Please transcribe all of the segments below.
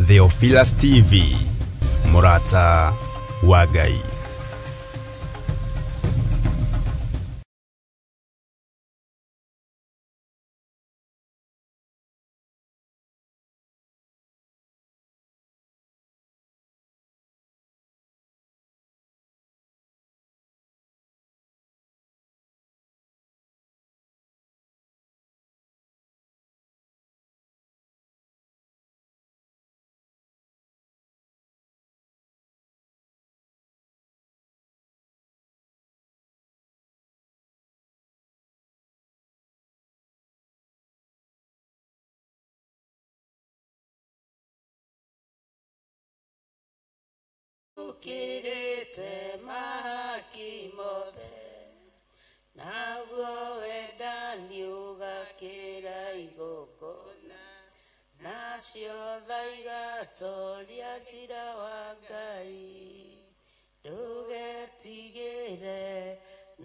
Theophilus TV, Murata wa Ngai. Ukirite mahaki mothe naguo wendani ũgakĩra igongona nacio tha igatoria cira wa Ngai. Ndũgetigĩre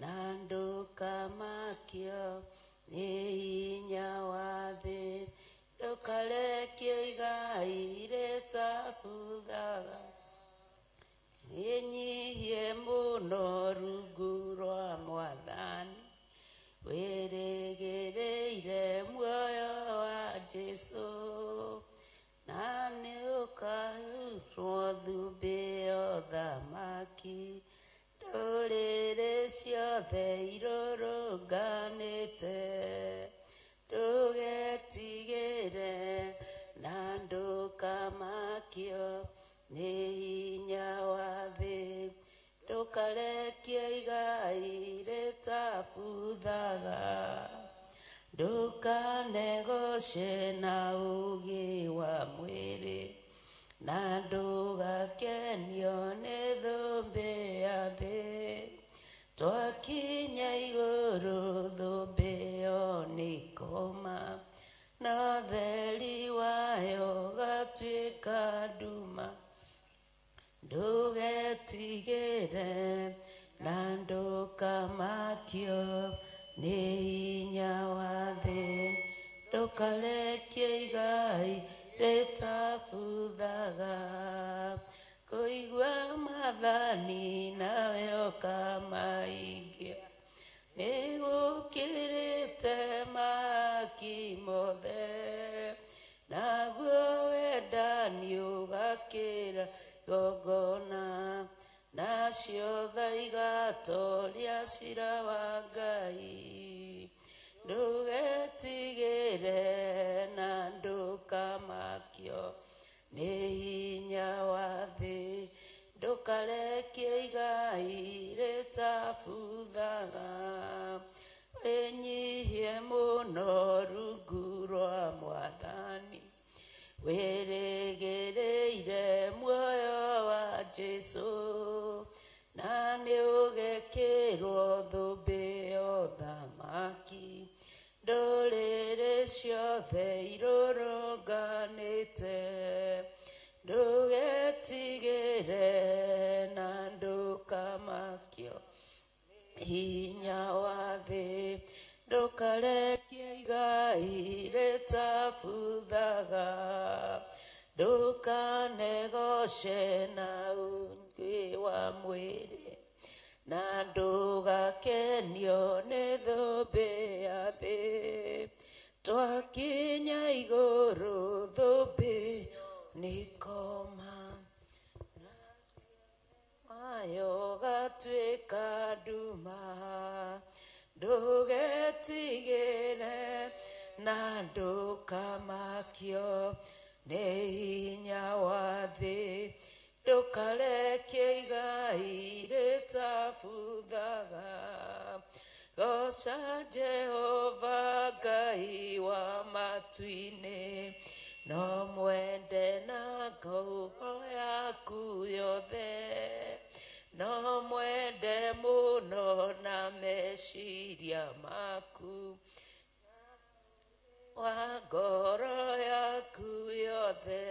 na ndũkamakio nĩ hinya wa thĩ, ndũkarekio igai rĩtabuthaga. Wĩnyihie mũno rungu rwa Mwathani, wĩrĩgĩrĩire muoyo wa Jesũ, na nĩũkahurwo thũmbĩ ya ũthamaki. Ndũrĩrĩ ciothe irũrũnganĩte, ndũgetigĩre na ndũkamakio nĩ hinya wa thĩ, ndũkarekie igai rĩtabuthaga. Ndũkanegoce na ũũgĩ wa mwĩrĩ, na ndũgakenio nĩ thũmbĩ ya thĩ. Twakinya igũrũ thũmbĩ ĩyo nĩĩkoma, na ũtheri wayo ũgatuĩka nduma. Ndũgetigĩre na ndũkamakio nĩ hinya wa thĩ, ndũkarekie igai rĩtabuthaga. Kũigua maathani nawe ũkamahingia nĩgũkĩrĩte mahaki mothe, naguo wendani ũgakĩra igongona nacio tha igatoria cira wa Ngai. Ndũgetigĩre na ndũkamakio nĩ hinya wa thĩ, ndũkarekie igai rĩtabuthaga. Wĩnyihie mũno rungu rwa Mwathani, wĩrĩgĩrĩire muoyo wa Jesũ, na nĩũgekĩrwo thũmbĩ ya ũthamaki. Ndũrĩrĩ ciothe irũrũnganĩte, ndũgetigĩre na ndũkamakio hinya wa thĩ, ndũkarekie igai rĩtabuthaga. Ndũkanegoce na ũũgĩ wa mwĩrĩ, na ndũgakenio nĩ thũmbĩ ya thĩ. Twakinya igũrũ thũmbĩ nĩĩkoma, wayo ũgatuĩka nduma. Ndũgetigĩre na ndũkamakio nĩ hinya wa thĩ, ndũkarekie igai rĩtabuthaga. Goca Jehova Ngai wa matu-inĩ, no mwende na ngoro yaku yothe, no mwende mũno na meciria maku, wa ngoro yaku yothe.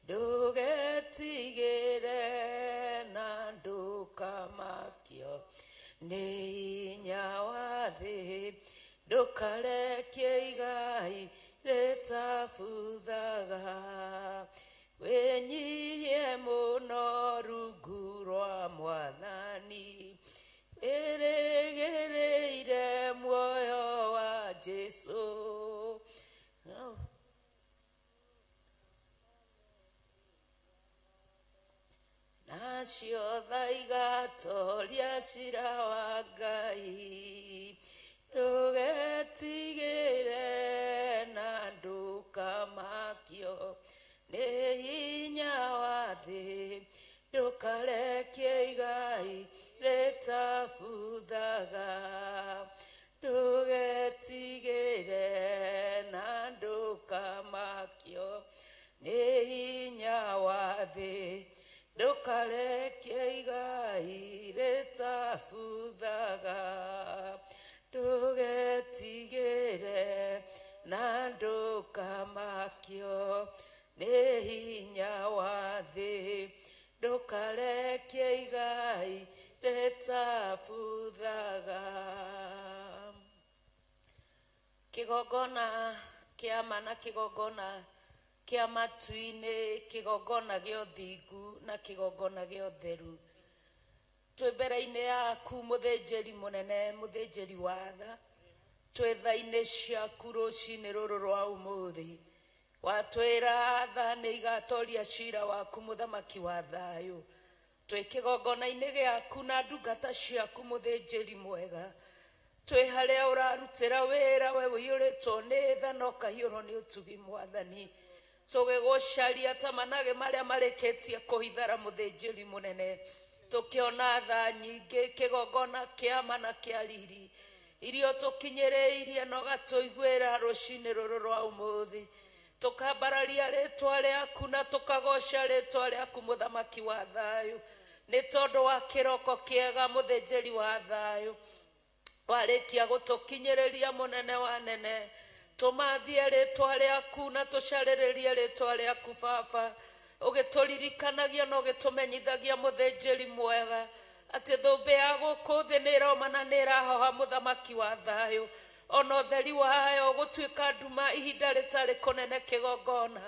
Ndũgetigĩre na ndũkamakio nĩ hinya wa thĩ, ndũkarekie igai rĩtabuthaga. Nacio tha igatoria cira wa Ngai. Ndũgetigĩre na ndũkamakio nĩ hinya wa thĩ, ndũkarekie igai rĩtabuthaga. Ndũgetigĩre na ndũkamakio nĩ hinya wa thĩ, ndũkarekie igai rĩtabuthaga. Ndũgetigĩre na ndũkamakio nĩ hinya wa thĩ, ndũkarekie igai rĩtabuthaga. Kĩgongona kĩa ma na kĩgongona kĩa matu-inĩ, kĩgongona gĩa ũthingu na kĩgongona gĩa ũtheru. Twĩ mbere-inĩ yaku mũthĩnjĩri mũnene, mũthĩnjĩri wa tha, twĩ tha-inĩ ciaku rũcinĩ rũrũ rwa ũmũthĩ. Watwĩra tha nĩ igatoria cira waku mũthamaki wa thayũ. Twĩ kĩgongona-inĩ gĩaku na ndungata ciaku mũthĩnjĩri mwega. Twĩ harĩa ũrarutĩra wĩra we ũiyũrĩtwo nĩ tha na ũkaiyũrwo nĩ ũtugi mwathani. Tũgĩgũcaria ta manage marĩa marĩkĩtie kũhithara mũthĩnjĩri mũnene. Tũkĩona tha nyingĩ kĩgongona kĩa ma na kĩa riri irio tũkinyĩrĩirie na ũgatũiguĩra rũcinĩ rũrũ rwa ũmũthĩ. Tũkambararia rĩtwa rĩaku na tũkagoca rĩtwa rĩaku mũthamaki wa thayũ, nĩ tondũ wa kĩroko kĩega mũthĩnjĩri wa thayũ. Warĩkia gũtũkinyĩrĩria mũnene wa nene, tũmathie rĩtwa rĩaku na tũcarĩrĩrie rĩtwa rĩaku baba, ũgĩtũririkanagia na ũgĩtũmenyithagia mũthĩnjĩri mwega atĩ thũmbĩ ya gũkũ thĩ nĩ ĩroma na nĩ ĩrahoha mũthamaki wa thayũ. Ona ũtheri wayo gũtuĩka nduma ihinda rĩtarĩ kũnene kĩgongona.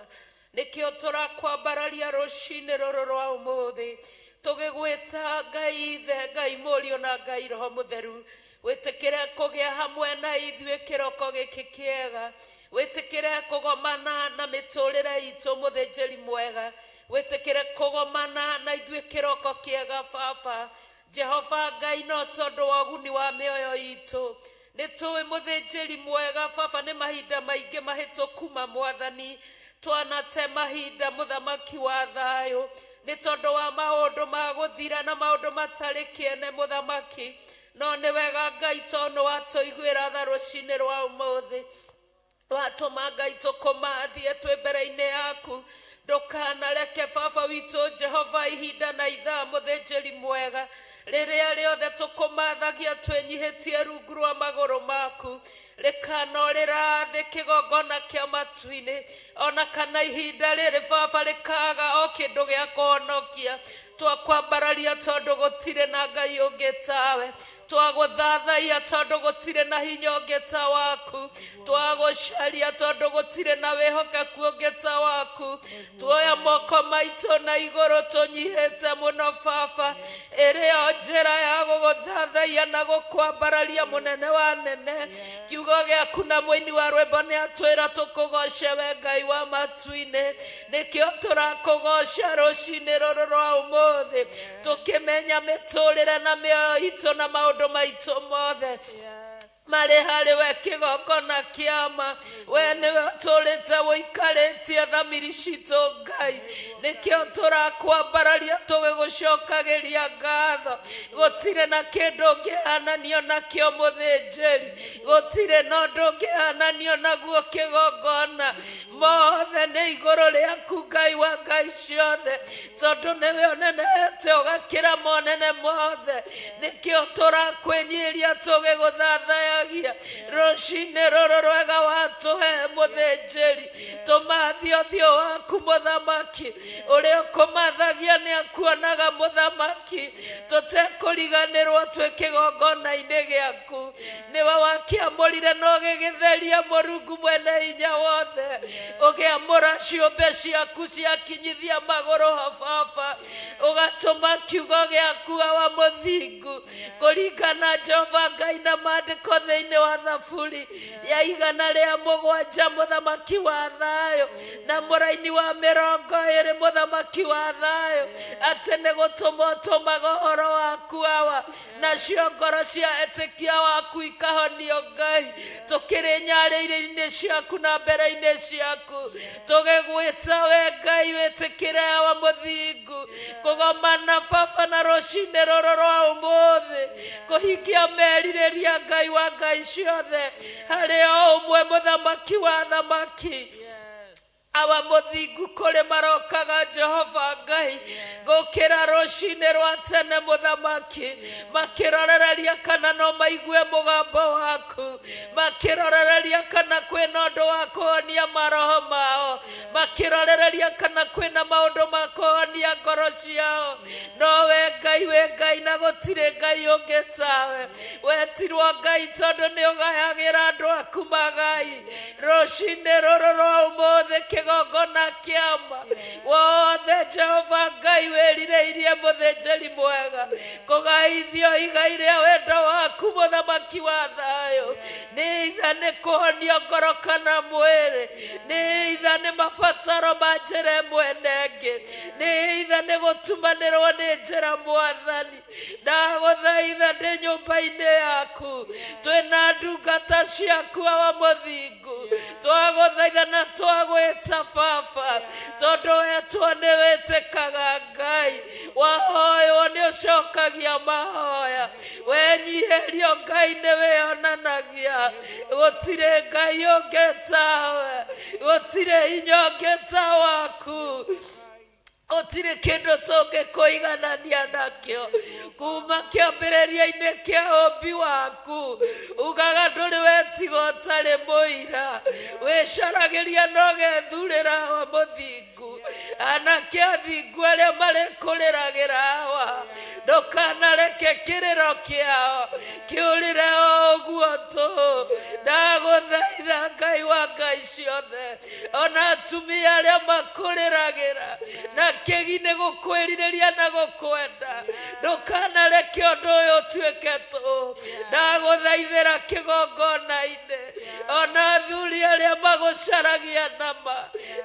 Nĩkĩo tũrakwambararia rũcinĩ rũrũ rwa ũmũthĩ, tũgĩgwĩta Ngai Ithe, Ngai Mũriũ na Ngai Roho Mũtheru. Wĩtĩkĩre kũgĩa hamwe na ithuĩ kĩroko gĩkĩ kĩega, wĩtĩkĩre kũgomana na mĩtũrĩre itũ mũthĩnjĩri mwega, wĩtĩkĩre kũgomana na ithuĩ kĩroko kĩega baba. Jehova Ngai, no tondũ wa ũguni wa mĩoyo itũ nĩ tũĩ mũthĩnjĩri mwega baba, nĩ mahinda maingĩ mahĩtũku ma mwathani twanate mahinda mũthamaki wa thayũ, nĩ tondũ wa maũndũ ma gũthira na maũndũ matarĩ kĩene mũthamaki. No nĩ wega Ngai tondũ watũiguĩra tha rũcinĩ rwa ũmũthĩ, watũma Ngai tũkũmathie twĩ mbere-inĩ yaku. Ndũkanareke baba witũ Jehova ihinda na ithaa mũthĩnjĩri mwega, rĩrĩa rĩothe tũkũmathagia twĩnyihĩtie rungu rwa magũrũ maku, rĩkanorĩra thĩ kĩgongona kĩa matu-inĩ, ona kana ihinda rĩrĩ baba rĩkaga o kĩndũ gĩa kũhonokia. Twakwambararia tondũ gũtirĩ na Ngai ũngĩ tawe, twagũthathaia tondũ gũtirĩ na hinya ũngĩ ta waku, twagũcaria tondũ gũtirĩ na wĩhokeku ũngĩ ta waku. Tuoya moko maitũ na igũrũ tũnyihĩte mũno baba, ĩrĩ o njĩra ya gũgũthathaia na gũkwambararia mũnene wa nene. Kiugo gĩaku na mũini wa rwĩmbo nĩ atwĩra tũkũgoce we Ngai wa matu-inĩ, nĩkĩo tũrakũgoca rũcinĩ rũrũ rwa ũmũthĩ, tũkĩmenya mĩtũrĩre na mĩoyo itũ na maũndũ maitũ mothe marĩ harĩ we kĩgongona kĩama. We nĩwe ũtũrĩte ũikarĩtie thamiri citũ Ngai, nĩkĩo tũrakwambararia tũgĩgũcokagĩria ngatho. Gũtirĩ na kĩndũ ũngĩhananio nakĩo mũthĩnjĩri, gũtirĩ na ũndũ ũngĩhananio naguo kĩgongona. Mothe nĩ igũrũ rĩaku Ngai wa Ngai ciothe, tondũ nĩwe ũnenehete ũgakĩra monene mothe. Nĩkĩo tũrakwĩnyiria tũgĩgũthathaya rũcinĩ rũrũ rwega watũhe mũthĩnjĩri. Tũmathie ũthiũ waku mũthamaki, ũrĩa ũkũmathagia nĩ akuonaga mũthamaki, tũtekũriganĩrwo twĩ kĩgongona-inĩ gĩaku. Nĩwe wakĩamũrire na ũgĩgĩtheria Mũrungu mwene hinya wothe, ũgĩamũra ciũmbe ciaku ciakinyithia magũrũ ha baba, ũgatũma kiugo gĩaku awa mũthingu kũringana Jehova Ngai na maandĩko thĩinĩ wa Thaburi ya 107 mũthamaki wa thayũ na mũraini wa 20 mũthamaki wa thayũ atĩ nĩ gũtũma ũtũmaga ũhoro waku awa nacio ngoro cia etĩkia waku ikahonio Ngai tũkĩrĩ nyarĩrĩ-inĩ ciaku na mbere-inĩ ciaku tũgĩgwĩta we Ngai wĩtĩkĩre awa mũthingu kũgomana baba na rũcinĩ rũrũ rwa ũmũthĩ kũhingia merirĩria Ngai wa Ngai ciothe harĩ o ũmwe mũthamaki wa thamaki awa mũthingu kũrĩ marokaga Jehova Ngai gũkĩra rũcinĩ rwa tene mũthamaki makĩrorereria kana no maigue mũgambo waku makĩrorereria kana kwĩna ũndũ wa kũhonia maroho mao makĩrorereria kana kwĩna maũndũ ma kũhonia ngoro ciao no we Ngai wĩ Ngai na gũtirĩ Ngai ũngĩ tawe wetirwo Ngai tondũ nĩ ũgayagĩra andũ aku magai rũcinĩ rũrũ rwa ũmũthĩ kĩgongona kĩama wothe Jehova Ngai wĩrirĩirie mũthĩnjĩri mwega kũgaithio igai rĩa wendo waku mũthamaki wa thayũ nĩ itha nĩ kũhonio ngoro kana mwĩrĩ nĩ itha nĩ mabataro ma njĩra ĩmwe na ĩngĩ nĩ itha nĩ gũtumanĩrwo nĩ njĩra mwathani ndagũthaitha ndĩ nyũmba-inĩ yaku twĩna ndungata ciaku awa mũthingu twagũthaitha na twagwĩta baba tondũ wetwo nĩ wĩtĩkaga Ngai wahoywo nĩ ũcokagia mahoya wenyihĩrio Ngai nĩ wĩonanagia gũtirĩ Ngai ũngĩ tawe gũtirĩ hinya ũngĩ ta waku gũtirĩ kĩndũ tũngĩkũiganania nakĩo kuma kĩambĩrĩria-inĩ kĩa ũmbi waku ugaga ndũrĩ wetiga ũtarĩ mũira wĩcaragĩria na ũgethurĩra awa mũthingu anake athingu arĩa marĩkũrĩragĩra awa ndũkanareke kĩrĩro kĩao kĩũrĩre o ũguo tũhũ ndagũthaitha Ngai wa Ngai ciothe ona atumia arĩa makũrĩragĩra na kĩgi nĩ gũkwĩrirĩria na gũkwenda ndũkanareke ũndũ ũyũ ũtuĩke tũhũ ndagũthaithĩra kĩgongona-inĩ ona athuri arĩa magũcaragia nama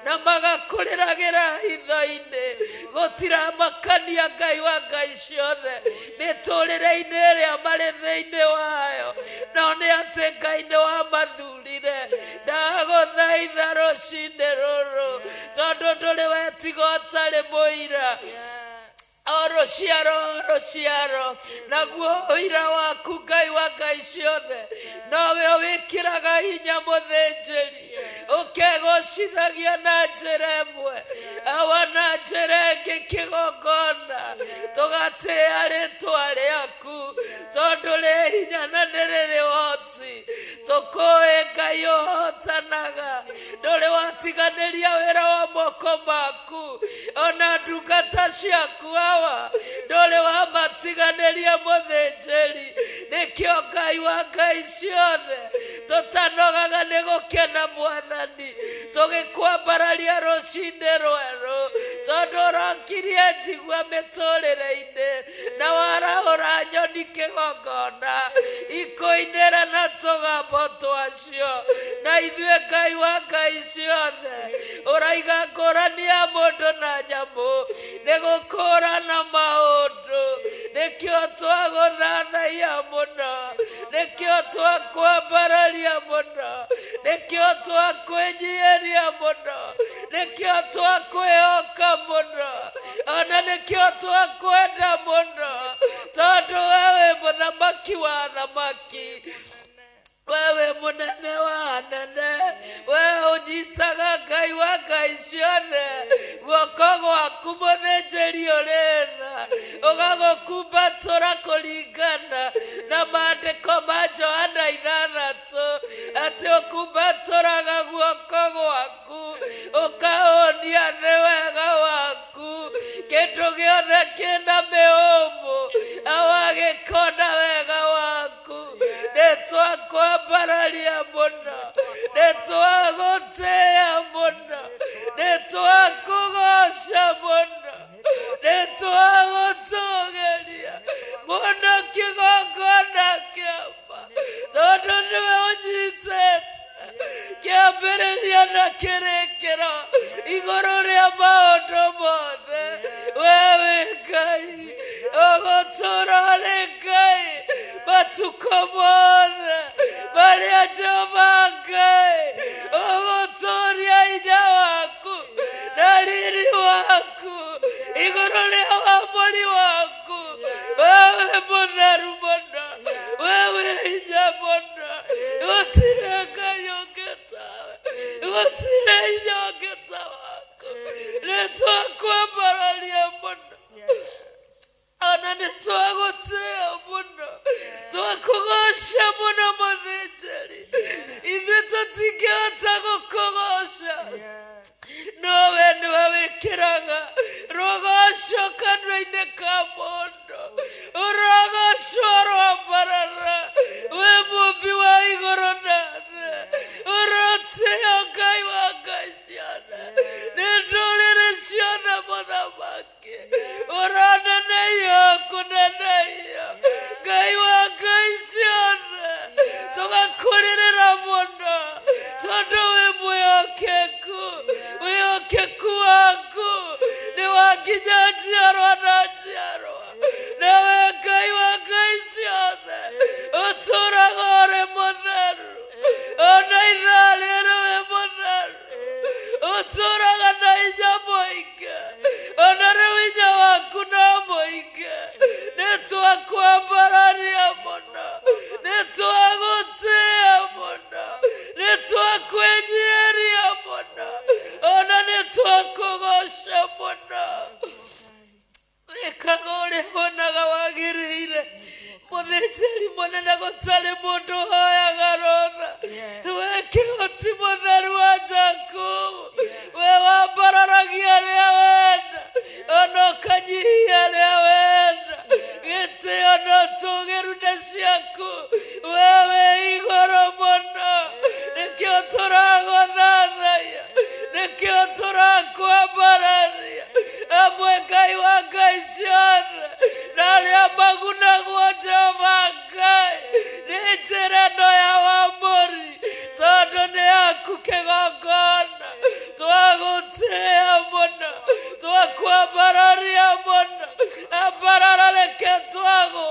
na magakũrĩragĩra hitho-inĩ gũtiramakania Ngai wa Ngai ciothe mĩtũrĩre-inĩ ĩrĩa marĩ thĩinĩ wayo no nĩ atĩ Ngai nĩ wamathurire ndagũthaitha rũcinĩ rũrũ tondũ ndũrĩ wetiga ũtarĩ mũira o rũciaro o rũciaro naguo ũira waku Ngai wa Ngai ciothe nowe wĩkĩraga hinya mũthĩnjĩri ũkegocithagia na njĩra ĩmwe awa na njĩra ĩngĩ kĩgongona tũgatĩĩa rĩtwa rĩaku tondũ rĩ hinya na nĩ rĩrĩ ũhoti tũkũĩ Ngai ũhotanaga ndũrĩ watiganĩria wĩra wa moko maku ona ndungata ciaku awa ndũrĩ wamatiganĩria mũthĩnjĩri nĩkĩo Ngai wa Ngai ciothe tũtanogaga nĩ gũkena mwathani tũgĩkwambararia rũcinĩ rwerũ tondũ ũrokirie njigua mĩtũrĩre-inĩ na warahũra nyoni kĩgongona ikũinĩra na tũgambo twacio na ithuĩ Ngai wa Ngai ciothe ũraiga ngũrani ya mũndũ na nyamũ nĩ gũkũrana maũndũ nĩkĩo twagũthathaiya mũno nĩkĩo twakwambararia mũno nĩkĩo twakwĩnyiihĩria mũno nĩkĩo twakwĩhoka mũno ona nĩkĩo twakwenda mũno tondũ we wĩ mũthamaki wa thamaki wewe mũnene wa anene we ũnyitaga Ngai wa Ngai ciothe guoko gwaku mũthĩnjĩri ũrĩ tha ũgagũkumbatũra kũringana na maandĩko ma Johana 6 atĩ ũkumbatũraga guoko gwaku ũkahonia thĩ wega waku kĩndũ gĩothe kĩna mĩhũmũ awagĩkona wega waku nĩ twakwambararia mũno nĩ twagũtĩĩa mũno nĩ twakũgoca mũno nĩ twagũtũgĩria mũno kĩgongona kĩama. Tondũ nĩwe ũnyitĩte kĩambĩrĩria na kĩrĩkĩro igũrũ rĩa maũndũ mothe. We wĩ Ngai, ũgũtũũra ũrĩ Ngai matukũ mothe marĩa Jehova Ngai ũgũtũũria hinya waku na riri waku igũrũ rĩa wamũri waku. Wewe mũtheru mũno, wewe hinya mũno, gũtirĩ Ngai ũngĩ tawe, gũtirĩ hinya ũngĩ ta waku. Nĩtwakwambararia mũno, ona nĩtwagũtĩĩa mũno, twakũgoca mũno mũthĩnjĩri. Ithuĩ tũtingĩhota gũkũgoca, no we nĩwe wĩkĩraga rũgoco kanua-inĩ ka mũndũ. Ũrogocwo rwambarara, wĩ mũmbi wa igũrũ na thĩ. Ũrotĩo Ngai wa ngai ciothe, nĩ ndũrĩrĩ ciothe mũthamaki. Ũroneneio kũneneio, Ngai wa ngai ciothe. Tũgakũrĩrĩra mũno tondũ wĩ mwĩhokeku. Wĩhokeku waku nĩ wa nginya njiarwa na njiarwa. Nawe Ngai wa ngai ciothe ũtũũraga ũrĩ mũtheru, ona ithaa rĩrĩ wĩ mũtheru. Ũtũũraga na hinya mũingĩ, ona rĩu hinya waku no mũingĩ. Nĩtwakwambararia mũno, nĩtwagũtĩĩa mũno, nĩtwakwĩnyiihĩria mũno, ona nĩtwakũgoca mũno. Wĩkaga ũrĩa wonaga wagĩrĩire. Mũthĩnjĩri mũnene gũtarĩ mũndũ ũhoyaga rũtha. We kĩhoti mũtheru wa Jakubu, we wambararagia arĩa wenda, ona ũkanyihia arĩa wenda. Gĩtĩo na ũtũũgĩru nĩ ciaku, we wĩ igũrũ mũno. Nĩkĩo tũragũthathaiya, nĩkĩo tũrakwambararia. Amwe Ngai wa ngai ciothe, na arĩa magunagwo Jehova Ngai nĩ njĩra ĩno ya wamũri, tondũ nĩ yaku kĩgongona. Twagũtĩĩa mũno, twakwambararia mũno. Ambarara reke twagwo,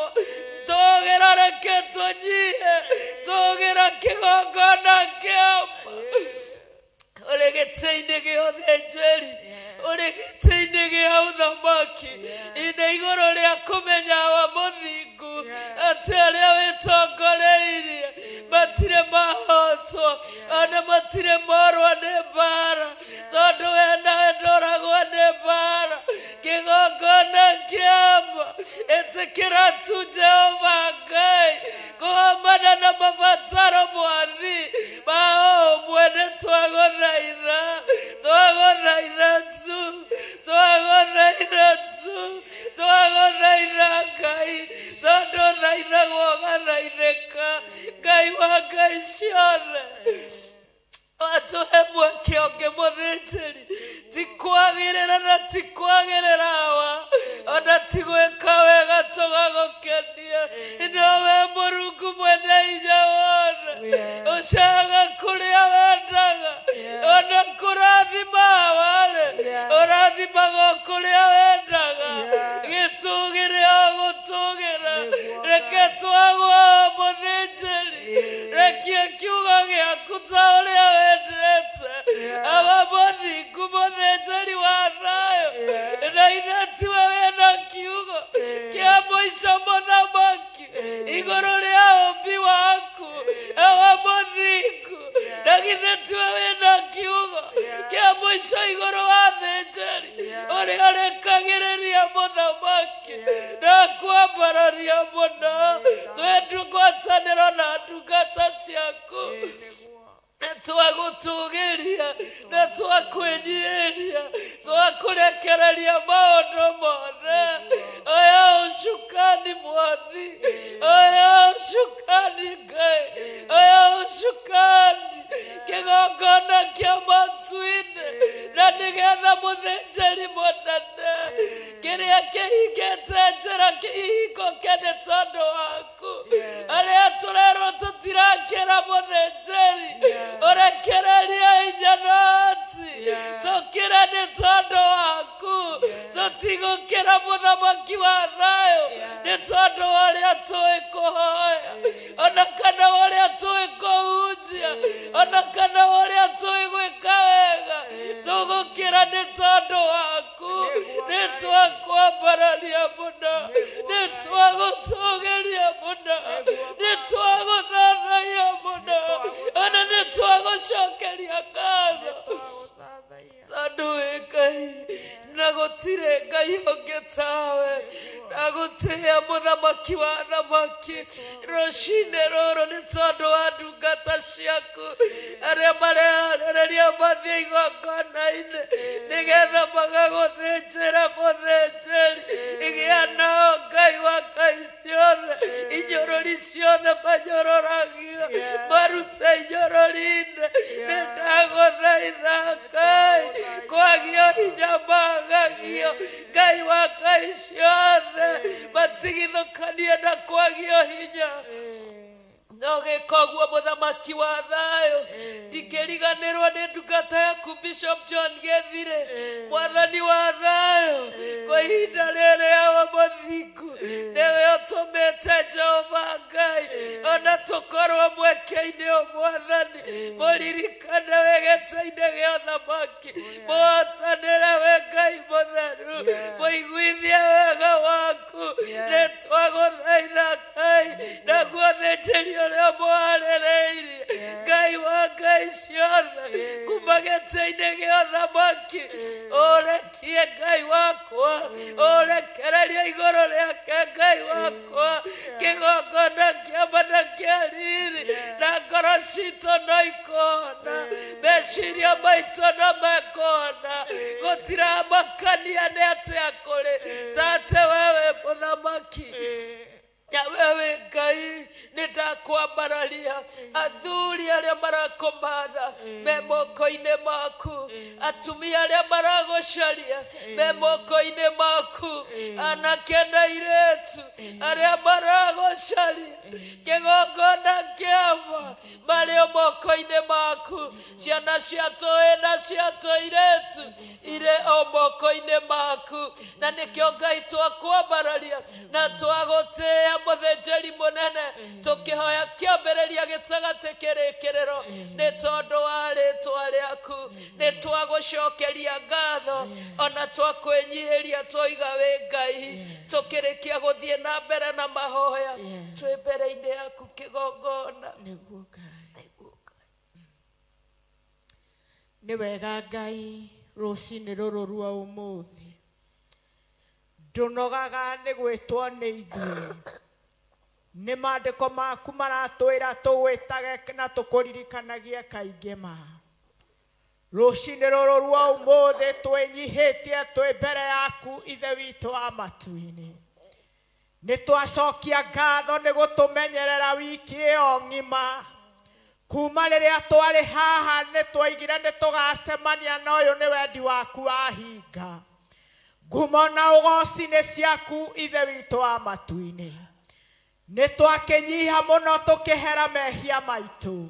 tũgĩra reke tũnyihe, tũgĩra kĩgongona kĩama. Ũrĩ gĩtĩ-inĩ gĩa ũthĩnjĩri, ũrĩ gĩtĩ-inĩ gĩa ũthamaki, ine igũrũ rĩa kũmenya wa mũthingu atĩ arĩa wĩtongoreirie matirĩ mahotwo, ona matirĩ morwo nĩ mbara, tondũ we nawe ndũragwo nĩ mbara. Kĩgongona kĩama, ĩtĩkĩra tu Jehova Ngai kũgomana na mabataro mwathi ma o ũmwe. Nĩtwagũthaitha, twagũthaitha tu, twagũthaitha tu, twagũthaitha Ngai, tondũ thaithagwo ũgathaithĩka. Ngai wa ngai ciothe, watũhe mweke ũngĩ mũthĩnjĩri, ti kwagĩrĩra na ti kwagĩrĩra wa, ona ti gwĩka wega tũgagũkenia. Nowe Mũrungu mwene hinya wothe, ũcaga kũrĩa wendaga, ona kũrathima warĩ ũrathimaga o kũrĩa wendaga. Gĩtũgĩre o gũtũgĩra, reke twagwo mũthĩnjĩri, rekie kiugo gĩaku ta ũrĩa wendete. Aba mũthingu mũthĩnjĩri wa thayũ, na ithe tiwe wĩna kiugo kĩa mũico mũthamaki igũrũ rĩa ũmbi waku. Aba mũthingu, na githĩ tiwe wĩna kiugo kĩa mũico igũrũ wa thĩnjĩri ũrĩa ũrekagĩrĩria mũthamaki na kwambararia mũno. Twĩ ngwatanĩro na ndungata ciaku, twagũtũgĩria na twakwĩnyiihĩria, twakũrekereria maũndũ mothe. Oya ũcukani mwathi, oya ũcukani Ngai, oya ũcukani kĩgongona kĩa matu-inĩ, na nĩgetha mũthĩnjĩri mũnene kĩrĩa kĩhingĩte njĩra kĩhingũke nĩ tondũ waku. Arĩa tũrerwo tũtirakinya Tũtigũkĩra mũthamaki wa thayũ nĩ tondũ wa ũrĩa tũĩ kũhoya, ona kana ũrĩa tũĩ kũhunjia, ona kana ũrĩa tũĩ gwĩka wega. Tũgũkĩra nĩ tondũ waku, nĩ twakwambararia mũno, nĩ twagũtũgĩria mũno, nĩ twagũthathaiya mũno, ona nĩ twagũcokeria ngatho tondũ wĩ Ngai na gũtirĩ Ngai ũngĩ tawe. Ndagũtĩĩa mũthamaki wa thamaki rũcinĩ rũrũ nĩ tondũ wa ndungata ciaku arĩa mareharĩrĩria mathiĩ igongona-inĩ nĩgetha magagũthĩnjĩra mũthĩnjĩri. Igĩa nao Ngai wa Ngai ciothe, inyorori ciothe manyororagio marute inyorori-inĩ. Nĩ ndagũthaitha Ngai kwagio hinya magagio Ngai wa Ngai ciothe matigithũkanie na kwagio hinya. No gĩka ũguo mũthamaki wa thayũ, ndingĩriganĩrwo nĩ ndungata yaku Bishop John Gĩthire, mwathani wa thayũ, kwa ihinda rĩrĩ awa mũthingu nĩwe ũtũmĩte Jehova Ngai ona tũkorwo mweke-inĩ ũyũ mwathani. Mũririkane wĩ gĩtĩ-inĩ gĩa ũthamaki, mũhotanĩre wĩ Ngai mũtheru, mũiguithie wega waku. Nĩ twagũthaitha Ngai naguo thĩnjĩri ũrĩa mũharĩrĩirie Ngai wa Ngai ciothe kuma gĩtĩ-inĩ gĩa ũthamaki, ũrekie Ngai wakwa, ũrekererie igũrũ rĩake Ngai wakwa kĩgongona kĩama na kĩa riri, na ngoro citũ no ikona, meciria maitũ no mekona, gũtiramakania nĩ atĩa kũrĩ tate wewe mũthamaki. Na wewe Ngai nĩ ndakwambararia athuri arĩa marakũmatha me moko-inĩ maku, atumia arĩa maragũcaria me moko-inĩ maku, anake na airĩtu arĩa maragũcaria kĩgongona kĩama marĩ o moko-inĩ maku, ciana cia tũĩ na cia tũirĩtu irĩ o moko-inĩ maku. Na nĩkĩo Ngai twakwambararia na twagũtĩĩa mũthĩnjĩri mũnene, tũkĩhoya kĩambĩrĩria gĩtagatĩ kĩrĩkĩrĩro nĩ tondũ wa rĩtwa rĩaku. Nĩ twagũcokeria ngatho ona twakwĩnyihĩria twoiga wĩ Ngai, tũkĩrĩkia gũthiĩ na mbere na mahoya twĩ mbere-inĩ yaku kĩgongona. Nĩguo Ngai, nĩ wega Ngai rũcinĩ rũrũ rwa ũmũthĩ ndũnogaga nĩ gwĩtwo nĩ ithuĩ. Nĩ maandĩko maku maratwĩra tũgwĩtage na tũkũririkanagie kaingĩ ma. Rũcinĩ rũrũ rwa ũmũthĩ twĩnyihĩtie twĩ mbere yaku Ithe witũ wa matu-inĩ. Nĩ twacokia ngatho nĩ gũtũmenyerera wiki ĩyo ng'ima. Kuma rĩrĩa twarĩ haha nĩ twaigire nĩ tũgacemania na ũyũ nĩ wendi waku wahinga. Ngumo na ũgoci nĩ ciaku Ithe witũ wa matu-inĩ. Nĩ twakĩnyiha mũno tũkĩhera mehia maitũ.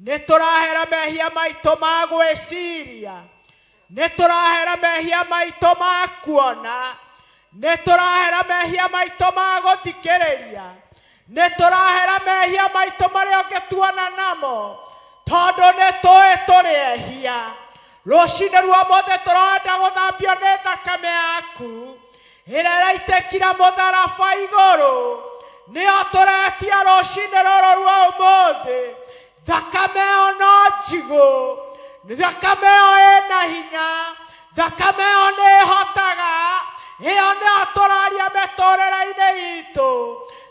Nĩ tũrahera mehia maitũ ma gwĩciria, nĩ tũrahera mehia maitũ ma kuona, nĩ tũrahera mehia maitũ ma gũthikĩrĩria, nĩ tũrahera mehia maitũ marĩa ũngĩtuona namo, tondũ nĩ tũĩ tũrĩ ehia. Rũcinĩ rwa ũmũthĩ tũrenda gũthambio nĩ thakame yaku ĩrĩa ĩraitĩkire mũtharaba igũrũ, nĩyo tũretia rũcinĩ rũrũ rwa ũmũthĩ. Thakame ĩyo no njigũ, thakame ĩyo ĩna hinya, thakame ĩyo nĩ ĩhotaga, ĩyo nĩyo tũraria mĩtũrĩre-inĩ itũ.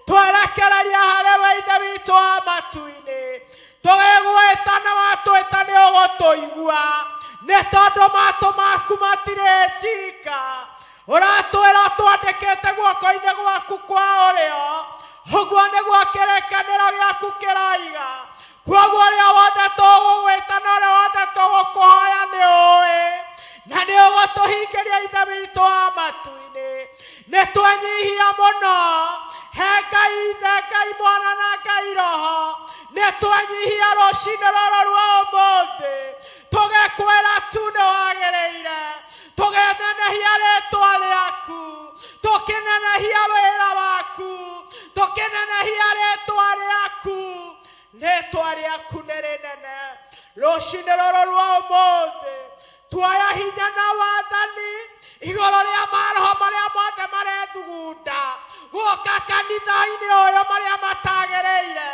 Twerekereria harĩ we Ithe witũ wa matu-inĩ, tũgĩgwĩta na watwĩta nĩ ũgũtũigua, nĩ tondũ matũ maku matirĩ njika. Ũratwĩra twandĩkĩte guoko-inĩ gwaku kwa ũrĩo, ũguo nĩguo kĩrĩkanĩro gĩaku kĩroiga. Koguo ũrĩa wothe tũgũgwĩta na ũrĩa wothe tũgũkũhoya nĩ ũĩ, na nĩ ũgũtũhingĩria Ithe witũ wa matu-inĩ. Nĩ twenyihia mũno he Ngai Ithe, Ngai Mwana na Ngai Roho. Nĩ twenyihia rũcinĩ rũrũ rwa ũmũthĩ, tũgekwĩra tu nĩ wagĩrĩire, tũgenenehia rĩtwa rĩaku. Rĩtwa rĩaku nĩ rĩnene. Rũcinĩ rũrũ rwa ũmũthĩ tuoya hinya na wathani igũrũ rĩa maroho marĩa mothe marethugunda gũka kanitha-inĩ ũyũ marĩa matagĩrĩire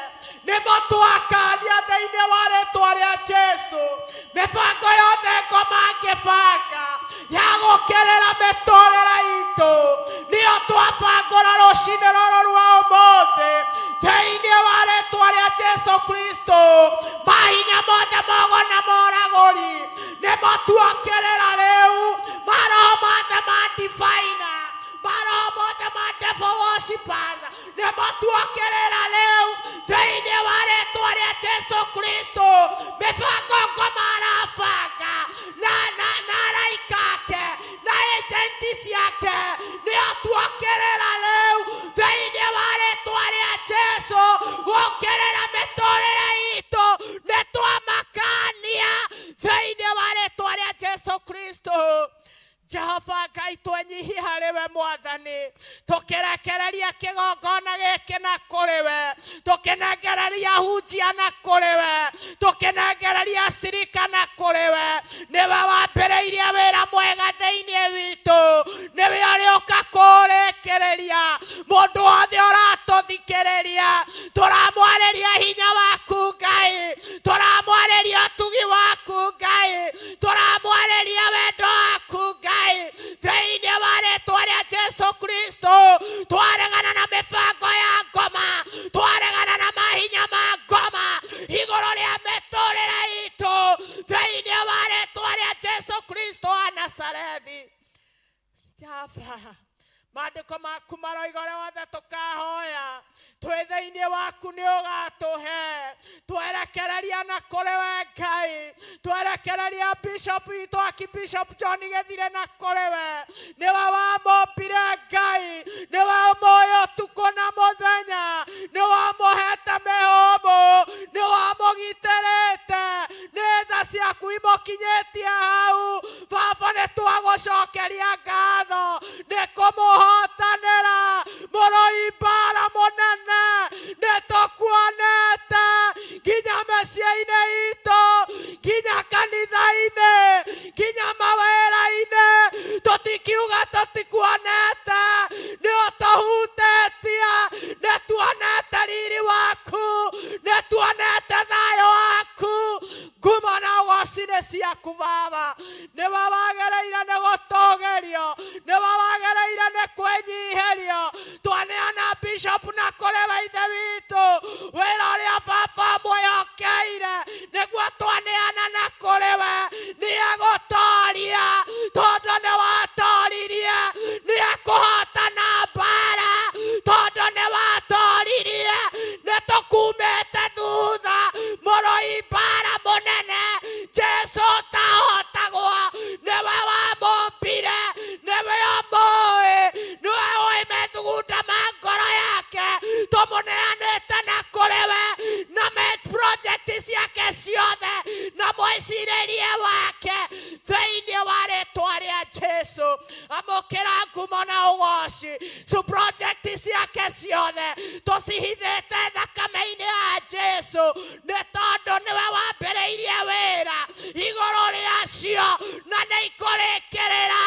nĩmo twakania thĩinĩ wa rĩtwa rĩa Jesu. Mĩbango yothe ngoma ngĩbanga ya gũkĩrĩra mĩtũrĩre itũ nĩyo twabangũra rũcinĩ rũrũ rwa ũmũthĩ thĩinĩ wa rĩtwa rĩa Jesu Kristo. Mahinya mothe mogo na moragũri nĩmo tuokĩrĩra rĩu. Maroho mothe ma diviner, maroho mothe ma devil worshippers nĩmo tuokĩrĩra rĩu thĩinĩ wa rĩtwa rĩa Jesu Kristo. Mĩbango ngoma arabanga na araika ake na agenti ciake nĩo tuokĩrĩra rĩu thĩinĩ wa rĩtwa rĩa Jesu. Gũkĩrĩra mĩtũrĩre itũ nĩ twamakania thĩinĩ wa rĩtwa rĩa Jesu Kristo. Jehova Ngai twenyihie harĩ we mwathani, tũkĩrekereria kĩgongona gĩkĩ na kũrĩ we, tũkĩnengereria hunjia na kũrĩ we, tũkĩnengereria cirika na kũrĩ we. Nĩwe wambĩrĩirie wĩra mwega thĩinĩ witũ, nĩwe ũrĩũka kũũrĩkĩrĩria. Mũndũ wothe ũratũthikĩrĩria, tũramwarĩria hinya waku Ngai, tũramwarĩria ũtugi waku Ngai, tũramwarĩria wendo waku Ngai thĩinĩ wa rĩtwa rĩa Jesu Kristo. Twaregana na mĩbango ya ngoma, twaregana na mahinya ma ngoma igũrũ rĩa mĩtũrĩre itũ thĩinĩ wa rĩtwa rĩa Jesu Kristo wa Nazarethi. Jehova, maandĩko maku maroiga ũrĩa wothe tũkahoya twĩ thĩinĩ waku nĩ ũgatũhe. Twerekereria na kũrĩ we Ngai, twerekereria bishop witũ Archbishop John Gĩthire na kũrĩ we. Nĩwe wamũmbire Ngai, nĩwe ũmũĩ ũtukũ na mũthenya, nĩwe wamũhete mĩhũmũ, nĩwe wamũgitĩrĩte, nĩ tha ciaku imũkinyĩtie hau. Baba, nĩ twagũcokeria ngatho nĩ kũmũhotanĩra mũrũi mbara mũnene. Nĩ tũkuonete nginya mĩciĩ-inĩ itũ, nginya kanitha-inĩ, nginya mawĩra-inĩ, tũtikiuga tũtikuonete, nĩ ũtũhutĩtie, nĩ tuonete riri waku, nĩ tuonete thayũ waku. Ngumo na ũgoci nĩ ciaku Baba. Nĩwe wagĩrĩire nĩ gũtũgĩrio, nĩwe wagĩrĩire nĩ kwĩnyihĩrio. Twaneana bishop na kũrĩ we Ithe witũ, wĩra ũrĩa baba mwĩhokeire nĩguo twaneana na kũrĩ we. Nĩ egũtoria tondũ nĩ watoririe, nĩ ekũhotana mbara tondũ nĩ watoririe. Nĩ tũkumĩte thutha mũrũi mbara mũnene Jesu ũtahotagwo. Nĩwe wamũmbire, nĩwe ũmũĩ, nĩwe ũĩ methugunda ma ngoro yake. Tũmũneanĩte na kũrĩ we na project ciake ciothe na mwĩcirĩrie wake thĩinĩ wa rĩtwa rĩa Jesu. Amũkĩra ngumo na ũgoci. Su project ciake ciothe tũcihithĩte thakame-inĩ ya Jesu, nĩ tondũ nĩwe wambĩrĩirie wĩra igũrũ rĩacio na nĩ ikũrĩkĩrĩra,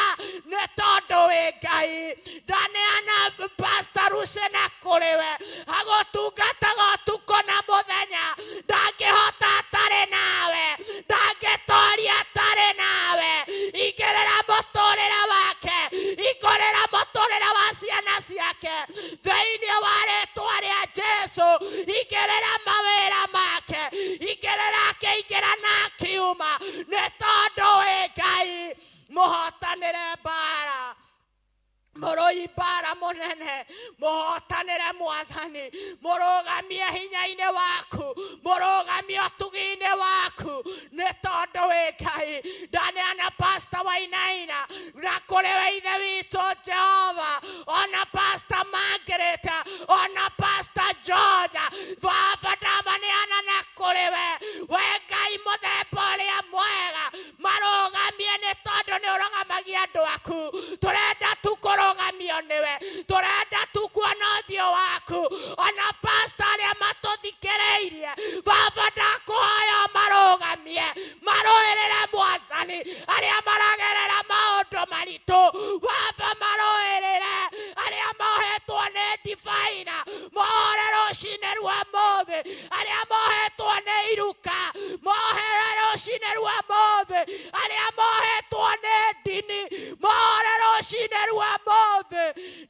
nĩ tondũ wĩ Ngai. Ndaneana Pastor Ruce na kũrĩ we, agũtungataga ũtukũ na mũthenya, ndangĩhota atarĩ nawe, ndangĩtoria atarĩ nawe. Igĩrĩra mũtũrĩre wake, igũrĩra mũtũrĩre wa ciana ciake thĩinĩ wa rĩtwa rĩa Jesu. Igĩrĩra mawĩra make, igĩrĩra akĩingĩra na akiuma, nĩ tondũ wĩ Ngai. Mũhotanĩre mbara, mũrũi mbara mũnene, mũhotanĩre mwathani, mũrũgamie hinya-inĩ waku, mũrũgamie ũtugi-inĩ waku, nĩ tondũ wĩ Ngai. Ndaneana Pastor Wainaina na kũrĩ we Ithe witũ Jehova, ona Pastor Margaret, ona Pastor George, Baba ndamaneana na kũrĩ we. We Ngai mũthemba ũrĩa mwega, marũgamie nĩ tondũ nĩ ũrũgamagia andũ aku. Tũrenda tu kũrũgamio nĩwe, tũrenda tu kuona ũthiũ waku. Ona pastor arĩa matũthikĩrĩirie, mwerũ baba maroerere arĩa mohetwo nĩ ndibaina mohore rũcinĩ rwa mũthĩ arĩa mohetwo nĩ iruka mohere rũcinĩ rwa mũthĩ arĩa mohetwo nĩ ndini mohore rũcinĩ rwa mũthĩ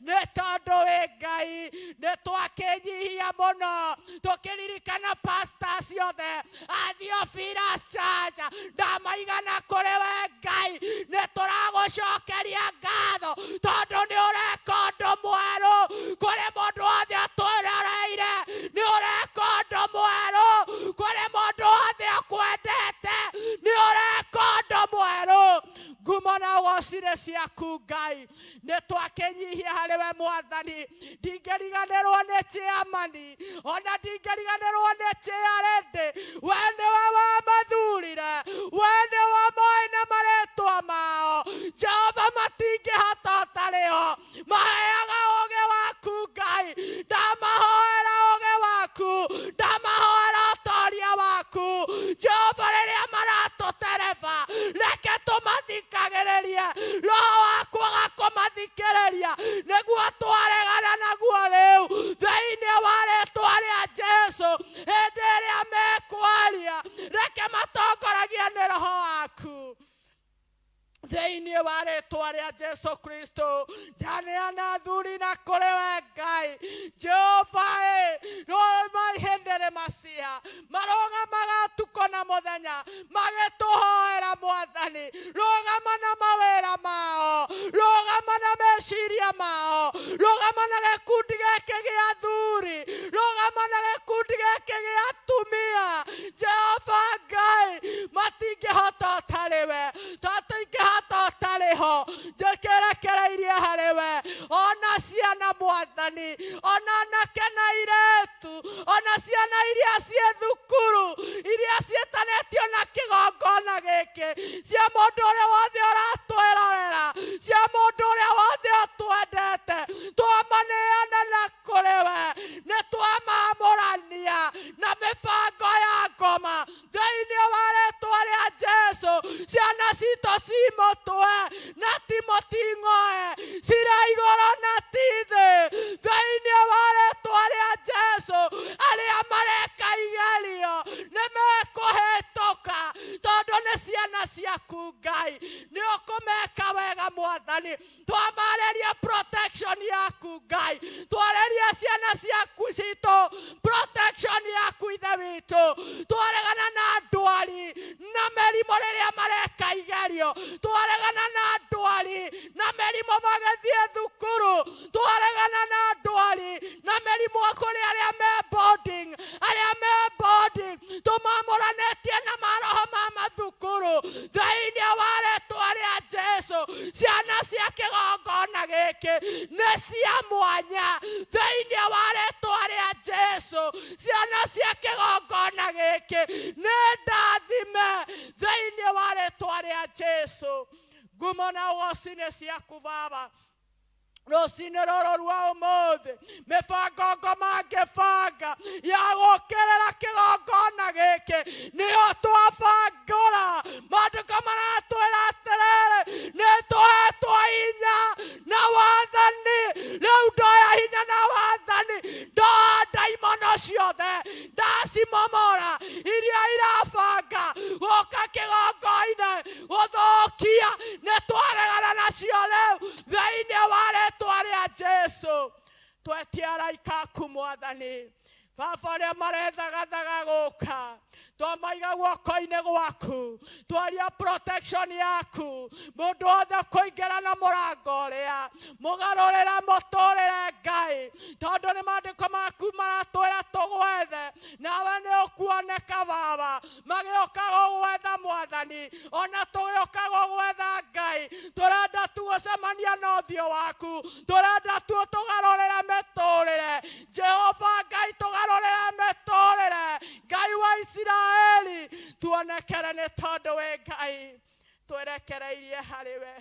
nĩ tondũ wĩ Ngai nĩ twakĩnyihia mũno tũkĩririkana pastors ciothe a Theophilus Church ndamaigana kũrĩ we Ngai nĩ tũragũcokeria ngatho tondũ nĩ ũreka ũndũ mwerũ kũrĩ mũndũ wothe ũtwĩroreire nĩ ũreka ũndũ mwerũ kũrĩ mũndũ wothe ũkwendete nĩ ũreka ũndũ mwerũ ngumo na ũgoci nĩ ciaku Ngai nĩ twakĩnyihia harĩ we Mwathani ndingĩriganĩrwo nĩ chairman ona ndingĩriganĩrwo nĩ chairlady we nĩwe wamathurire we nĩwe moĩ na marĩtwa mao Jehova matingĩhota ũtarĩ ho maheaga ũũgĩ waku Ngai ndamahoera ũũgĩ waku ndamahoera ũtoria waku Jehova rĩrĩa maratũtereba reke tũmathikagĩrĩrie roho waku agakũmathikĩrĩria nĩguo twaregana naguo rĩu thĩinĩ wa rĩtwa rĩa Jesu hĩndĩ ĩrĩa mekwaria reke matongoragie nĩ roho waku thĩinĩ wa rĩtwa rĩa Jesu Kristo ndaneana athuri na kũrĩ we Ngai Jehova ĩ macia marũgamaga ũtukũ na mũthenya magĩtũhoera Mwathani rũgama na mawĩra mao rũgama na meciria mao rũgama na gĩkundi gĩkĩ gĩa athuri rũgama na gĩkundi gĩkĩ gĩa atumia Jehova Ngai matingĩhota ũtarĩ we tũtingĩhota ũtarĩ ho njĩkĩrekereirie harĩ we ona ciana Mwathani ona anake na airĩtu ona ciana iria ciĩ thukuru iria ciĩtanĩtio na kĩgongona gĩkĩ cia mũndũ ũrĩa wothe ũratwĩrorera cia mũndũ ũrĩa wothe ũtwendete twamaneana na kũrĩ we nĩ twamamũrania na mĩbango ya ngoma thĩinĩ wa rĩtwa rĩa Jesu ciana citũ ci mũtwe na ti mũting'oe cirĩ igũrũ na ti thĩ thĩinĩ wa rĩtwa rĩa Jesu arĩa mareka igerio nĩ mekũhĩtũka tondũ nĩ ciana ciaku Ngai nĩ ũkũmeka wega Mwathani twamarĩria protection yaku Ngai twarĩria ciana ciaku citũ protection yaku Ithe witũ twaregana na ndwari na mĩrimũ rĩrĩa mareka igerio twaregana na ndwari na mĩrimũ magĩthiĩ thukuru twaregana na ndwari na mĩrimũ kũrĩ arĩa me boarding arĩa me boarding tũmamũranĩtie na maroho ma mathukuru thĩinĩ wa rĩtwa rĩa Jesu ciana cia kĩgongona gĩkĩ nĩ cia mwanya thĩinĩ wa rĩtwa rĩa Jesu ciana cia kĩgongona gĩkĩ nĩ ndathime thĩinĩ wa rĩtwa rĩa Jesu ngumo na ũgoci nĩ ciaku Baba rũcinĩ rũrũ rwa ũmũthĩ mĩbango ngoma ngĩbanga ya gũkĩrĩra kĩgongona gĩkĩ nĩyo twabangũra maandĩko maratwĩra atĩrĩrĩ nĩ tũhetwo hinya na wathani rĩu ndoya hinya na wathani ndoa ndaimono ciothe ndacimomora iria irabanga gũka kĩgongoine gũthũkia nĩ twaregana nacio rĩu thĩinĩ wa rĩtwa rĩa Jesu twetie araika aku Mwathani baba arĩa marethagathaga gũka twamaiga guoko-inĩ gwaku twaria protection yaku mũndũ wothe ũkũingĩra na mũrango ũrĩa mũgarũrĩra mũtũrĩre Ngai tondũ nĩ maandĩko maku maratwĩra tũgwethe nawe nĩ ũkuoneka Baba magĩũka gũgwetha Mwathani ona tũgĩũka gũgwetha Ngai tũrenda tu gũcemania na ũthiũ waku tũrenda tu tũgarũrĩre mĩtũrĩre Jehova Ngai tũgarũrĩre mĩtũrĩre Ngai wa Isiraeli tuonekere nĩ tondũ wĩ Ngai twerekereirie harĩ we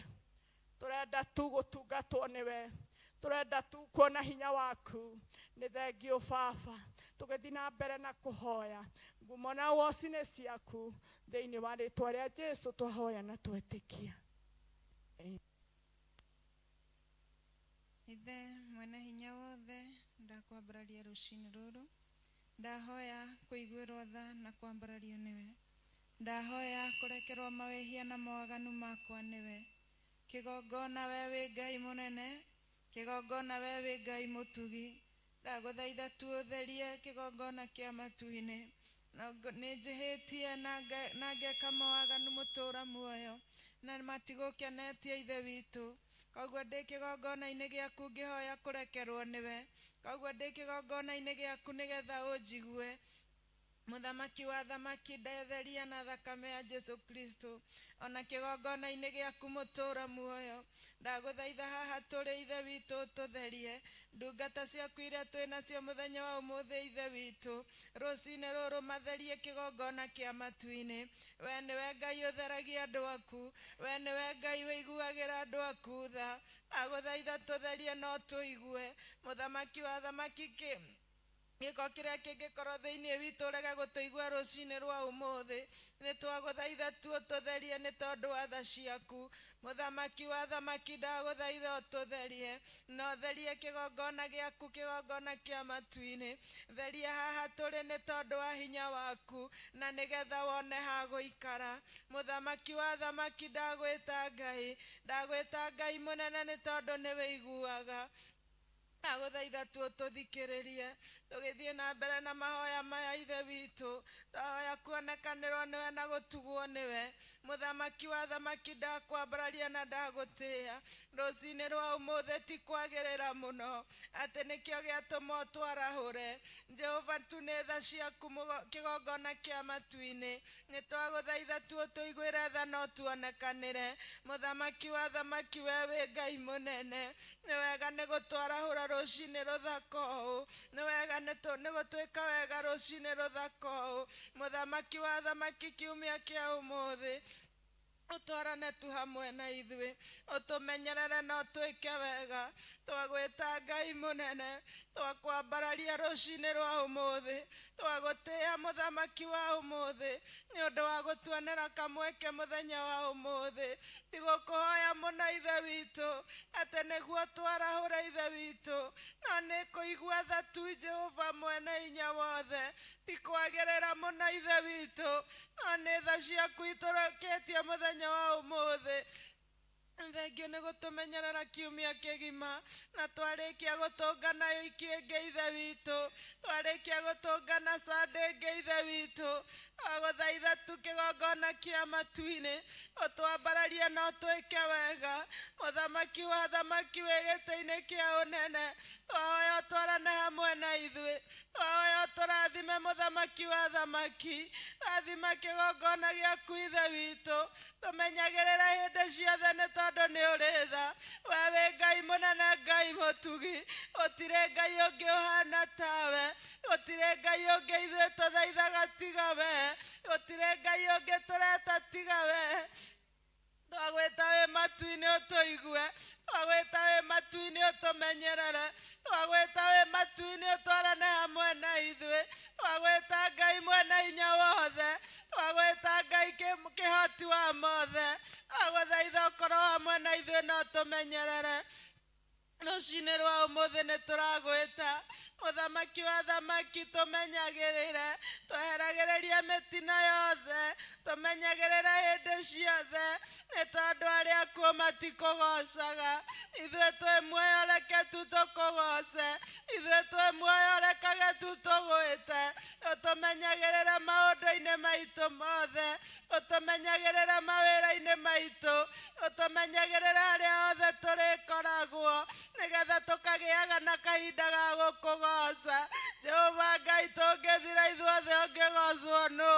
tũrenda tu gũtungatwo nĩwe tũrenda tu kuona hinya waku nĩ thengiũ Baba tũgĩthiĩ na mbere na kũhoya ngumo na ũgoci nĩ ciaku thĩinĩ wa rĩtwa rĩa Jesu twahoya na twetĩkia. Mwene hinya wothe, ndakwambararia rũcinĩ rũrũ. Ndahoya kũiguĩrwo tha na kwambarario nĩwe. Ndahoya kũrekerwo mawĩhia na mawaganu makwa nĩwe. Kĩgongona we wĩ Ngai mũnene, kĩgongona we wĩ Ngai mũtugi. Ndagũthaitha tu ũtherie kĩgongona kĩa matu-inĩ. Nĩ njĩhĩtie na ngeka mawaganu mũtũra muoyo, na matigũkenetie Ithe witũ. Koguo ndĩ kĩgongona-inĩ gĩaku ngĩhoya kũrekerwo nĩwe. Koguo ndĩ kĩgongona-inĩ gĩaku nĩgetha ũnjigue. Mũthamaki wa thamaki, ndetheria na thakame ya Jesu Kristo. Ona kĩgongona-inĩ gĩaku mũtũra muoyo, ndagũthaitha haha tũrĩ Ithe witũ ũtũtherie. Ndungata ciaku iria twĩ nacio mũthenya wa ũmũthĩ Ithe witũ, rũcinĩ rũrũ matherie kĩgongona kĩa matu-inĩ. We nĩwe Ngai ũtheragia andũ aku, we nĩwe Ngai wĩiguagĩra andũ aku tha. Ndagũthaitha tũtherie no tũigue. Mũthamaki wa thamaki, gĩko kĩrĩa kĩngĩkorwo thĩinĩ witũ ũrege gũtũigua rũcinĩ rwa ũmũthĩ, nĩ twagũthaitha tu ũtũtherie nĩ tondũ wa tha ciaku. Mũthamaki wa thamaki, ndagũthaitha ũtũtherie, na ũtherie kĩgongona gĩaku, kĩgongona kĩa matu-inĩ. Theria haha tũrĩ nĩ tondũ wa hinya waku, na nĩgetha wone ha gũikara. Mũthamaki wa thamaki, ndagwĩta Ngai, ndagwĩta Ngai mũnene nĩ tondũ nĩ wĩiguaga. Ndagũthaitha tu ũtũthikĩrĩrie tũgĩthiĩ na mbere na mahoya maya Ithe witũ. Twahoya kuonekanĩrwo nĩwe na gũtugwo nĩwe. Mũthamaki wa thamaki, ndakwambararia na ndagũtĩĩa. Rũcinĩ rwa ũmũthĩ ti kwagĩrĩra mũno atĩ nĩkĩo gĩatũma ũtwarahũre. Jehova tu nĩ tha ciaku kĩgongona kĩa matu-inĩ. Nĩ twagũthaitha tu ũtũiguĩre tha na ũtuonekanĩre. Mũthamaki wa thamaki, we wĩ Ngai mũnene. Nĩ wega nĩ gũtwarahũra rũcinĩ rũthaka ũũ, nĩ wega nĩ gũtwĩka wega rũcinĩ rũthaka ũũ. Mũthamaki wa thamaki, kiumia kĩa ũmũthĩ ũtwarane tu hamwe na ithuĩ, ũtũmenyerere na ũtwĩke wega. Twagwĩta Ngai mũnene, twakwambararia rũcinĩ rwa ũmũthĩ, twagũtĩĩa mũthamaki wa ũmũthĩ nĩ ũndũ wa gũtuonera kamweke mũthenya wa ũmũthĩ. Tigũkũhoya mũno Ithe witũ atĩ nĩguo twarahũre Ithe witũ, no nĩ kũigua tha tu Jehova mwene hinya wothe. Ti kwagĩrĩra mũno Ithe witũ, no nĩ tha ciaku itũrokĩtie mũthenya wa ũmũthĩ. Thengio nĩ gũtũmenyerera kiumia kĩgima, na twarĩkia gũtũngana wiki ĩngĩ Ithe witũ, twarĩkia gũtũngana Sunday ĩngĩ Ithe witũ. Twagũthaitha tu kĩgongona kĩa matu-inĩ ũtwambararie na ũtwĩke wega. Mũthamaki wa thamaki wĩ gĩtĩ-inĩ kĩa ũnene, twahoya ũtwarane hamwe na ithuĩ. Twahoya ũtũrathime mũthamaki wa thamaki. Rathima kĩgongona gĩaku Ithe witũ, tũmenyagĩrĩre hĩndĩ ciothe nĩ tondũ nĩ ũrĩ tha. We wĩ Ngai mũnene, Ngai mũtugi, gũtirĩ Ngai ũngĩ ũhana tawe, gũtirĩ Ngai ũngĩ ithuĩ tũthaithaga tiga we, gũtirĩ Ngai ũngĩ tũreta tiga we. Twagwĩta wĩ matu-inĩ ũtũigue, twagwĩta wĩ matu-inĩ ũtũmenyerere, twagwĩta wĩ matu-inĩ ũtwarane hamwe na ithuĩ. Twagwĩta Ngai mwene hinya wothe, twagwĩta Ngai kĩhoti wa mothe. Twagũthaitha ũkorwo hamwe na ithuĩ na ũtũmenyerere. Rũcinĩ rwa ũmũthĩ nĩ tũragwĩta mũthamaki wa thamaki, tũmenyagĩrĩre, tweheragĩrĩrie mĩtino yothe, tũmenyagĩrĩre hĩndĩ ciothe, nĩ tondũ arĩa akuũ matikũgocaga. Ithuĩ twĩ muoyo, reke tu tũkũgoce, ithuĩ twĩ muoyo, rekage tu tũgwĩte. Ũtũmenyagĩrĩre maũndũ-inĩ maitũ mothe, ũtũmenyagĩrĩre mawĩra-inĩ maitũ, ũtũmenyagĩrĩre harĩa hothe tũrĩkoragwo, nĩgetha tũkagĩaga na kahinda ga gũkũgoca. Jehova Ngai, tũngĩthira ithuothe ũngĩgocwo nũ?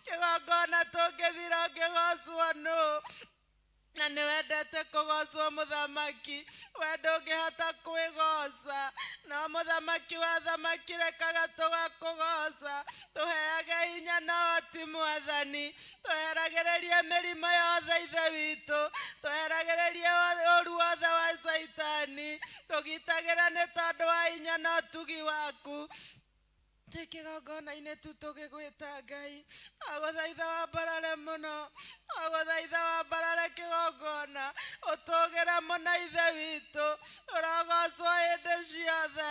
Kĩgongona tũngĩthira ũngĩgocwo nũ? Na nĩ wendete kũgocwo mũthamaki, we ndũngĩhota kwĩgoca. No mũthamaki wa thamaki, rekaga tũgakũgoca, tũheage hinya na ũhoti Mwathani, tweheragĩrĩrie mĩrimũ yothe Ithe witũ, tweheragĩrĩrie ũũru wothe wa Caitani, tũgitagĩra nĩ tondũ wa hinya na ũtugi waku. Twĩ kĩgongona-inĩ tu tũgĩgwĩta Ngai, agũthaitha wambarare mũno, agũthaitha wambarare kĩgongona, ũtũgĩre mũno Ithe witũ, ũrogocwo hĩndĩ ciothe,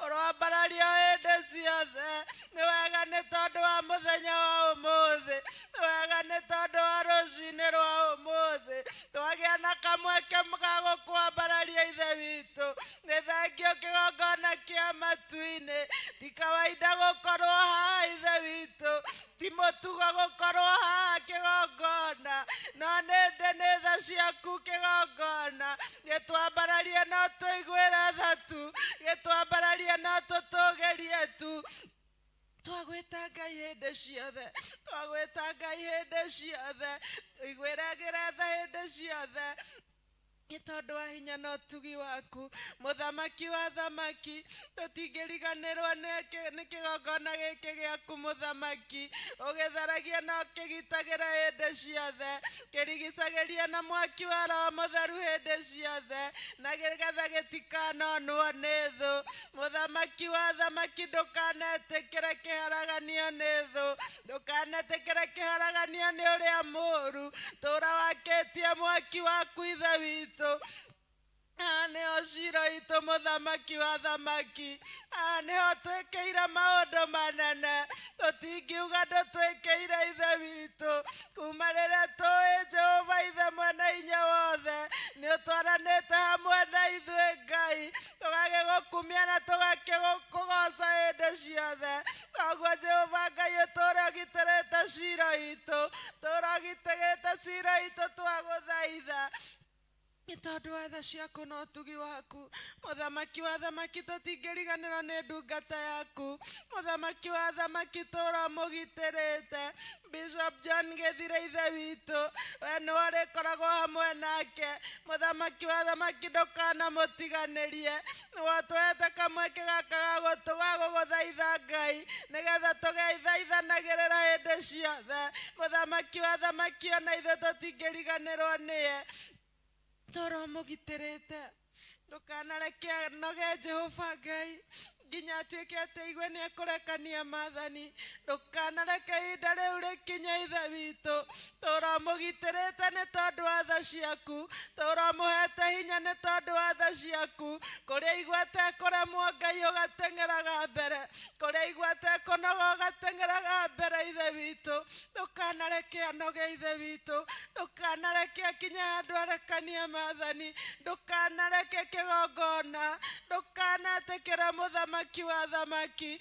ũroambarario hĩndĩ ciothe. Nĩ wega nĩ tondũ wa mũthenya wa ũmũthĩ, nĩ wega nĩ tondũ wa rũcinĩ rwa ũmũthĩ, twagĩa na kamweke ga gũkwambararia Ithe witũ. Nĩ thengio kĩgongona kĩa matu-inĩ, ti kawaida gũkorwo haha Ithe witũ, ti mũtugo gũkorwo haha kĩgongona, no nĩ ndĩ nĩ tha ciaku kĩgongona. Gĩtwambararie no tũiguĩre tha tu, gĩtwambararie no tũtũgĩrie tu. Twagwĩta Ngai hĩndĩ ciothe, twagwĩta Ngai hĩndĩ ciothe, tũiguĩragĩre tha hĩndĩ ciothe, nĩ tondũ wa hinya na ũtugi waku. Mũthamaki wa thamaki, tũtingĩriganĩrwo nĩ kĩgongona gĩkĩ gĩaku mũthamaki, ũgĩtharagia na ũkĩgitagĩra hĩndĩ ciothe, kĩrigicagĩria na mwaki wa Roho Mũtheru hĩndĩ ciothe, na nĩgetha gĩtikanonwo nĩ thũ. Mũthamaki wa thamaki, ndũkanetĩkĩre kĩharaganio nĩ thũ, ndũkanetĩkĩre kĩharaganio nĩ ũrĩa mũũru. Tũra wakĩtie mwaki waku Ithe witũ. Haha nĩho cira witũ mũthamaki wa thamaki, haha nĩho twĩkĩire maũndũ manene, tũtingiuga ndũtwĩkĩire Ithe witũ. Kuma rĩrĩa tũĩ Jehova Ithe mwene hinya wothe, nĩ ũtwaranĩte hamwe na ithuĩ Ngai, tũgagĩgũkumia na tũgakĩgũkũgoca hĩndĩ ciothe. Koguo Jehova Ngai, ũtũũre ũgitĩrĩte cira witũ, tũũre ũgitĩrĩte cira witũ, twagũthaitha nĩ tondũ wa tha ciaku na ũtugi waku. Mũthamaki wa thamaki, tũtingĩriganĩrwo nĩ ndungata yaku. Mũthamaki wa thamaki, tũra mũgitĩrĩte Bishop John Gĩthire Ithe witũ, we nĩwe ũrĩkoragwo hamwe nake. Mũthamaki wa thamaki, ndũkanamũtiganĩrie, nĩwe ũtũhete kamweke gaka ga gũgũthaitha Ngai, nĩgetha tũgeithaithanagĩrĩra hĩndĩ ciothe. Mũthamaki wa thamaki, ona ithuĩ tũtingĩriganĩrwo nĩye, tũra mũgitĩrĩte. Ndũkanareke anoge Jehova Ngai, nginya atuĩke atĩ aigue nĩ ekũrekania maathani. Ndũkanareke ihinda rĩu rĩkinye Ithe witũ, tũra mũgitĩrĩte nĩ tondũ wa tha ciaku, tũra mũhete hinya nĩ tondũ wa tha ciaku. Kũrĩa aiguĩte kũremwo Ngai, ũgateng'eraga mbere, kũrĩa aiguĩte kũnoga ũgateng'eraga mbere Ithe witũ. Ndũkanareke anoge Ithe witũ, ndũkanareke akinye handũ arekanie maathani, ndũkanareke kĩgongona, ndũkanetĩkĩre mũthamaki wa thamaki,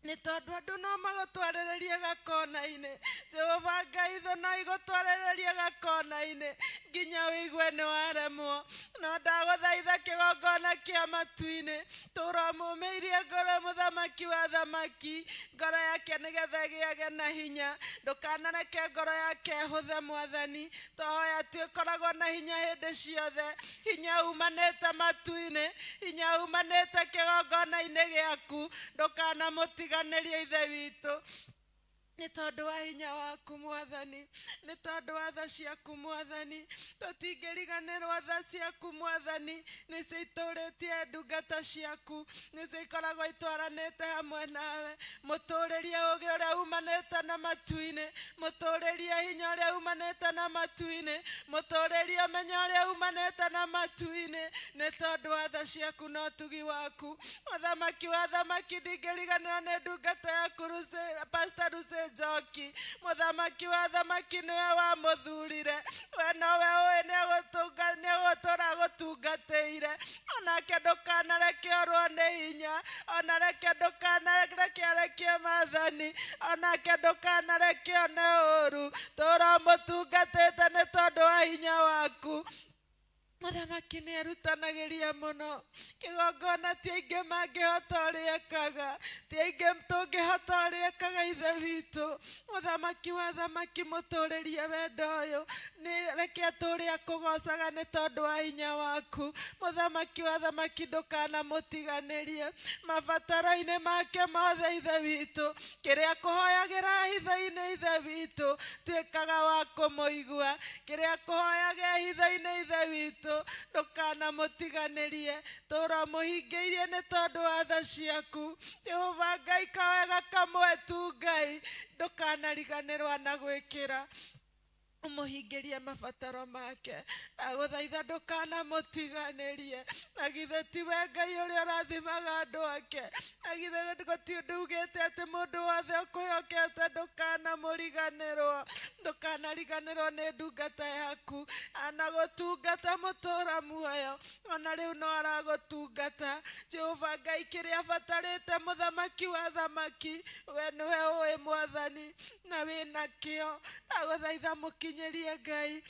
nĩ tondũ andũ no magũtwarĩrĩrie gakona-inĩ. Jehova Ngai, thũ no igũtwarĩrĩrie gakona-inĩ nginya ũigue nĩ waremwo. No ndagũthaitha kĩgongona kĩa matu-inĩ, tũra mũmĩirie ngoro mũthamaki wa thamaki, ngoro yake nĩgetha ĩgĩage na hinya. Ndũkanareke ngoro yake ĩhũthe Mwathani, twahoya tuĩkoragwo na hinya hĩndĩ ciothe, hinya umanĩte matu-inĩ, hinya umanĩte kĩgongona-inĩ gĩaku. Ndũkanamũtiganĩrie Ithe witũ, nĩ tondũ wa hinya waku Mwathani, nĩ tondũ wa tha ciaku Mwathani. Tũtingĩriganĩrwo tha ciaku Mwathani, nĩcio itũrĩtie ndungata ciaku, nĩcio ikoragwo itwaranĩte hamwe nawe. Mũtũrĩrie ũũgĩ ũrĩa umanĩte na matu-inĩ, mũtũrĩrie hinya ũrĩa umanĩte na matu-inĩ, mũtũrĩrie ũmenyo ũrĩa umanĩte na matu-inĩ, nĩ tondũ wa tha ciaku na ũtugi waku. Mũthamaki wa thamaki, ndingĩriganĩrwo nĩ ndungata yaku Pastor Lucy Njoki. Mũthamaki wa thamaki, nĩwe wamũthurire, we nowe ũĩ nĩegũtũra gũtungatĩire. Onake ndũkanareke orwo nĩ hinya, onareke ndũkanareke arekie maathani, onake ndũkanareke one ũũru. Tũra mũtungatĩte nĩ tondũ wa hinya waku. Mũthamaki nĩ erutanagĩria mũno kĩgongona, ti aingĩ mangĩhota ũrĩa ekaga, ti aingĩ tũngĩhota ũrĩa ekaga Ithe witũ. Mũthamaki wa thamaki, mũtũrĩrie wendo ũyũ, nĩ reke atũũre akũgocaga nĩ tondũ wa hinya waku. Mũthamaki wa thamaki, ndũkanamũtiganĩrie mabataro-inĩ make mothe Ithe witũ. Kĩrĩa kũhoyagĩra hitho-inĩ Ithe witũ, tuĩkaga wa kũmũigua. Kĩrĩa kũhoyaga hitho-inĩ Ithe witũ, witũ ndũkanamũtiganĩrie tũra mũhingĩirie nĩ tondũ wa tha ciaku Jehova Ngai kawega kamwe tu Ngai ndũkanariganĩrwo na gwĩkĩra umuhingirie mabataro make ndagũthaitha ndũkanamũtiganĩrie na githĩ tiwe Ngai ũrĩa ũrathimaga andũ ake na githĩ gũtirĩ ndugĩte atĩ mũndũ wothe ũkwĩhokete ndũkanamũriganĩrwo ndũkanariganĩrwo nĩ ndungata yaku anagũtungata mũtũra muoyo ona rĩu no aragũtungata Jehova Ngai kĩrĩa abatarĩte mũthamaki wa thamaki we nĩwe ũĩ mwathani na wĩna kĩo ndagũthaitha mũkinyerie Ngai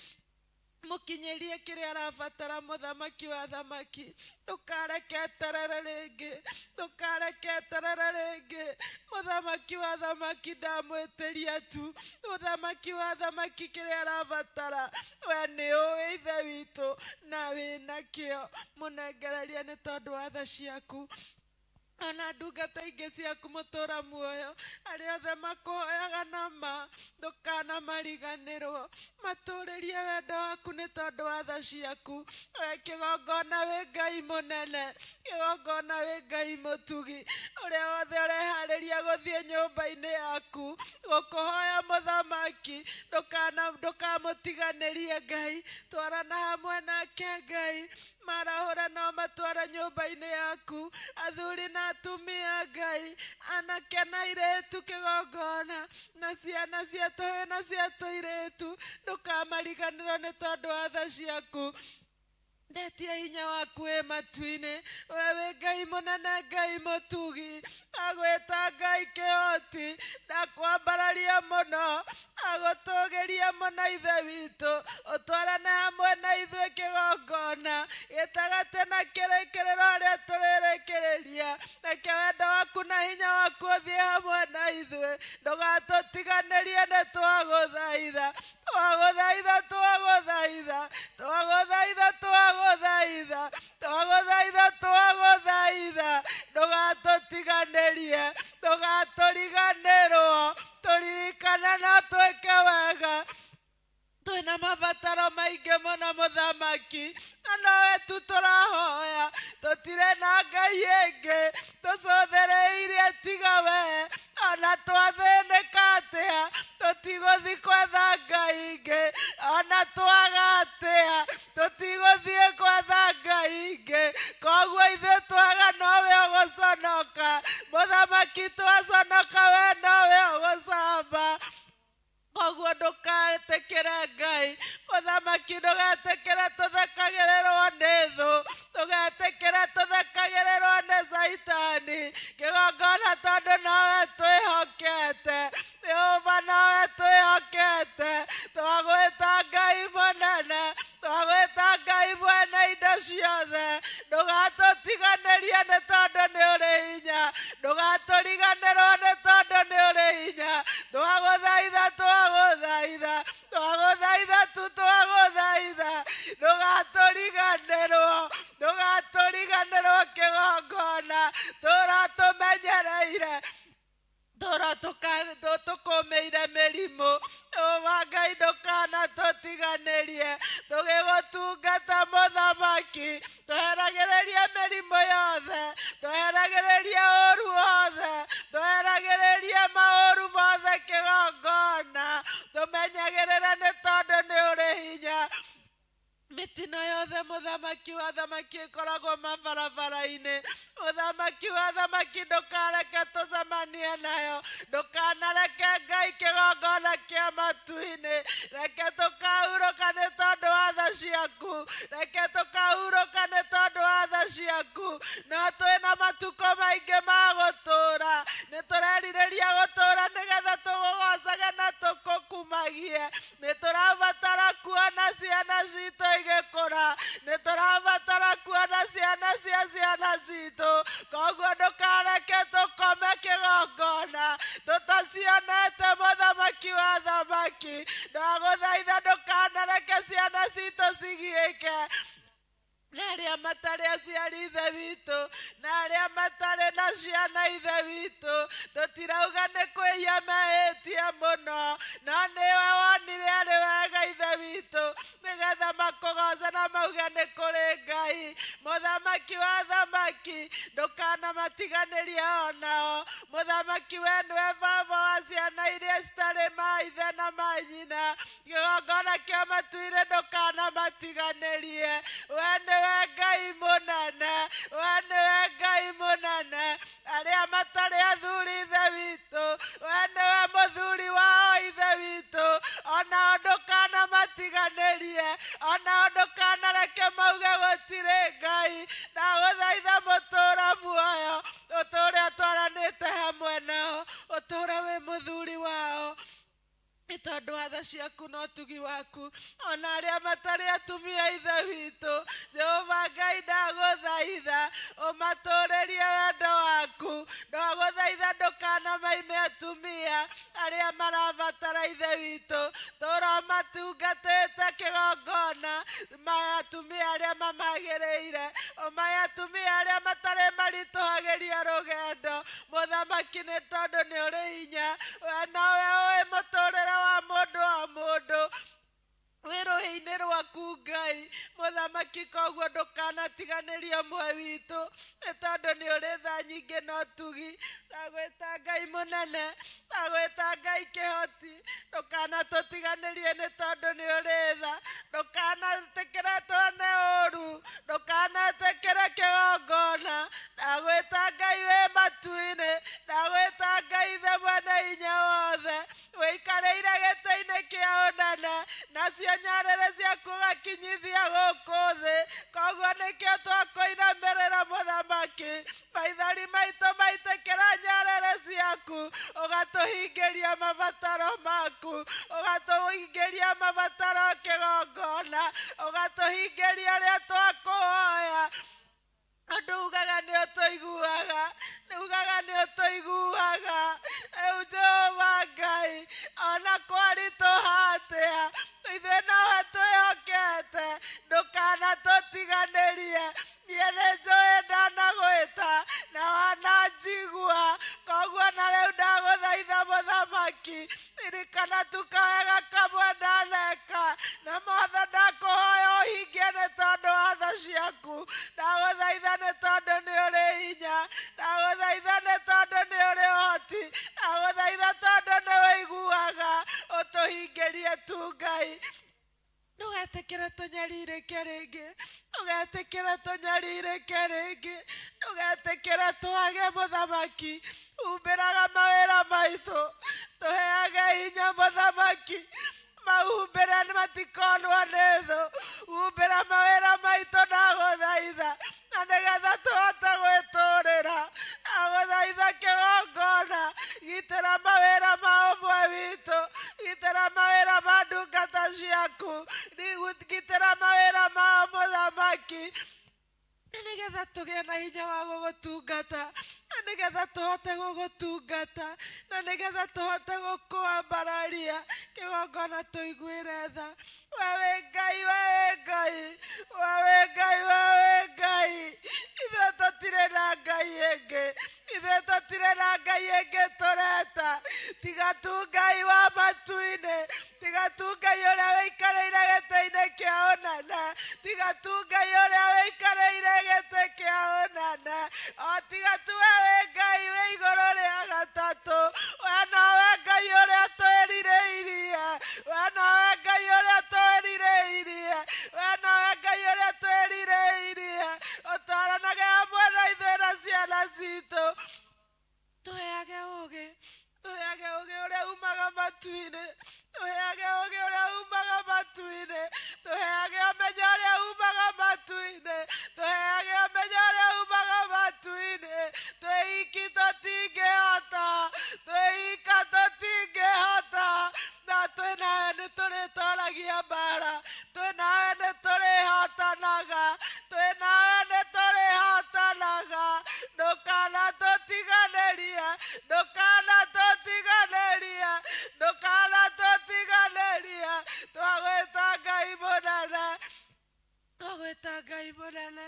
mũkinyerie kĩrĩa arabatara mũthamaki wa thamaki ndũkareke eterere rĩngĩ ndũkareke eterere rĩngĩ mũthamaki wa thamaki ndamwĩtĩria tu mũthamaki wa thamaki kĩrĩa arabatara we nĩ ũĩ ithe witũ na wĩna kĩo mũnengererie nĩ tondũ wa tha ciaku ona ndungata ingĩ ciaku mũtũra muoyo arĩa othe makũhoyaga na ma ndũkanamariganĩrwo matũrĩrie wendo waku nĩ tondũ wa tha ciaku we kĩgongona wĩ Ngai mũnene kĩgongona wĩ Ngai mũtugi ũrĩa wothe ũreharĩria gũthiĩ nyũmba-inĩ yaku gũkũhoya mũthamaki ndũkamũtiganĩrie Ngai twarana hamwe nake Ngai marahũra no matwara nyũmba-inĩ yaku athuri na atumia Ngai anake na airĩtu kĩgongona na ciana cia tũhĩĩ na cia tũirĩtu ndũkamariganĩrwo nĩ tondũ wa tha ciaku ndetia hinya waku wĩ matu-inĩ we wĩ Ngai mũnene Ngai mũtugi agwĩta Ngai kĩhoti ndakwambararia mũno agũtũgĩria mũno ithe witũ ũtwarane hamwe na ithuĩ kĩgongona gĩtagatĩ na kĩrĩkĩrĩro arĩa tũrĩrĩkĩrĩria reke wendo waku na hinya waku ũthiĩ hamwe na ithuĩ ndũgatũtiganĩrie nĩ twagũthaitha twagũthaitha twagũthaitha twagũthaitha twagũthaitha twagũthaitha twagũthaitha ndũgatũtiganĩrie ndũgatũriganĩrwo tũririkane na twĩke wega twĩna mabataro maingĩ mũno mũthamaki na nowe tu tũrahoya tũtirĩ na Ngai ĩngĩ tũcũthĩrĩirie tiga we ona twathĩnĩka atĩa tũtigũthiĩ gwetha Ngai ingĩ ona twaga atĩa tũtigũthiĩ gwetha Ngai ingĩ koguo ithuĩ twaga nowe ũgũconoka mũthamaki twaconoka we nowe ũgũcamba koguo ndũkaetĩkĩre Ngai mũthamaki ndũgetĩkĩre tũthekagĩrĩrwo nĩ thũ ndũgetĩkĩre tũthekagĩrĩrwo nĩ Caitani kĩgongona tondũ nowe twĩhokete Jehova nowe twĩhokete twagwĩta Ngai mũnene twagwĩta Ngai mwene indo ciothe ndũgatũtiganĩrie nĩ tondũ nĩ ũrĩ hinya ndũgatũriganĩrwo nĩ tondũ nĩ ũrĩ hinya twagũthaitha twagũthaitha twagũthaitha tu twagũthaitha ndũgatũriganĩrwo ndũgatũriganĩrwo kĩgongona tũra tũmenyereire tũra tũkũmĩire mĩrimũ Jehova Ngai ndũkanatũtiganĩrie tũgĩgũtungata mũthamaki tũheragĩrĩrie mĩrimũ yothe tũheragĩrĩrie ũũru wothe tũheragĩrĩrie maũru mothe kĩgongona tũmenyagĩrĩre nĩ tondũ nĩ ũrĩ hinya mĩtino yothe mũthamaki wa thamaki ĩkoragwo mabarabara-inĩ mũthamaki wa thamaki ndũkareke tũcemanie nayo ndũkanareke Ngai kĩgongona kĩa matu-inĩ reke tũkahurũka nĩ tondũ wa tha ciaku reke tũkahurũka nĩ tondũ wa tha ciaku no twĩna matukũ maingĩ ma gũtũũra nĩ tũrerirĩria gũtũũra nĩgetha tũgũgocage na tũkũkumagie nĩ tũrabatara kuona ciana citũ igĩkũra nĩ tũrabatara kuona ciana cia ciana citũ koguo ndũkareke tũkome kĩgongona tũtacionete mũthamaki wa thamaki ndagũthaitha ndũkanareke ciana citũ cigiĩke na arĩa matarĩ aciari ithe witũ na arĩa matarĩ na ciana ithe witũ tũtirauga nĩ kwĩhia mehĩtie mũno no nĩwe wonire arĩ wega ithe witũ nĩgetha makũgoce na mauge nĩ kũrĩ Ngai. Mũthamaki wa thamaki, ndũkanamatiganĩrie onao. Mũthamaki we nĩwe baba wa ciana iria citarĩ maithe na manyina. Kĩgongona kĩa matu-inĩ ndũkanamatiganĩrie. We nĩwe Ngai mũnene, we nĩwe Ngai mũnene. Arĩa matarĩ athuri ithe witũ, we nĩwe mũthuri wao ithe witũ. Onao ndũkanamatiganĩrie, onao ndũkanareke mauge gũtirĩ Ngai. Ndagũthaitha mũtũũra muoyo, ũtũũre ũtwaranĩte hamwe nao, ũtũũre wĩ mũthuri wao. Nĩ tondũ wa tha ciaku na ũtugi waku, ona arĩa matarĩ atumia ithe witũ, Jehova Ngai ndagũthaitha ũmatũũrĩrie wendo waku. Ndagũthaitha ndũkanamaime atumia arĩa marabatara ithe witũ. Tũũra ũmatungatĩte kĩgongona, mae atumia arĩa mamagĩrĩire, ũmae atumia arĩa matarĩ maritũhagĩria rũgendo. Mũthamaki nĩ tondũ nĩ ũrĩ hinya, we nowe ũĩ mũtũũrĩre wa mũndũ o mũndũ wĩ rũhĩ-inĩ rwaku Ngai. Mũthamaki koguo ndũkanatiganĩrie ũmwe witũ, nĩ tondũ nĩ ũrĩ tha nyingĩ na ũtugi. Ndagwĩta Ngai mũnene, ndagwĩta Ngai kĩhoti, ndũkanatũtiganĩrie nĩ tondũ nĩ ũrĩ tha. Ndũkanetĩkĩre tuone ũũru, ndũkanetĩkĩre kĩgongona. Ndagwĩta Ngai wĩ matu-inĩ, ndagwĩta Ngai ithe mwene hinya wothe, wĩikarĩire gĩtĩ-inĩ kĩa ũnene, nacio nyarĩrĩ ciaku ũgakinyithia gũkũ thĩ. Koguo nĩkĩo twakũinamĩrĩra mũthamaki, maithori maitũ maitĩkĩra nyarĩrĩ ciaku, ũgatũhingĩria mabataro maku, ũgatũhingĩria mabataro kĩgongona, ũgatũhingĩria ũrĩa twakũhoya. Andũ ugaga nĩ ũtũiguaga, nĩ ugaga nĩ ũtũiguaga. Rĩu Jehova Ngai, ona kwaritũha atĩa, ithuĩ nowe twĩhokete, ndũkanatũtiganĩrie. Niĩ nĩ njũĩ ndanagwĩta na wananjigua, koguo na rĩu ndagũthaitha mũthamaki, ririkana tu kawega kamwe ndaneka, na mothe ndakũhoya ũhingie nĩ tondũ wa tha ciaku. Ndagũthaitha nĩ tondũ nĩ ũrĩ hinya, ndagũthaitha nĩ tondũ nĩ ũrĩ ũhoti, ndagũthaitha tondũ nĩ wĩiguaga, ũtũhingĩrie tu Ngai. Ndũgetĩkĩre tũnyarirĩke rĩngĩ, ndũgetĩkĩre tũnyarirĩke rĩngĩ, ndũgetĩkĩre twage mũthamaki. Humbĩraga mawĩra maitũ, tũheage hinya mũthamaki, mahumbĩre matikonwo nĩ thũ. Humbĩra mawĩra maitũ ndagũthaitha, na nĩgetha tũhote gwĩtũũrĩra. Ndagũthaitha kĩgongona, gitĩra mawĩra ma ũmwe witũ, gitĩra mawĩra ma ndungata ciaku, gitĩra mawĩra ma mũthamaki, nĩgetha tũgĩe na hinya wa gũgũtungata, na nĩgetha tũhote gũgũtungata, na nĩgetha tũhote gũkũambararia kĩgongona tũiguĩre tha. We wĩ Ngai, we wĩ Ngai, we wĩ Ngai, we wĩ Ngai. Ithuĩ tũtirĩ na Ngai ĩngĩ, ithuĩ tũtirĩ na Ngai ĩngĩ tũreta, tiga tu Ngai wa matu-inĩ, tiga tu Ngai ũrĩa wĩikarĩire gĩtĩ-inĩ kĩa ũnene, tiga tu Ngai ũrĩa wĩikarĩire gĩtĩ kĩa ũnene, o tiga tu we wĩ Ngai wĩ igũrũ rĩa gatatũ. We nowe Ngai ũrĩa twĩrirĩirie, we nowe Ngai ũrĩa twĩrirĩirie, we nowe Ngai ũrĩa twĩrirĩirie. Ũtwaranage hamwe na ithuĩ na ciana citũ. Tũheage ũũgĩ, tũheage ũũgĩ ũrĩa umaga matu-inĩ, tũheage ũũgĩ ũrĩa umaga matu-inĩ, tũheage ũmenyo ũrĩa umaga matu-inĩ, tũheage ũmenyo ũrĩa umaga matu-inĩ. Twĩ iki tũtingĩhota, twĩ ika tũtingĩhota, na twĩ nawe nĩ tũrĩtoragia mbara, twĩ nawe nĩ tũrĩhotanaga, twĩ nawe nĩ tũrĩhotanaga. Ndũkanatũtiganĩrie, ndũkanatũtiganĩrie, ndũkanatũtiganĩrie. Twagwĩta Ngai mũnene, twagwĩta Ngai mũnene,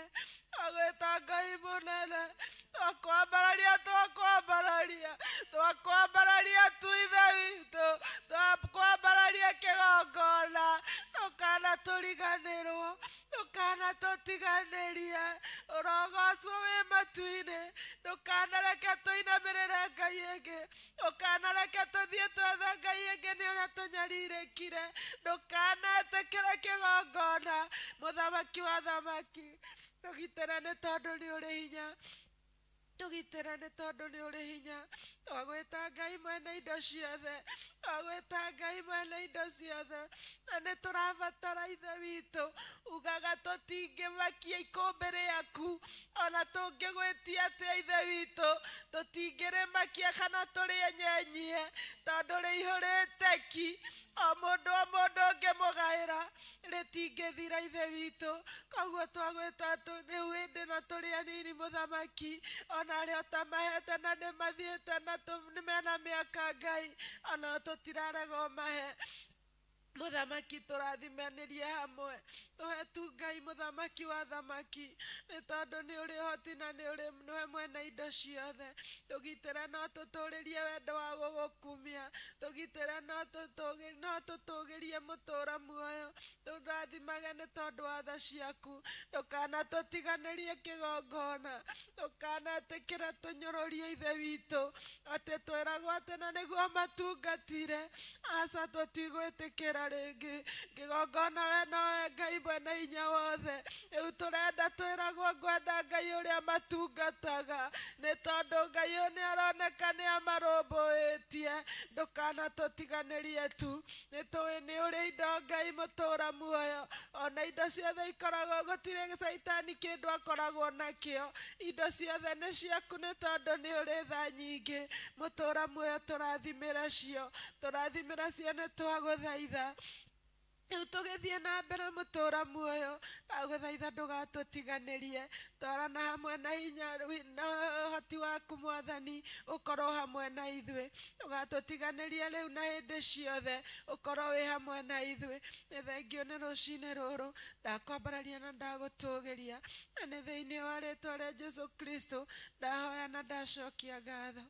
twagwĩta Ngai mũnene. Twakwambararia, twakwambararia, twakwambararia tu ithe witũ, twakwambararia kĩgongona. Ndũkana Ndũkanatũriganĩrwo, ndũkanatũtiganĩrie, ũrogocwo wĩ matu-inĩ. Ndũkanareke tũinamĩrĩre Ngai ĩngĩ, ndũkanareke tũthiĩ twethe Ngai ĩngĩ nĩ ũrĩa tũnyarirĩkire. Ndũkanetĩkĩre kĩgongona, mũthamaki wa thamaki. Tũgitĩre nĩ tondũ nĩ ũrĩ hinya, tũgitĩre nĩ tondũ nĩ ũrĩ hinya. Twagwĩta Ngai mwene indo ciothe, twagwĩta Ngai mwene indo ciothe, na nĩ tũrabatara Ithe witũ. Ugaga tũtingĩmakia ikũmbĩ rĩaku, ona tũngĩgwĩtia atĩa Ithe witũ, tũtingĩrĩmakia kana tũrĩenyenyie, tondũ rĩihũrĩte ki. O mũndũ o mũndũ ũngĩmũgaĩra rĩtingĩthira Ithe witũ. Koguo twagwĩta rĩu hĩndĩ ĩno tũrĩ anini mũthamaki, ona arĩa ũtamahete na nĩ mathiĩte na nĩ mena mĩaka Ngai, ona tũtirarega ũmahe. Mũthamaki tũrathimanĩrie hamwe, tũhe tu Ngai mũthamaki wa thamaki, nĩ tondũ nĩ ũrĩ ũhoti na nĩ ũrĩ nĩwe mwene indo ciothe. Tũgitĩre no tũtũrĩrie wendo wa gũgũkumia, tũgitĩre no tũtũgĩrie mũtũra muoyo. Tũrathimage nĩ tondũ wa tha ciaku. Ndũkanatũtiganĩrie kĩgongona, ndũkanetĩkĩre tũnyũrũrie Ithe witũ, atĩ twĩragwo atĩ na nĩguo matungatire. Aca, tũtigwĩtĩkĩra rĩngĩ kĩgongona. We nowe Ngai mwene hinya wothe. Rĩu tũrenda twĩragwo ngwenda Ngai ũrĩa matungataga, nĩ tondũ Ngai ũyũ nĩ aroneka nĩ amarũmbũĩtie. Ndũkanatũtiganĩrie tu, nĩ tũĩ nĩ ũrĩ indo Ngai mũtũra muoyo, ona indo ciothe ikoragwo, gũtirĩ caitani kĩndũ akoragwo nakĩo. Indo ciothe nĩ ciaku nĩ tondũ nĩ ũrĩ tha nyingĩ. Mũtũra muoyo tũrathimĩra cio, tũrathimĩra cio, nĩ twagũthaitha. Rĩu tũgĩthiĩ na mbere mũtũra muoyo, ndagũthaitha ndũgatũtiganĩrie. Twarana hamwe na hinya na ũhoti waku Mwathani, ũkorwo hamwe na ithuĩ. Ndũgatũtiganĩrie rĩu na hĩndĩ ciothe, ũkorwo wĩ hamwe na ithuĩ. Nĩ thengio nĩ rũcinĩ rũrũ, ndakwambararia na ndagũtũgĩria, na nĩ thĩinĩ wa rĩtwa rĩa Jesu Kristo ndahoya na ndacokia ngatho.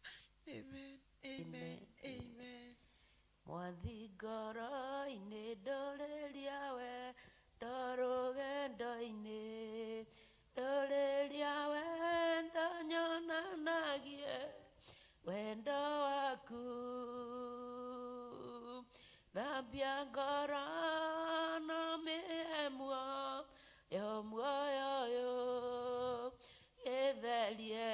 Amen, amen, amen. Mwathi ngoro-inĩ ndũrĩria wendo rũgendo-inĩ, ndũrĩria wendo nyonanagie wendo waku. Thambia ngoro na mĩhe muoyo muoyo ũyũ, gĩtherie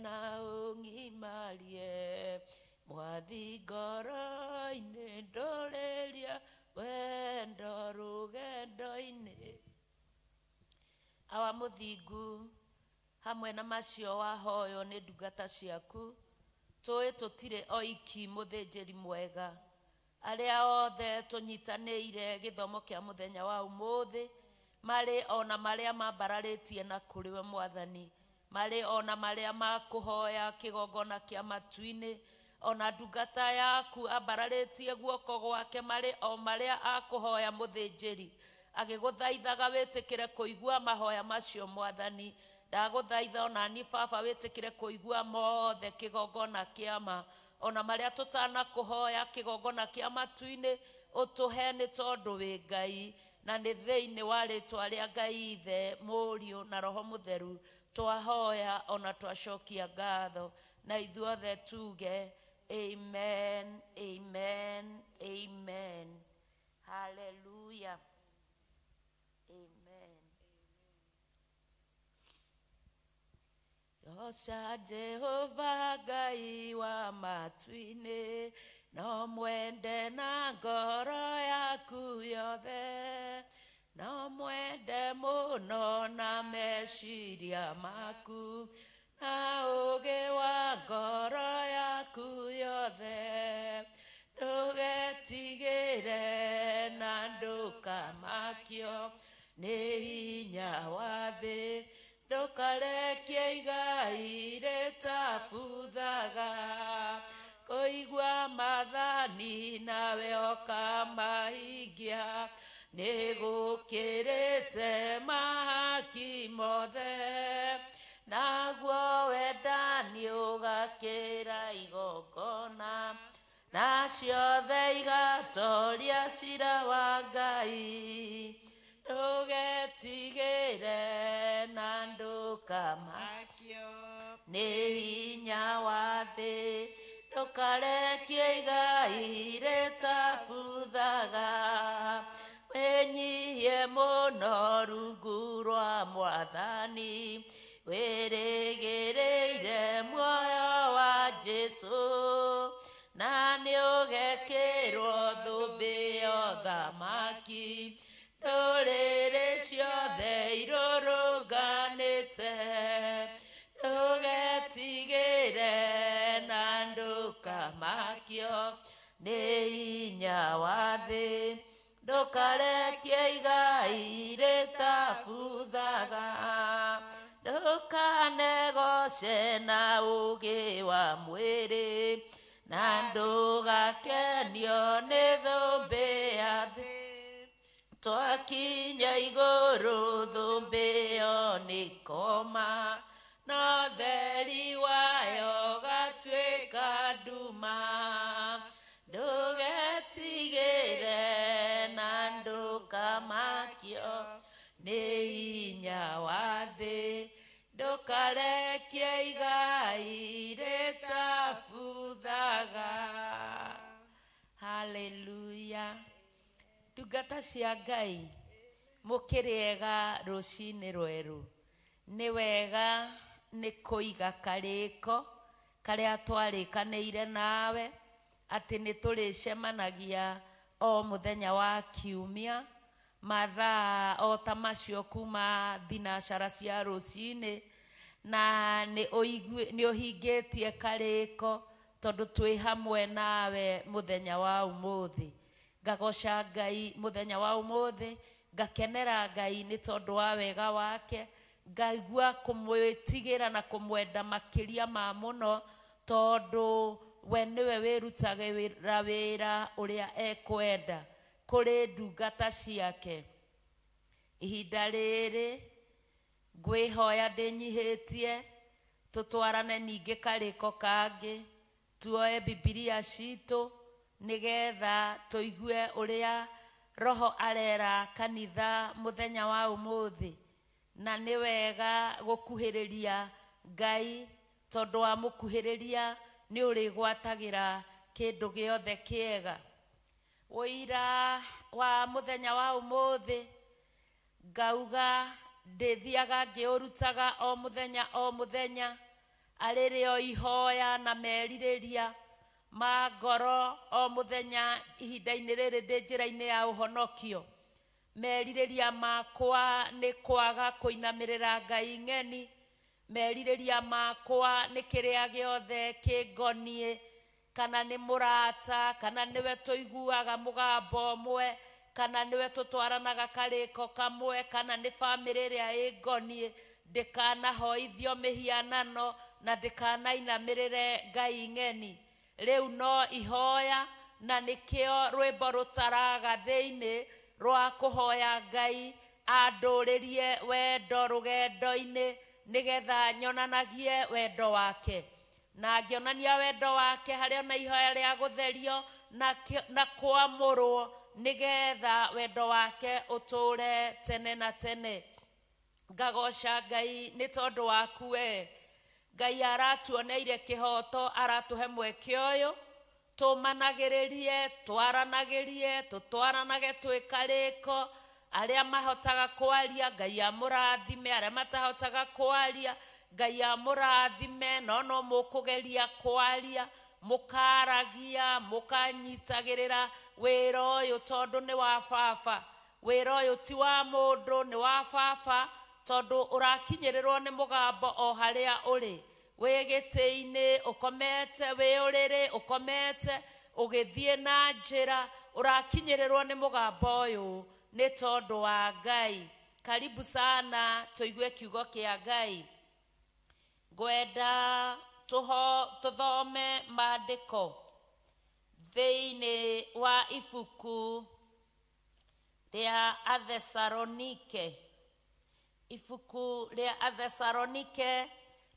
na ũng'imarie. Mwathi ngoro-inĩ ndũrĩria wendo rũgendo-inĩ. Awa mũthingu, hamwe na macio wahoywo nĩ ndungata ciaku, tũĩ tũtirĩ oiki mũthĩnjĩri mwega. Arĩa othe tũnyitanĩire gĩthomo kĩa mũthenya wa ũmũthĩ, marĩ ona marĩa mambararĩtie na kũrĩ we Mwathani, marĩ ona marĩa makũhoya kĩgongona kĩa matu-inĩ, ona ndungata yaku ambararĩtie guoko gwake, marĩ o marĩa akũhoya mũthĩnjĩri, agĩgũthaithaga wĩtĩkĩre kũigua mahoya macio Mwathani. Ndagũthaitha ona ni Baba wĩtĩkĩre kũigua mothe kĩgongona kĩa ona marĩa tũtanakũhoya kĩgongona kĩa matu-inĩ, ũtũhe nĩ tondũ wĩ Ngai, na nĩ thĩinĩ wa rĩtwa rĩa Ngai Ithe, Mũriũ na Roho Mũtheru twahoya ona twacokia ngatho, na ithuothe tuge amen, amen, amen. Hallelujah. Amen. Goca Jehova Ngai wa matu-inĩ, no mwende na ngoro yaku yothe, no mwende mũno na meciria maku, na ũũgĩ wa ngoro yaku yothe. Ndũgetigĩre na ndũkamakio nĩ hinya wa thĩ, ndũkarekie igai rĩtabuthaga. Kũigua maathani nawe ũkamahingia, nĩ gũkĩrĩte mahaki mothe, naguo wendani ũgakĩra igongona, Na ciothe igatoria cira wa Ngai. Ndũgetigĩre na ndũkamakio nĩ hinya wa thĩ. Ndũkarekie igai rĩtabuthaga. Wĩnyihie mũno rungu rwa Mwathani. Wĩrĩgĩrĩire muoyo wa Jesũ. Na nĩũgekĩrwo thũmbĩ ya ũthamaki. Ndũrĩrĩ ciothe irũrũnganĩte. Ndũgetigĩre na ndũkamakio nĩ hinya wa thĩ. Ndũkarekie igai rĩtabuthaga. Ndũkanegoce na ũũgĩ wa mwĩrĩ. Na ndũgakenio nĩ thũmbĩ ya thĩ. Twakinya igũrũ thũmbĩ ĩyo nĩ koma. No theri wayo gatuĩka nduma. Ndũgetigĩre na ndũkamakio nĩ hinya wa thĩ. Ndũkarekie igai rĩtabuthaga. Haleluya. Ndungata cia Ngai, mũkĩrĩega rũcinĩ rwerũ. Nĩ wega nĩ kũiga karĩko karĩa twarĩkanĩire nawe atĩ nĩ tũrĩcemanagia o mũthenya wa kiumia mathaa o ta macio kuma thinacara cia rũcinĩ, na nĩ ũhingĩtie karĩko tondũ twĩ hamwe nawe mũthenya wa ũmũthĩ. Ngagoca Ngai mũthenya wa ũmũthĩ, ngakenera Ngai nĩ tondũ wa wega wake, ngaigua kũmwĩtigĩra na kũmwenda makĩria ma mũno, tondũ we nĩwe wĩrutagĩra wĩra ũrĩa ekwenda kũrĩ ndungata ciake. Ihinda rĩrĩ ngwĩhoya ndĩnyihĩtie tũtwarane ningĩ karĩko kangĩ, tuoe Bibilia citũ nĩgetha tũigue ũrĩa Roho arera kanitha mũthenya wa ũmũthĩ. Na nĩ wega gũkuhĩrĩria Ngai, tondũ wamũkuhĩrĩria nĩ ũrĩgwatagĩra kĩndũ gĩothe kĩega. Ũira wa mũthenya wa ũmũthĩ ngauga ndĩthiaga ngĩũrutaga o mũthenya o mũthenya, arĩ rĩo ihoya na merirĩria ma ngoro o mũthenya ihinda-inĩ rĩrĩ ndĩ njĩra-inĩ ya ũhonokio. Merirĩria makwa nĩ kwaga kũinamĩrĩra Ngai ng'eni. Merirĩria makwa nĩ kĩrĩa gĩothe kĩngoniĩ, kana nĩ mũrata, kana nĩwe tũiguaga mũgambo ũmwe, kana nĩwe tũtwaranaga karĩko kamwe, kana nĩ bamĩrĩ ĩrĩa ĩngoniĩ. Ndĩkanahoithio mĩhianano na ndĩkanainamĩrĩre Ngai ng'eni. Rĩu no ihoya, na nĩkĩo rwĩmbo rũtaraga thĩinĩ rwa kũhoya Ngai andũrĩrie wendo rũgendo-inĩ, nĩgetha nyonanagie wendo wake. Na ngĩonania wendo wake harĩ ona ihoya rĩa gũtherio na kwamũrwo, nĩgetha wendo wake ũtũũre tene na tene. Ngagoca Ngai nĩ tondũ waku we. Ngai aratuoneire kĩhoto, aratũhe mweke ũyũ tũmanagĩrĩrie, twaranagĩrie, tũtwaranage twĩ karĩko. Arĩa mahotaga kwaria Ngai amũrathime, arĩa matahotaga kwaria Ngai amũrathime. No no mũkũgeria kwaria, mũkaragia, mũkanyitagĩrĩra wĩra ũyũ tondũ nĩ wa baba. Wĩra ũyũ ti wa mũndũ, nĩ wa baba, tondũ ũrakinyĩrĩrwo nĩ mũgambo o harĩa ũrĩ. Wĩ gĩtĩ-inĩ ũkomete, wĩ ũrĩrĩ ũkomete, ũgĩthiĩ na njĩra, ũrakinyĩrĩrwo nĩ mũgambo ũyũ nĩ tondũ wa Ngai. Karibu sana tũigue kiugo kĩa Ngai. Ngwenda tũthome maandĩko thĩinĩ wa ibuku rĩa Athesalonike. Ibuku rĩa Athesalonike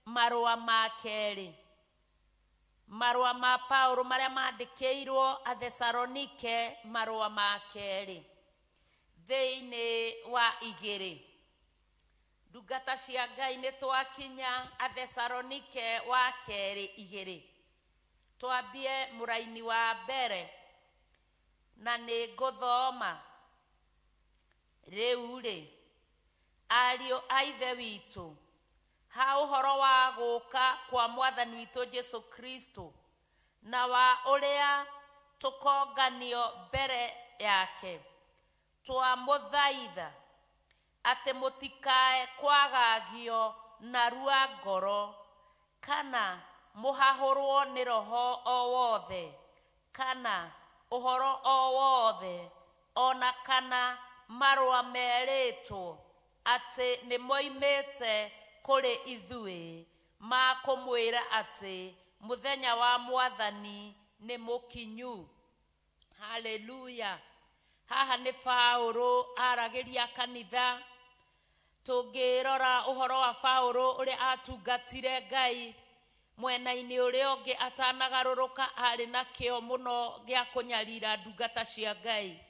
marũa ma kerĩ. Marũa ma Paulo marĩa mandĩkĩirwo Athesalonike, marũa ma kerĩ thĩinĩ wa 2. Ndungata cia Ngai nĩ twakinya Athesalonike wa kerĩ 2. Twambie mũraini wa mbere na nĩ ngũthoma. Rĩu rĩ, ariũ a Ithe witũ, ha ũhoro wa gũka kwa Mwathani witũ Jesu Kristo na wa ũrĩa tũkonganio mbere yake, twamũthaitha atĩ mũtikae kwagagio narua ngoro, kana mũhahũrwo nĩ roho o wothe, kana ũhoro o wothe, ona kana marũa merĩtwo atĩ nĩmoimĩte kũrĩ ithuĩ, ma kũmwĩra atĩ mũthenya wa Mwathani nĩ mũkinyu. Haleluya. Haha nĩ Paulo aragĩria kanitha. Tũngĩrora ũhoro wa Paulo ũrĩa atungatire Ngai mwena-inĩ ũrĩa ũngĩ atanagarũrũka, arĩ na kĩo mũno gĩa kũnyarira ndungata cia Ngai.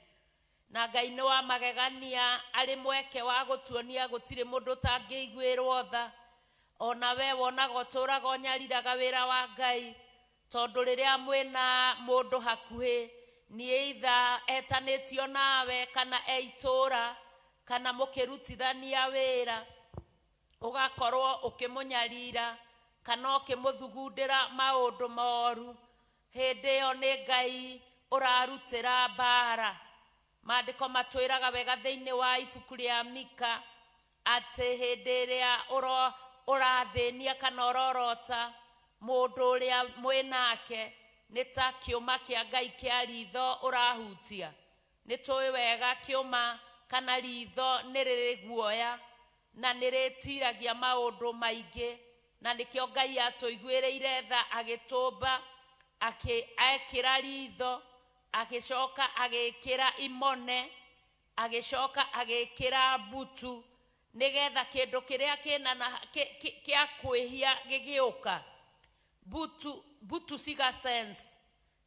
Na Ngai nĩ wa magegania, arĩ mweke wa gũtuonia gũtirĩ mũndũ ũtangĩiguĩrwo tha. Ona we wonaga ũtũraga ũnyariraga wĩra wa Ngai, tondũ rĩrĩa mwĩna mũndũ hakuhĩ, nĩ either etanĩtio nawe kana e itũũra kana mũkĩrutithania wĩra, ũgakorwo ũkĩmũnyarira kana ũkĩmũthugundĩra maũndũ moru. Hĩndĩ ĩyo nĩ Ngai ũrarutĩra mbara. Maandĩko matwĩraga wega thĩinĩ wa ibuku rĩa Mika atĩ hĩndĩ ĩrĩa ũrathĩnia kana ũrorota mũndũ ũrĩa mwĩnake nĩ ta kĩũma kĩa Ngai kĩa ritho ũrahutia. Nĩ tũĩ wega kĩũma kana ritho nĩ rĩrĩ guoya na nĩ rĩtiragia maũndũ maingĩ, na nĩkĩo Ngai atũiguĩrĩire tha agĩtũmba, ekĩra ritho, agĩcoka agĩkĩra imone, agĩcoka agĩkĩra mbutu, nĩgetha kĩndũ kĩrĩa kĩna na kĩa kwĩhia gĩgĩũka, mbutu ciga sense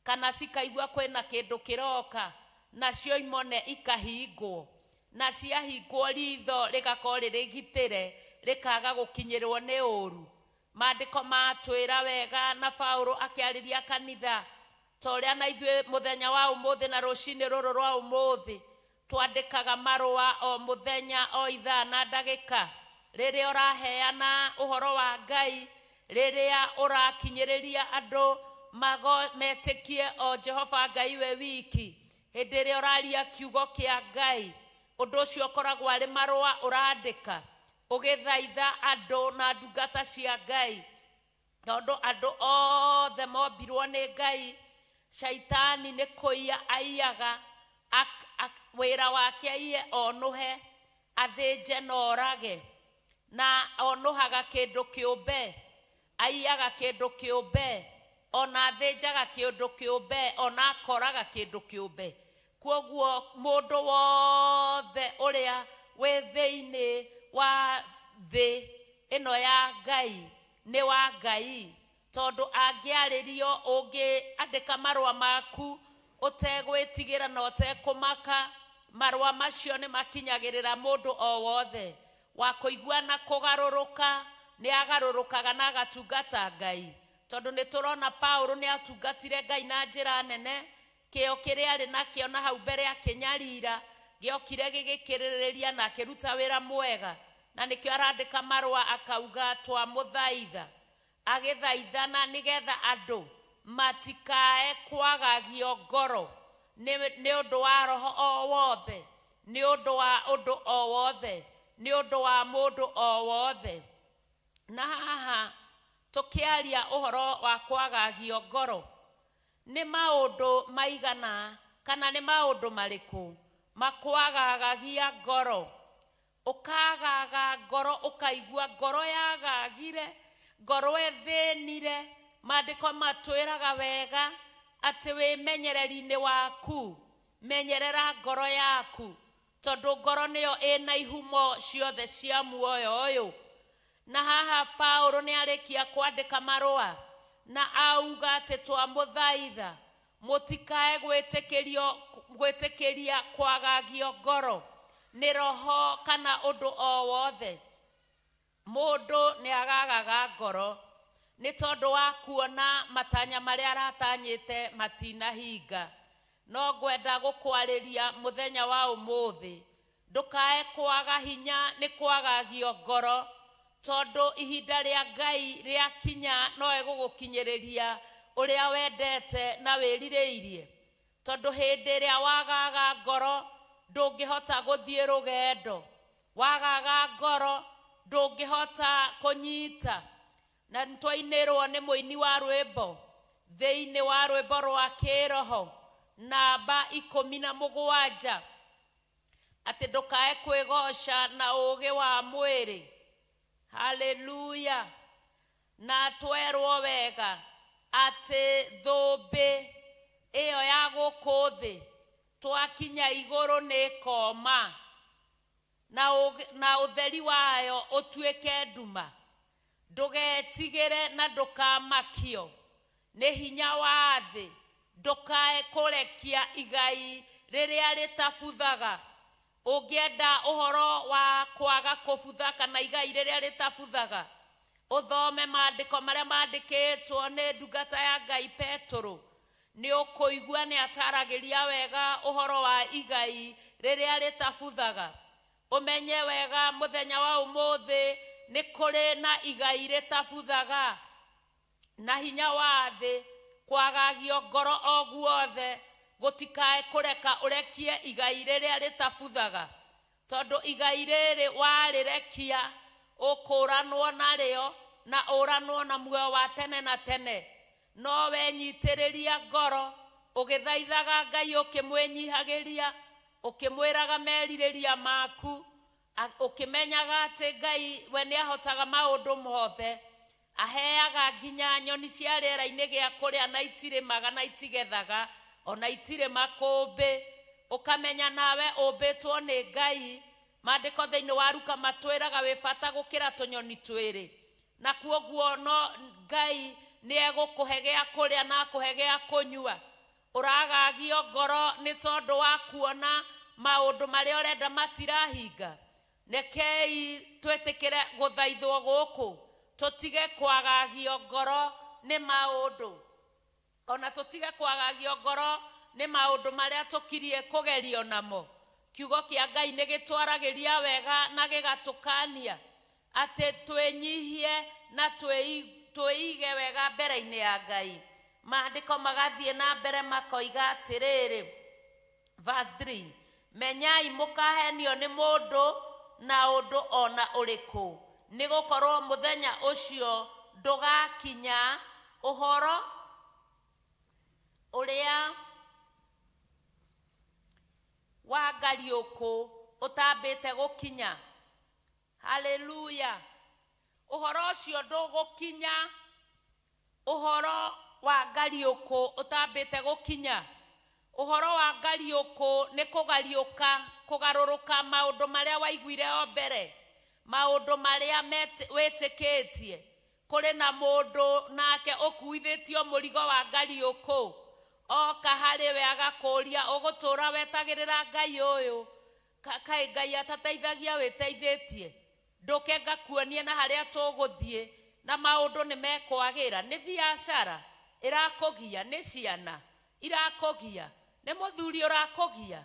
kana cikaigua kwĩna kĩndũ kĩroka, nacio imone ikahingwo, na ciahingwo ritho rĩgakorwo rĩrĩgitĩre, rĩkaga gũkinyĩrwo nĩ ũru. Maandĩko matwĩra wega na Paulo akĩarĩria kanitha ta ũrĩa na ithuĩ mũthenya wa ũmũthĩ na rũcinĩ rũrũ rwa ũmũthĩ twandĩkaga marũa o mũthenya o ithaa na ndagĩka, rĩrĩa ũraheana ũhoro wa Ngai, rĩrĩa ũrakinyĩrĩria andũ metĩkie o Jehova Ngai we wiki, hĩndĩ ĩrĩa ũraria kiugo kĩa Ngai, ũndũ ũcio ũkoragwo arĩ marũa ũrandĩka ũgĩthaitha andũ na ndungata cia Ngai, tondũ andũ othe mombirwo nĩ Ngai. Shaitani nĩ kũiya aiyaga, wĩra wake aiye onũhe, athĩnje na orage, na onũhaga kĩndũ kĩũmbe, aiyaga kĩndũ kĩũmbe, ona athĩnjaga kĩndũ kĩũmbe, ona akoraga kĩndũ kĩũmbe. Kwoguo mũndũ wothe ũrĩa wĩ thĩinĩ wa thĩ ĩno ya Ngai nĩ wa Ngai, tondũ angĩarĩrio ũngĩandĩka marũa maku ũtegwĩtigĩra na ũtekũmaka, marũa macio nĩ makinyagĩrĩra mũndũ o wothe wa kũigua na kũgarũrũka, nĩ agarũrũkaga na agatungata Ngai. Tondũ nĩ tũrona Paulo nĩ atungatire Ngai na njĩra nene, kĩo kĩrĩa arĩ nakĩo na hau mbere akĩnyarira gĩokire gĩgĩkĩrĩrĩria na akĩruta wĩra mwega, na nĩkĩo arandĩka marũa akauga twamũthaitha, agĩthaithana nĩgetha andũ matikae kwagagio ngoro nĩ ũndũ wa roho o wothe, nĩ ũndũ wa ũndũ o wothe, nĩ ũndũ wa mũndũ o wothe. Na haha tũkĩaria ũhoro wa kwagagio ngoro, nĩ maũndũ maigana kana nĩ maũndũ marĩkũ makwagagagia ngoro? Ũkagaga ngoro, ũkaigua ngoro yagagire, ngoro ĩthĩnire. Maandĩko matwĩraga wega atĩ wĩmenyereri-inĩ waku, menyerera ngoro yaku, tondũ ngoro nĩyo ĩna ihumo ciothe cia muoyo ũyũ. Na haha Paulo nĩ arĩkia kwandĩka marũa Na auga atĩ twamũthaitha mũtikae gwĩtĩkĩria kwagagio ngoro nĩ roho kana ũndũ o wothe. Mũndũ nĩ agagaga ngoro nĩ tondũ wa kuona matanya marĩa aratanyĩte matinahinga. No ngwenda gũkwarĩria mũthenya wa ũmũthĩ, ndũkae kwaga hinya nĩ kwagagio ngoro, tondũ ihinda rĩa Ngai rĩakinya no egũgũkinyĩrĩria ũrĩa wendete na wĩrirĩirie. Tondũ hĩndĩ ĩrĩa wagaga ngoro ndũngĩhota gũthiĩ rũgendo, wagaga ngoro ndũngĩhota kũnyita. Na nĩtwainĩrwo nĩ mũini wa rwĩmbo thĩinĩ wa rwĩmbo rwa kĩroho namba 17 atĩ ndũkae kwĩgoca na ũũgĩ wa mwĩrĩ. Haleluya. Na twerwo wega atĩ thũmbĩ ĩyo ya gũkũ thĩ twakinya igũrũ nĩ koma na ũtheri wayo ũtuĩke nduma. Ndũgetigĩre na ndũkamakio nĩ hinya wa thĩ, ndũkae kũrekia igai rĩrĩa rĩtabuthaga. Ũngĩenda ũhoro wa kwaga kũbutha kana igai rĩrĩa rĩtabuthaga, ũthome maandĩko marĩa mandĩkĩtwo nĩ ndungata ya Ngai Petũrũ, nĩ ũkũigua nĩ ataragĩria wega ũhoro wa igai rĩrĩa rĩtabuthaga. Ũmenye wega mũthenya wa ũmũthĩ nĩ kũrĩ na igai rĩtabuthaga na hinya wa thĩ kwagagio ngoro o guothe gũtikae kũreka ũrekie igai rĩrĩa rĩtabuthaga, tondũ igai rĩrĩ warĩrekia ũkũranwo narĩo na ũranwo na muoyo wa tene na tene. No wenyitĩrĩria ngoro ũgĩthaithaga Ngai, ũkĩmwĩnyihagĩria, ũkĩmwĩraga merirĩria maku, ũkĩmenyaga atĩ Ngai we nĩahotaga maũndũ mothe, aheaga nginya nyoni cia rĩera-inĩ gĩa kũrĩa na itirĩmaga na itigethaga ona itirĩ makũmbĩ. Ũkamenya nawe ũmbĩtwo nĩ Ngai. Maandĩko thĩinĩ wa Luka matwĩraga wĩ bata gũkĩra tũnyoni twĩrĩ, na kuoguo no Ngai nĩ egũkũhe gĩa kũrĩa na akũhe gĩa kũnyua. Ũragagio ngoro nĩ tondũ wa kuona maũndũ marĩa ũrenda matirahinga. Rekei twĩtĩkĩre gũthaithwo gũkũ, tũtige kwagagio ngoro nĩ maũndũ, ona tũtige kwagagio ngoro nĩ maũndũ marĩa tũkirie kũgerio namo. Kiugo kĩa Ngai nĩ gĩtwaragĩria wega na gĩgatũkania atĩ twĩnyihie na twĩige wega mbere-inĩ ya Ngai. Maandĩko magathiĩ na mbere makoiga atĩrĩrĩ, verse 3, menyai mũkahenio nĩ mũndũ na ũndũ ona ũrĩkũ, nĩ gũkorwo mũthenya ũcio ndũgakinya ũhoro ũrĩa wa ngariũkũ ũtambĩte gũkinya. Haleluya. Ũhoro ũcio ndũgũkinya, ũhoro wa ngariũkũ ũtambĩte gũkinya. Ũhoro wa ngariũkũ nĩ kũgariũka, kũgarũrũka maũndũ marĩa waiguire o mbere, maũndũ marĩa wĩtĩkĩtie. Kũrĩ na mũndũ nake ũkuithĩtio mũrigo wa ngariũkũ, oka harĩ we agakũria ũgũtũra wetagĩrĩra Ngai ũyũ, kaĩ Ngai atateithagia wĩteithĩtie, ndũke ngakuonie na harĩa tũgũthiĩ na maũndũ nĩ mekwagĩra. Nĩ biacara ĩrakũgia, nĩ ciana irakũgia, nĩ mũthuri ũrakũgia,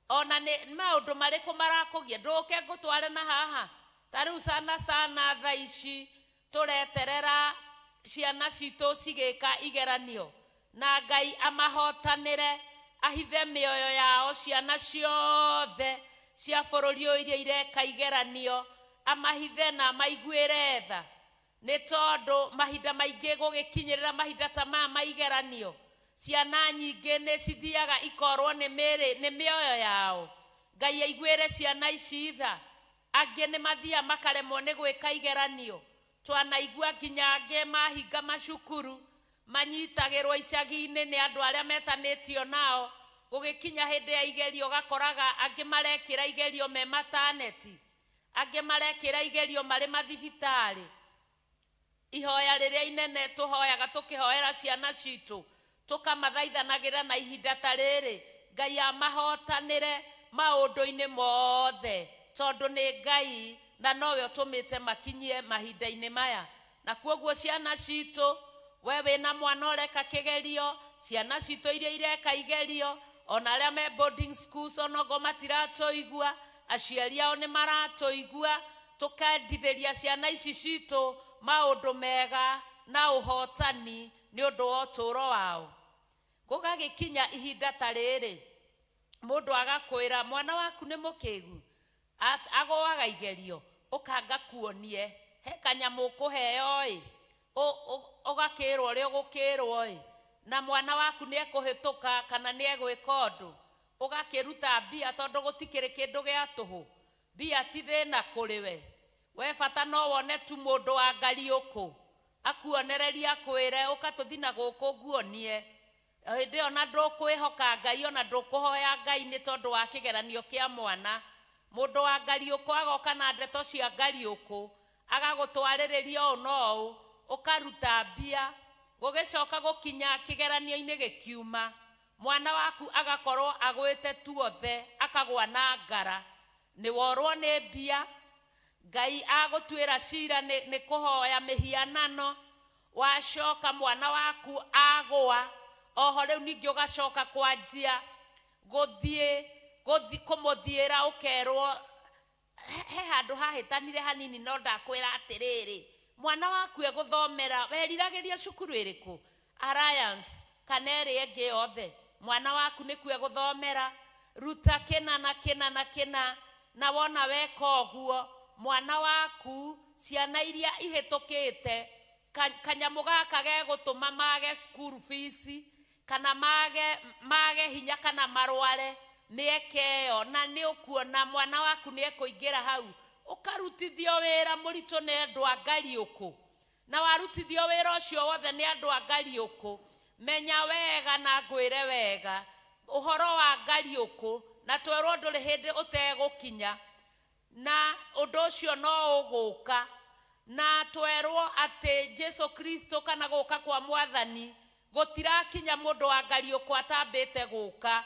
ona nĩ maũndũ marĩkũ marakũgia, ndũke ngũtware na haha. Ta rĩu sana sana thaa ici tũreterera ciana citũ cigĩka igeranio, na Ngai amahotanĩre, ahithe mĩoyo yao ciana ciothe cia bũrũri ũyũ iria ireka igeranio, amahithe na amaiguĩre tha, nĩ tondũ mahinda maingĩ gũgĩkinyĩrĩra mahinda ta maya ma igeranio, ciana nyingĩ nĩ cithiaga ikorwo nĩ mĩrĩ nĩ mĩoyo yao. Ngai aiguĩre ciana ici tha. Angĩ nĩ mathiaga makaremwo nĩ gwĩka igeranio, twanaigua nginya angĩ mahinga macukuru manyitagĩrwo icagi-inĩ nĩ andũ arĩa metanĩtio nao, gũgĩkinya hĩndĩ ya igerio ũgakoraga angĩ marekĩra igerio me mataneti, angĩ marekĩra igerio marĩ mathibitarĩ. Ihoya rĩrĩa inene tũhoyaga tũkĩhoera ciana citũ, tũkamathaithanagĩra na ihinda ta rĩrĩ, Ngai amahotanĩre maũndũ-inĩ mothe, tondũ nĩ Ngai na nowe ũtũmĩte makinyie mahinda-inĩ maya. Na kuoguo ciana citũ, we wĩna mwana ũreka kĩgerio, ciana citũ iria ireka igerio, ona arĩa me boarding schools onogo matiratũigua, aciari ao nĩ maratũigua, tũkendithĩria ciana ici citũ maũndũ mega na ũhotani nĩ ũndũ wa ũtũũro wao. Gũgagĩkinya ihinda ta rĩrĩ, mũndũ agakwĩra mwana waku nĩ mũkĩgu, agũaga igerio, ũkanga kuonie, he kanyamũ ũkũheo ĩ, ũgakĩrwo ũrĩa ũgũkĩrwo ĩ, na mwana waku nĩ ekũhĩtũka kana nĩ egwĩka ũndũ, ũgakĩruta mbia tondũ gũtikĩrĩ kĩndũ gĩa tũhũ. Mbia ti thĩna kũrĩ we. We bata no wone tu mũndũ wa ngariũkũ akuonereria akwĩre ũka tũthi na gũkũ nguonie. Hĩndĩ ĩyo na ndũkwĩhoka Ngai ona ndũkũhoya Ngai nĩ tondũ wa kĩgeranio kĩa mwana. Mũndũ wa ngariũkũ agoka na ndeto cia ngariũkũ, agagũtwarĩrĩria ũũ na ũũ, ũkaruta mbia, gũgĩcoka gũkinya kĩgeranio-inĩ gĩkiuma, mwana waku agakorwo agwĩte tuothe, akagwa na ngara, nĩ worwo nĩ mbia, Ngai agũtuĩra cira nĩ kũhoya mĩhianano, wacoka mwana waku agwa, oho rĩu ningĩ ũgacoka kwanjia gũthiĩ kũmũthiĩra ũkerwo he handũ hahĩtanire hanini no ndakwĩra atĩrĩrĩ, mwana waku egũthomera weriragĩria cukuru ĩrĩkũ, Alliance kana ĩrĩa ĩngĩ yothe, mwana waku nĩkuo egũthomera, ruta kĩna na kĩna na kĩna, na wona weka ũguo mwana waku ciana iria ihĩtũkĩte kanyamũ gaka gegũtũma mage school fees kana mage hinya kana marware mĩeke ĩyo, na nĩ ũkuona mwana waku nĩ ekũingĩra hau, ũkarutithio wĩra mũritũ nĩ andũ a ngariũkũ, na warutithio wĩra ũcio wothe nĩ andũ a ngariũkũ, menya wega na ngwĩre wega ũhoro wa ngariũkũ, na twerwo ndũrĩ hĩndĩ ũtegũkinya, na ũndũ ũcio no ũgũka, na twerwo atĩ Jesu Kristo kana gũka kwa mwathani gũtirakinya mũndũ wa ngariũkũ atambĩte gũka.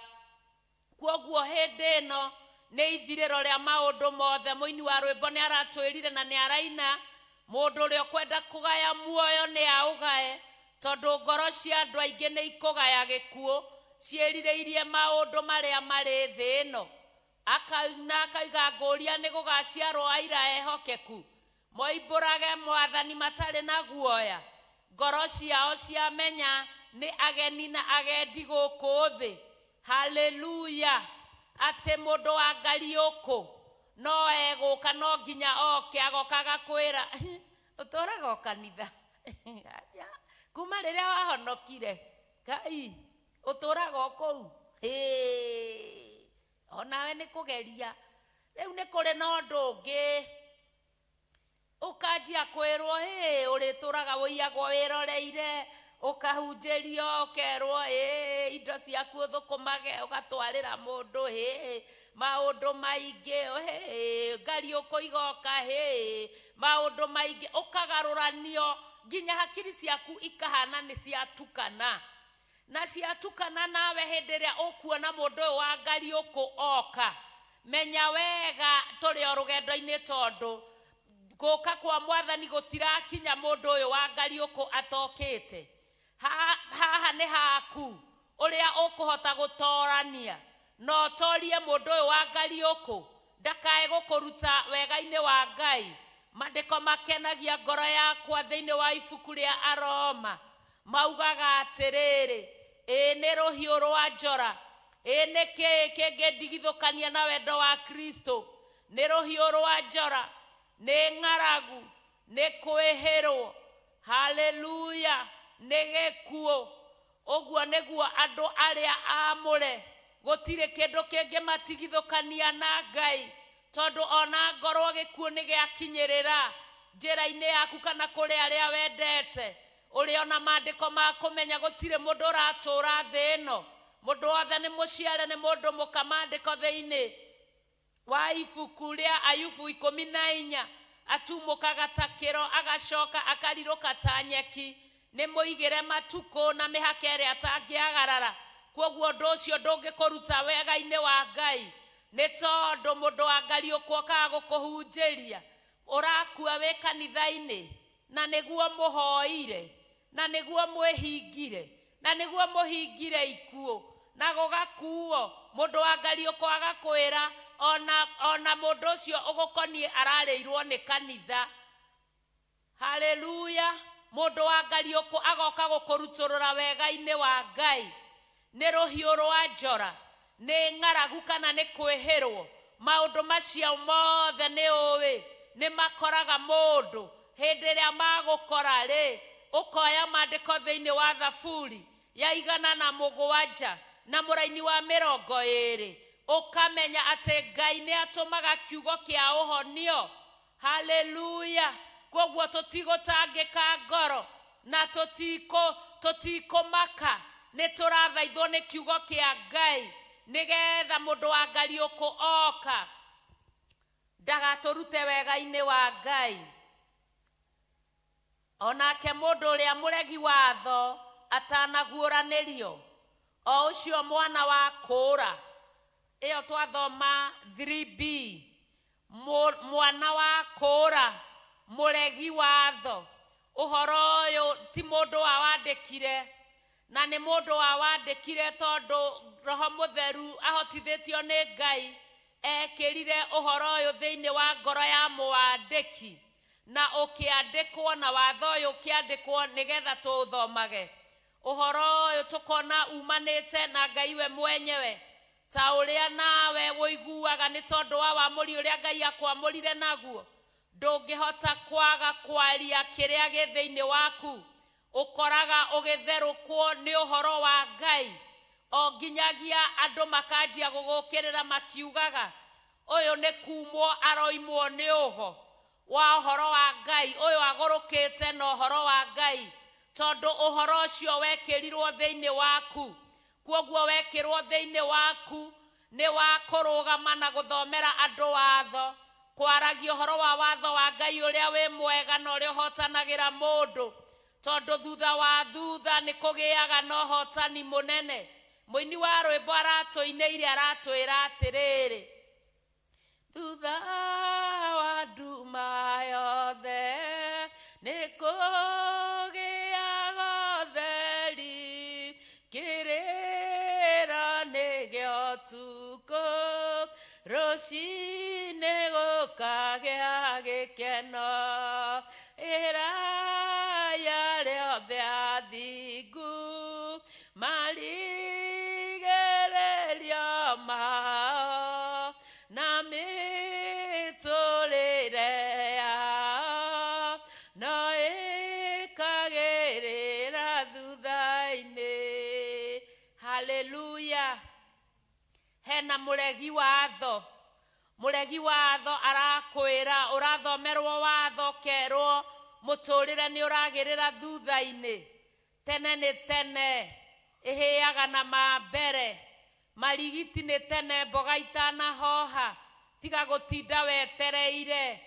Kwoguo hĩndĩ ĩno nĩ ithirĩro rĩa maũndũ mothe. Mũini wa rwĩmbo nĩ aratwĩrire na nĩ araina, mũndũ ũrĩa ũkwenda kũgaya muoyo nĩ aũgae, tondũ ngoro cia andũ aingĩ nĩ ikũgaya gĩkuũ, ciĩrirĩirie maũndũ marĩa marĩ thĩ ĩno. Akaina akaiga ngũria nĩ gũgaciarwo aira ehokeku, moimbũrage mwathani matarĩ na guoya, ngoro ciao ciamenya nĩ ageni na agendi gũkũ thĩ. Haleluya! Atĩ mũndũ wa ngariũkũ no egũka, no nginya oke, agoka agakwĩra ũtũraga o kanitha kuma rĩrĩa wahonokire, Ngai ũtũraga o kũu, onawe nĩ kũgeria. Rĩu nĩ kũrĩ na ũndũ ũngĩ ũkanjia kwĩrwo, hĩ ũrĩtũraga wũiyagwo wĩroreire, ũkahunjĩrio ũkerwo indo ciaku ũthũkũmage ũgatwarĩra mũndũ, hĩ maũndũ maingĩ, hĩ ngariũkũ igoka, hĩ maũndũ maingĩ, ũkagarũranio nginya hakiri ciaku ikahana nĩ ciatukana, na ciatukana nawe hĩndĩ ĩrĩa ũkuona mũndũ ũyũ wa ngariũkũ oka, menya wega tũrĩ o rũgendo-inĩ, tondũ gũka kwa mwathani gũtirakinya mũndũ ũyũ wa ngariũkũ atokĩte. Haha nĩ haku ũrĩa ũkũhota gũtorania, no ũtorie mũndũ ũyũ wa ngariũkũ ndakae gũkũruta wega-inĩ wa Ngai. Maandĩko makenagia ngoro yakwa thĩinĩ wa ibuku rĩa Aroma, maugaga atĩrĩrĩ, ĩ nĩ rũhiũ rwa njora, ĩ nĩ kĩĩ kĩngĩndigithũkania na wendo wa Kristo? Nĩ rũhiũ rwa njora, nĩ ng'aragu, nĩ kwĩhĩrwo, haleluya, nĩ gĩkuũ. Ũguo nĩguo andũ arĩa aamũre gũtirĩ kĩndũ kĩngĩmatigithũkania na Ngai, tondũ ona ngorwo gĩkuũ nĩ gĩakinyĩrĩra njĩra-inĩ yaku kana kũrĩ arĩa wendete, ũrĩ ona maandĩko ma kũmenya gũtirĩ mũndũ ũratũũra thĩ ĩno, mũndũ wothe nĩ mũciare nĩ mũndũ mũka. Maandĩko thĩinĩ wa ibuku rĩa Ayubu 14 Atumũkaga ta kĩro agacoka akarirũka ta nyeki. Nĩ mũigĩre matukũ na mĩhaka ĩrĩa atangĩagarara. Kwoguo ũndũ ũcio ndũngĩkũruta wega-inĩ wa Ngai, nĩ tondũ mũndũ wa ngariũkũ okaga gũkũhunjĩria. Ũrakua wĩ kanitha-inĩ na nĩguo mũhoire, na nĩguo mwĩhingire, na nĩguo mũhingire ikuũ, na gũgakuo. Mũndũ wa ngariũkũ agakwĩra ona mũndũ ũcio ũgũkoniĩ ararĩirwo nĩ kanitha. Haleluya. Mũndũ wa ngariũkũ agoka gũkũrutũrũra wega-inĩ wa Ngai. Nĩ rũhiũ rwa njora, nĩ ng'aragu kana nĩ kwĩhĩrwo. Maũndũ macio mothe nĩ ũĩ nĩ makoraga mũndũ. Hĩndĩ ĩrĩa magũkora rĩ, ũkoya maandĩko thĩinĩ wa Thaburi ya 107 na mũraini wa 20, ũkamenya atĩ Ngai nĩ atũmaga kiugo kĩa ũhonio. Haleluya. Kwoguo tũtigũtangĩka ngoro na tũtikũmaka, nĩ tũrathaithwo nĩ kiugo kĩa Ngai, nĩgetha mũndũ wa ngariũkũ oka ndagatũrute wega-inĩ wa Ngai. Onake mũndũ ũrĩa mũregi watho atanaguũranĩrio, o ũcio mwana wa kũũra. Ĩyo twathoma 3B, mwana wa kũũra, mũregi watho. Ũhoro ũyũ ti mũndũ wawandĩkire, na nĩ mũndũ wawandĩkire tondũ Roho Mũtheru ahotithĩtio nĩ Ngai ekĩrire ũhoro ũyũ thĩinĩ wa ngoro ya mũwandĩki, na ũkĩandĩkwo, na watho ũyũ ũkĩandĩkwo nĩgetha tũũthomage. Ũhoro ũyũ tũkona umanĩte na Ngai we mwenyewe, ta ũrĩa nawe ũiguaga nĩ tondũ wa wamũri ũrĩa Ngai akwamũrire naguo. Ndũngĩhota kwaga kwaria kĩrĩa gĩ thĩinĩ waku. Ũkoraga ũgĩtherũkwo nĩ ũhoro wa Ngai o nginyagia andũ makanjia gũgũkĩrĩra makiugaga, ũyũ nĩ kumwo aroimwo nĩ ũgo wa ũhoro wa Ngai, ũyũ agũrũkĩte na ũhoro wa Ngai, tondũ ũhoro ũcio wekĩrirwo thĩinĩ waku. Kwoguo wekĩrwo thĩinĩ waku nĩ wa kũrũgama na gũthomera andũ watho, kwaragia ũhoro wa watho wa Ngai ũrĩa wĩ mwega na ũrĩa ũhotanagĩra mũndũ, tondũ thutha wa thutha nĩ kũgĩaga na ũhotani mũnene. Mũini wa rwĩmbo aratũinĩire aratwĩra atĩrĩrĩ, thutha wa nduma yothe nĩ kũgĩaga ũtheri, kĩrĩro nĩ gĩa ũtukũ, rũcinĩ gũkagĩa gĩkeno. Ĩraya rĩothe athingu marigĩrĩrio mao, na mĩtũrĩre yao no ĩkagĩrĩra thutha-inĩ. Haleluya. Hena mũregi watho. Mũregi watho arakwĩra, ũrathomerwo watho ũkerwo mũtũrĩre nĩ ũragĩrĩra thutha-inĩ. Tene nĩ tene ĩhĩaga na mambere, marigiti nĩ tene mboga itanahoha. Tiga gũtinda wetereire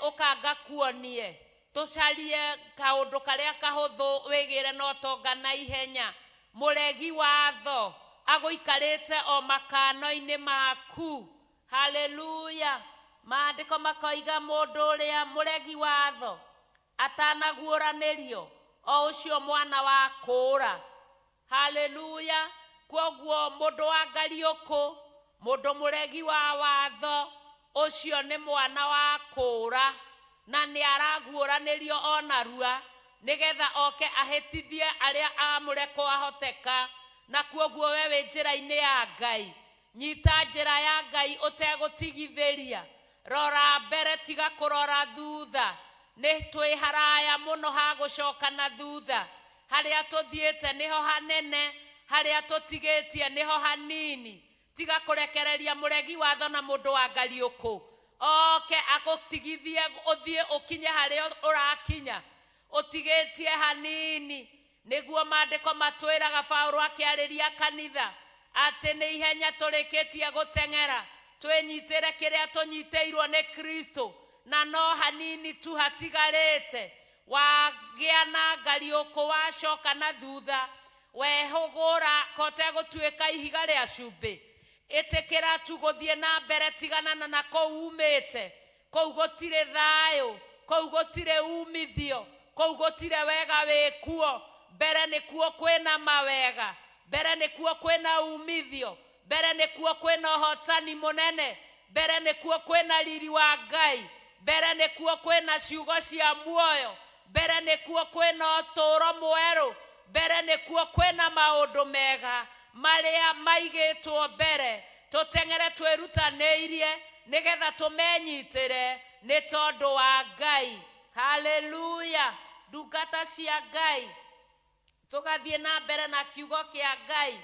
ũkanga kuonie. Tũcarie kaũndũ karĩa kahũthũ wĩgĩre na ũtonga na ihenya. Mũregi watho agũikarĩte o makano-inĩ maku. Haleluya. Maandĩko makoiga mũndũ ũrĩa mũregi watho atanaguũranĩrio, o ũcio mwana wa kũũra. Haleluya. Kwoguo mũndũ wa ngariũkũ, mũndũ mũregi wa watho, ũcio nĩ mwana wa kũũra, na nĩ araguũranĩrio o narua, nĩgetha oke ahĩtithie arĩa aamũre kwahoteka. Na kwoguo we wĩ njĩra-inĩ ya Ngai, nyita njĩra ya Ngai ũtegũtigithĩria. Rora mbere, tiga kũrora thutha. Nĩ twĩ haraya mũno ha gũcoka na thutha. Harĩa tũthiĩte nĩho hanene, harĩa tũtigĩtie nĩho hanini. Tiga kũrekereria mũregi watho na mũndũ wa ngariũkũ oke akũtigithie ũthiĩ ũkinye harĩa ũrakinya, ũtigĩtie hanini. Nĩguo maandĩko matwĩraga Paũlũ akĩarĩria kanitha atĩ nĩ ihenya tũrĩkĩtie gũteng'era, twĩnyitĩre kĩrĩa tũnyitĩirwo nĩ Kristo, na no hanini tu hatigarĩte. Wagĩa na ngariũkũ wacoka na thutha, wehũgũra kote gũtuĩka ihiga rĩa cumbĩ. Ĩtĩkĩra tu gũthiĩ na mbere, tigana na kũu umĩte. Kũu gũtirĩ thayũ, kũu gũtirĩ umithio, kũu gũtirĩ wega wĩkuo. Mbere nĩkuo kwĩna mawega, mbere nĩkuo kwĩna umithio, mbere nĩkuo kwĩna ũhotani mũnene, mbere nĩkuo kwĩna riri wa Ngai, mbere nĩkuo kwĩna ciugo cia muoyo, mbere nĩkuo kwĩna ũtũũro mwerũ, mbere nĩkuo kwĩna maũndũ mega marĩa maigĩtwo mbere. Tũteng'ere twĩrutanĩirie nĩgetha tũmenyitĩre nĩ tondũ wa Ngai. Haleluya! Ndungata cia Ngai, tũgathiĩ na mbere na kiugo kĩa Ngai,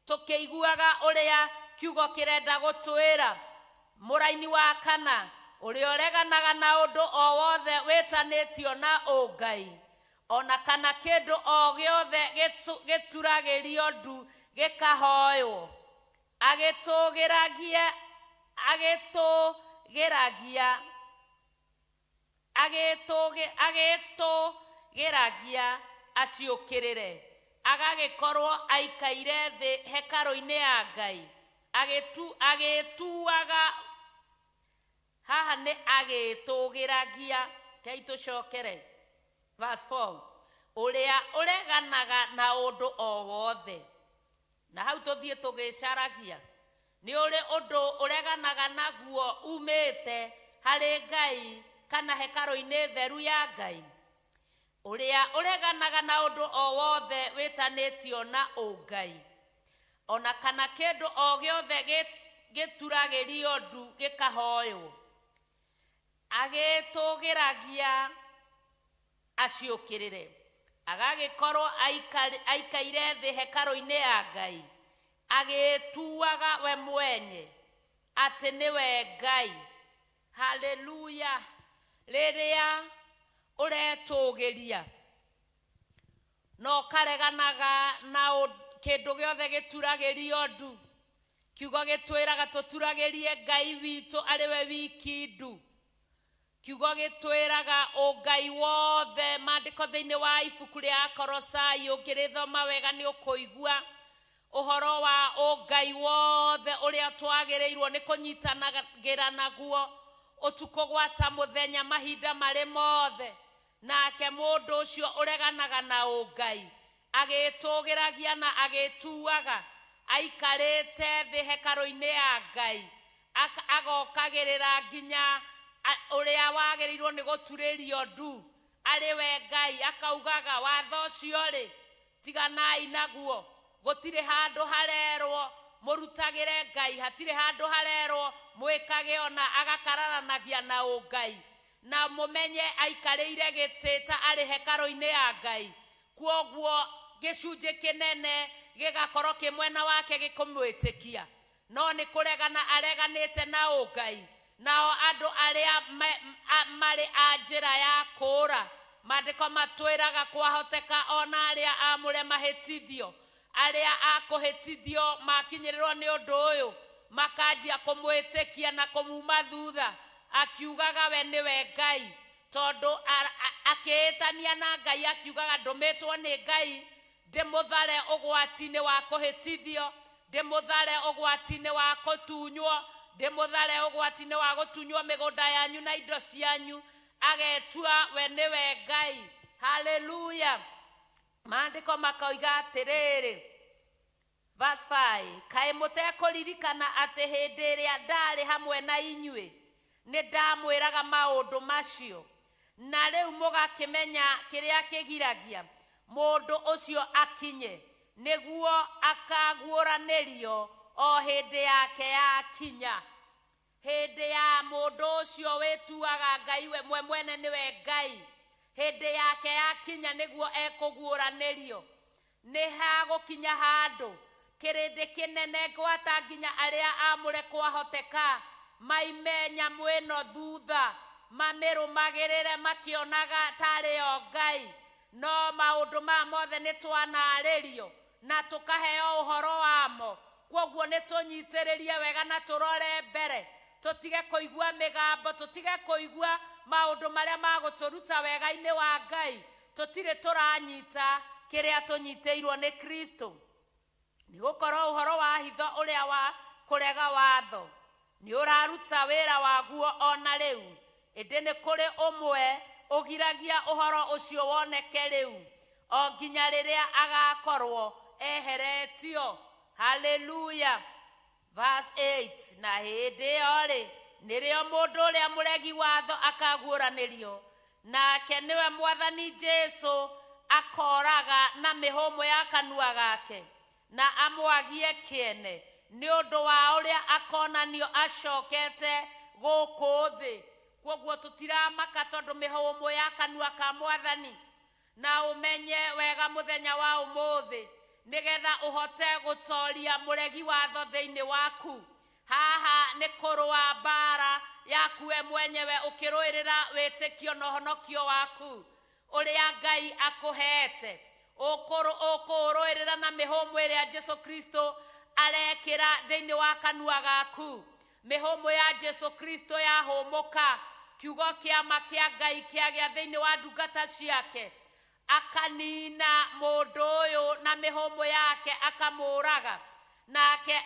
tũkĩiguaga ũrĩa kiugo kĩrenda gũtwĩra. Mũraini wa kana, ũrĩa ũreganaga na ũndũ o wothe wĩtanĩtio na ũngai, ona kana kĩndũ o gĩothe gĩturagĩrio ndu gĩkahoywo, agĩtũgĩragia aciũkĩrĩre, agagĩkorwo aikaire thĩ hekarũ-inĩ ya Ngai, agĩtuaga. Haha nĩ agĩtũgĩragia. Kei tũcokere verse 4, ũrĩa ũreganaga na ũndũ o wothe. Na hau tũthiĩ tũgĩcaragia nĩ ũrĩ ũndũ ũreganaga naguo umĩte harĩ Ngai kana hekarũ-inĩ theru ya Ngai. Ũrĩa ũreganaga na ũndũ o wothe wĩtanĩtio na ũngai, ona kana kĩndũ o gĩothe gĩturagĩrio ndu gĩkahoywo, agĩtũgĩragia aciũkĩrĩre, agagĩkorwo aikaire thĩ hekarũ-inĩ ya Ngai, agĩtuaga we mwenye atĩ nĩwe Ngai. Haleluya! Rĩrĩa ũretũgĩria na ũkareganaga na kĩndũ gĩothe gĩturagĩrio ndu, kiugo gĩtwĩraga tũturagĩrie Ngai witũ arĩ we wiki ndu. Kiugo gĩtwĩraga ũngai wothe. Maandĩko thĩinĩ wa ibuku rĩa Akorosai ũngĩrĩthoma wega nĩ ũkũigua ũhoro wa ũngai wothe ũrĩa twagĩrĩirwo nĩ kũnyitanagĩra naguo ũtukũ gwata mũthenya mahinda marĩ mothe. Nake mũndũ ũcio ũreganaga na ũngai agĩtũgĩragia na agĩtuaga aikarĩte thĩ hekarũ-inĩ ya Ngai, agokagĩrĩra nginya ũrĩa wagĩrĩirwo nĩ gũturĩrio ndu arĩ we Ngai, akaugaga watho ũcio rĩ tiganai naguo, gũtirĩ handũ harerwo mũrutagĩre Ngai, hatirĩ handũ harerwo mwĩkage ona, agakararanagia na ũngai. Na mũmenye aikarĩire gĩtĩ ta arĩ hekarũ-inĩ ya Ngai, kwoguo gĩcunjĩ kĩnene gĩgakorwo kĩ mwena wake gĩkũmwĩtĩkia, no nĩ kũregana areganĩte na ũngai. Nao andũ arĩa marĩ a njĩra ya kũũra, maandĩko matwĩraga kwahoteka ona arĩa amũre mahĩtithio, arĩa a kũhĩtithio makinyĩrĩrwo nĩ ũndũ ũyũ makanjia kũmwĩtĩkia na kũmuma thutha, akiugaga we nĩwe Ngai, tondũ akĩĩtania na Ngai, akiugaga ndũmĩtwo nĩ Ngai ndĩmũthare ũgwati-inĩ wa kũhĩtithio, ndĩmũthare ũgwati-inĩ wa kũtunywo, ndĩmũthare ũgwati-inĩ wa gũtunywo mĩgũnda yanyu na indo cianyu, agetua we nĩwe Ngai. Haleluya! Maandĩko makoiga atĩrĩrĩ, verse 5, kaĩ mũtekũririkana atĩ hĩndĩ ĩrĩa ndarĩ hamwe na inyuĩ nĩ ndamwĩraga maũndũ macio, na rĩu mũgakĩmenya kĩrĩa kĩgiragia mũndũ ũcio akinye, nĩguo akaguũranĩrio o hĩndĩ yake yakinya. Hĩndĩ ya mũndũ ũcio wĩtuaga Ngai we mwene nĩwe Ngai, hĩndĩ yake yakinya nĩguo ekũguũranĩrio. Nĩ hagũkinya handũ kĩrĩndĩ kĩnene gwata nginya arĩa amũre kwahoteka maime nyamũ ĩno thutha, mamĩrũmagĩrĩre makĩonaga tarĩ o Ngai. No maũndũ maya mothe nĩ twanarĩrio na tũkaheo ũhoro wamo, kwoguo nĩ tũnyitĩrĩrie wega na tũrore mbere, Tũtige kũigua mĩgambo, tũtige kũigua maũndũ marĩa magũtũruta wega-inĩ wa Ngai. Tũtirĩ tũranyita kĩrĩa tũnyitĩirwo nĩ Kristo. Nĩ gũkorwo ũhoro wa hitho ũrĩa wa kũrega watho nĩ ũraruta wĩra waguo ona rĩu, ĩndĩ nĩ kũrĩ ũmwe ũgiragia ũhoro ũcio woneke rĩu o nginya rĩrĩa agakorwo eheretio. Haleluya. Verse 8, na hĩndĩ ĩyo rĩ nĩrĩo mũndũ ũrĩa mũregi watho akaguũranĩrio, nake nĩwe Mwathani Jesu akoraga na mĩhũmũ ya kanua gake na amwagie kĩene nĩ ũndũ wa ũrĩa akonanio acokete gũkũ thĩ. Kwoguo tũtiramaka tondũ mĩhũmũ ya kanua ka Mwathani. Na ũmenye wega mũthenya wa ũmũthĩ nĩgetha ũhote gũtoria mũregi watho thĩinĩ waku. Haha nĩ kũrũa mbara yaku we mwenyewe ũkĩrũĩrĩra wĩtĩkio na ũhonokio waku ũrĩa Ngai akũheete. Ũkũrũĩrĩra na mĩhũmũ ĩrĩa Jesu Kristo arekĩra thĩinĩ wa kanua gaku. Mĩhũmũ ya Jesu Kristo yahũmũka, kiugo kĩa ma kĩa Ngai kĩagĩa thĩinĩ wa ndungata ciake, akanina mũndũ ũyũ na mĩhũmũ yake akamũraga. Nake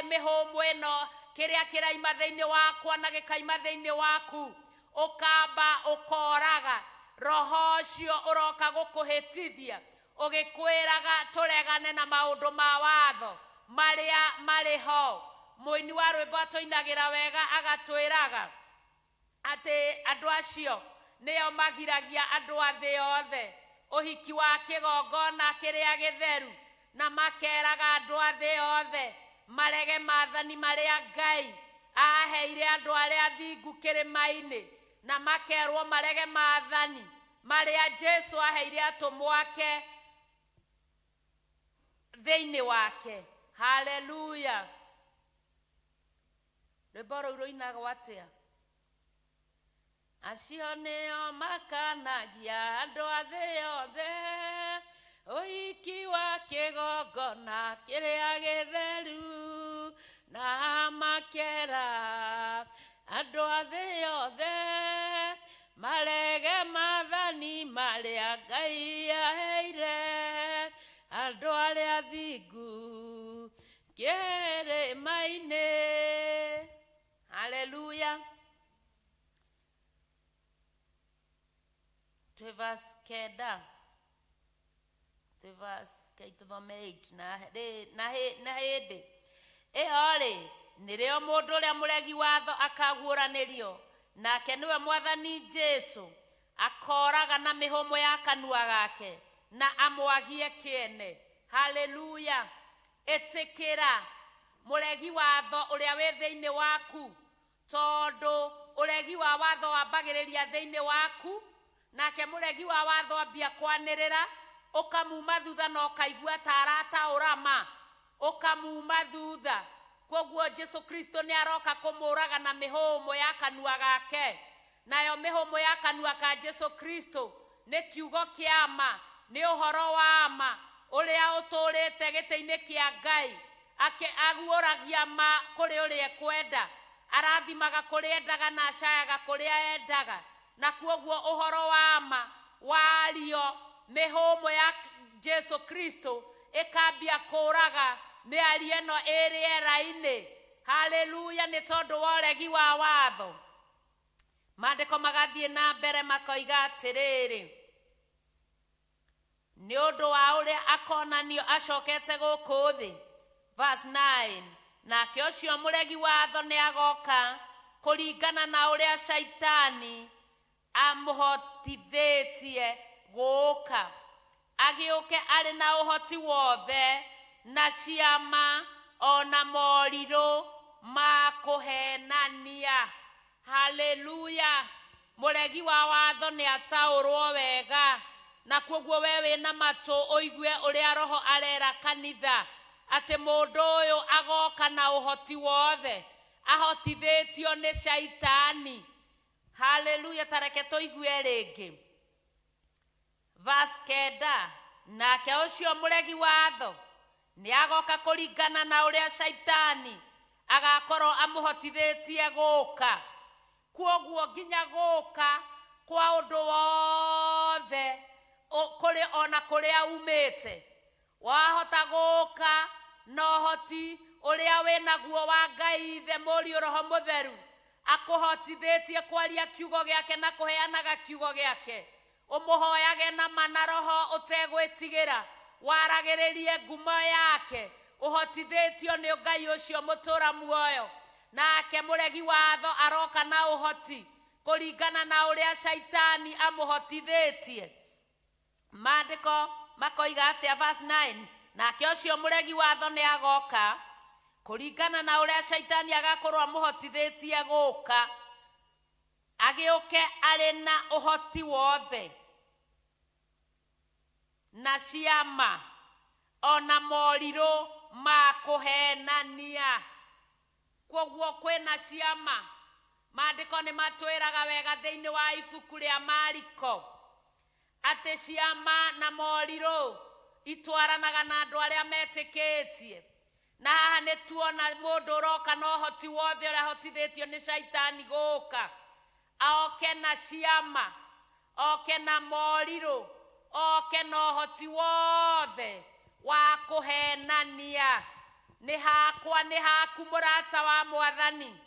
mĩhũmũ ĩno kĩrĩa kĩraima thĩinĩ wakwa na gĩkaima thĩinĩ waku, ũkamba ũkoraga. Roho ũcio ũroka gũkũhĩtithia ũgĩkwĩraga tũregane na maũndũ ma watho marĩa marĩ ho. Mũini wa rwĩmbo atũinagĩra wega agatwĩraga atĩ andũ acio nĩo magiragia andũ a thĩ yothe ũhiki wa kĩgongona kĩrĩa gĩtheru, na makeraga andũ a thĩ yothe marege maathani marĩa Ngai aheire andũ arĩa athingu kĩrĩma-inĩ, na makerwo marege maathani marĩa Jesu aheire atũmwo ake thĩinĩ wake. Haleluya. Rwĩmbo rũu rũinagwo atĩa? Acio nĩo makanagia andũ a thĩ yothe ũhiki wa kĩgongona kĩrĩa gĩtheru, na makera andũ a thĩ yothe marege maathani marĩa Ngai aheire andũ arĩa athingu kĩrĩma-inĩ. Haleluya. Twĩ verse 9, twĩ verse kaitũthome 8. Na hĩndĩ ĩyo rĩ nĩrĩo mũndũ ũrĩa mũregi watho akaguũranĩrio, nake nĩwe Mwathani Jesu akoraga na mĩhũmũ ya kanua gake na amwagie kĩene. Haleluya. Ĩtĩkĩra mũregi watho ũrĩa wĩ thĩinĩ waku, tondũ ũregi wa watho wambagĩrĩria thĩinĩ waku, nake mũregi wa watho ambia kwanĩrĩra, ũkamuma thutha na ũkaigua ta arataũra ma, ũkamuma thutha. Kwoguo Jesu Kristo nĩ aroka kũmũraga na mĩhũmũ ya kanua gake. Nayo mĩhũmũ ya kanua ka Jesu Kristo nĩ kiugo kĩa ma, nĩ ũhoro wa ma ũrĩa ũtũrĩte gĩtĩ-inĩ kĩa Ngai, aguũragia ma kũrĩ ũrĩa ekwenda, arathimaga kũrĩa endaga na acayaga kũrĩa endaga. Na kwoguo ũhoro wa ma wario, mĩhũmũ ya Jesu Kristo ĩkambia kũraga mĩario ĩno ĩ rĩera-inĩ. Haleluya. Nĩ tondũ wa ũregi wa watho. Maandĩko magathiĩ na mbere makoiga atĩrĩrĩ, nĩ ũndũ wa ũrĩa akonanio acokete gũkũ thĩ. Verse 9, nake ũcio mũregi watho nĩ agoka kũringana na ũrĩa Shaitani amũhotithĩtie gũũka, agĩũke arĩ na ũhoti wothe na ciama ona morirũ ma kũhenania. Haleluya. Mũregi wa watho nĩ ataũrwo wega, na kwoguo we wĩna matũ ũigue ũrĩa Roho arera kanitha, atĩ mũndũ ũyũ agoka na ũhoti wothe ahotithĩtio nĩ Shaitani. Haleluya. Tareke tũigue rĩngĩ. Verse 9, nake ũcio mũregi watho nĩ agoka kũringana na ũrĩa Shaitani Agakorwo amũhotithĩtie gũka. Kwoguo nginya gũka kwa ũndũ wothe kũrĩ ona kũrĩa umĩte. Wahota gũka na ũhoti ũrĩa wĩnaguo wa Ngai Ithe Mũriũ Roho Mũtheru akũhotithĩtie kwaria kiugo gĩake na kũheanaga kiugo gĩake. Ũmũhoyage na ma na roho ũtegwĩtigĩra, waragĩrĩrie ngumo yake, ũhotithĩtio nĩ Ngai ũcio mũtũra muoyo. Nake mũregi watho aroka na ũhoti kũringana na ũrĩa shaitani amũhotithĩtie. Maandĩko makoiga atĩa verse 9, nake ũcio mũregi watho nĩ agoka kũringana na ũrĩa shaitani agakorwo amũhotithĩtie gũka, agĩũke arĩ na ũhoti wothe na ciama ona morirũ ma kũhenania. Kwoguo kwĩna ciama. Maandĩko nĩ matwĩraga wega thĩinĩ wa ibuku rĩa Mariko atĩ ciama na morirũ itwaranaga na andũ arĩa metĩkĩtie. Na haha nĩ tuona mũndũ ũroka na ũhoti wothe ũrĩa ahotithĩtio nĩ shaitani gũka, oke na ciama, oke na morirũ, oke na ũhoti wothe wa kũhenania. Nĩ hakwa nĩ haku mũrata wa mwathani,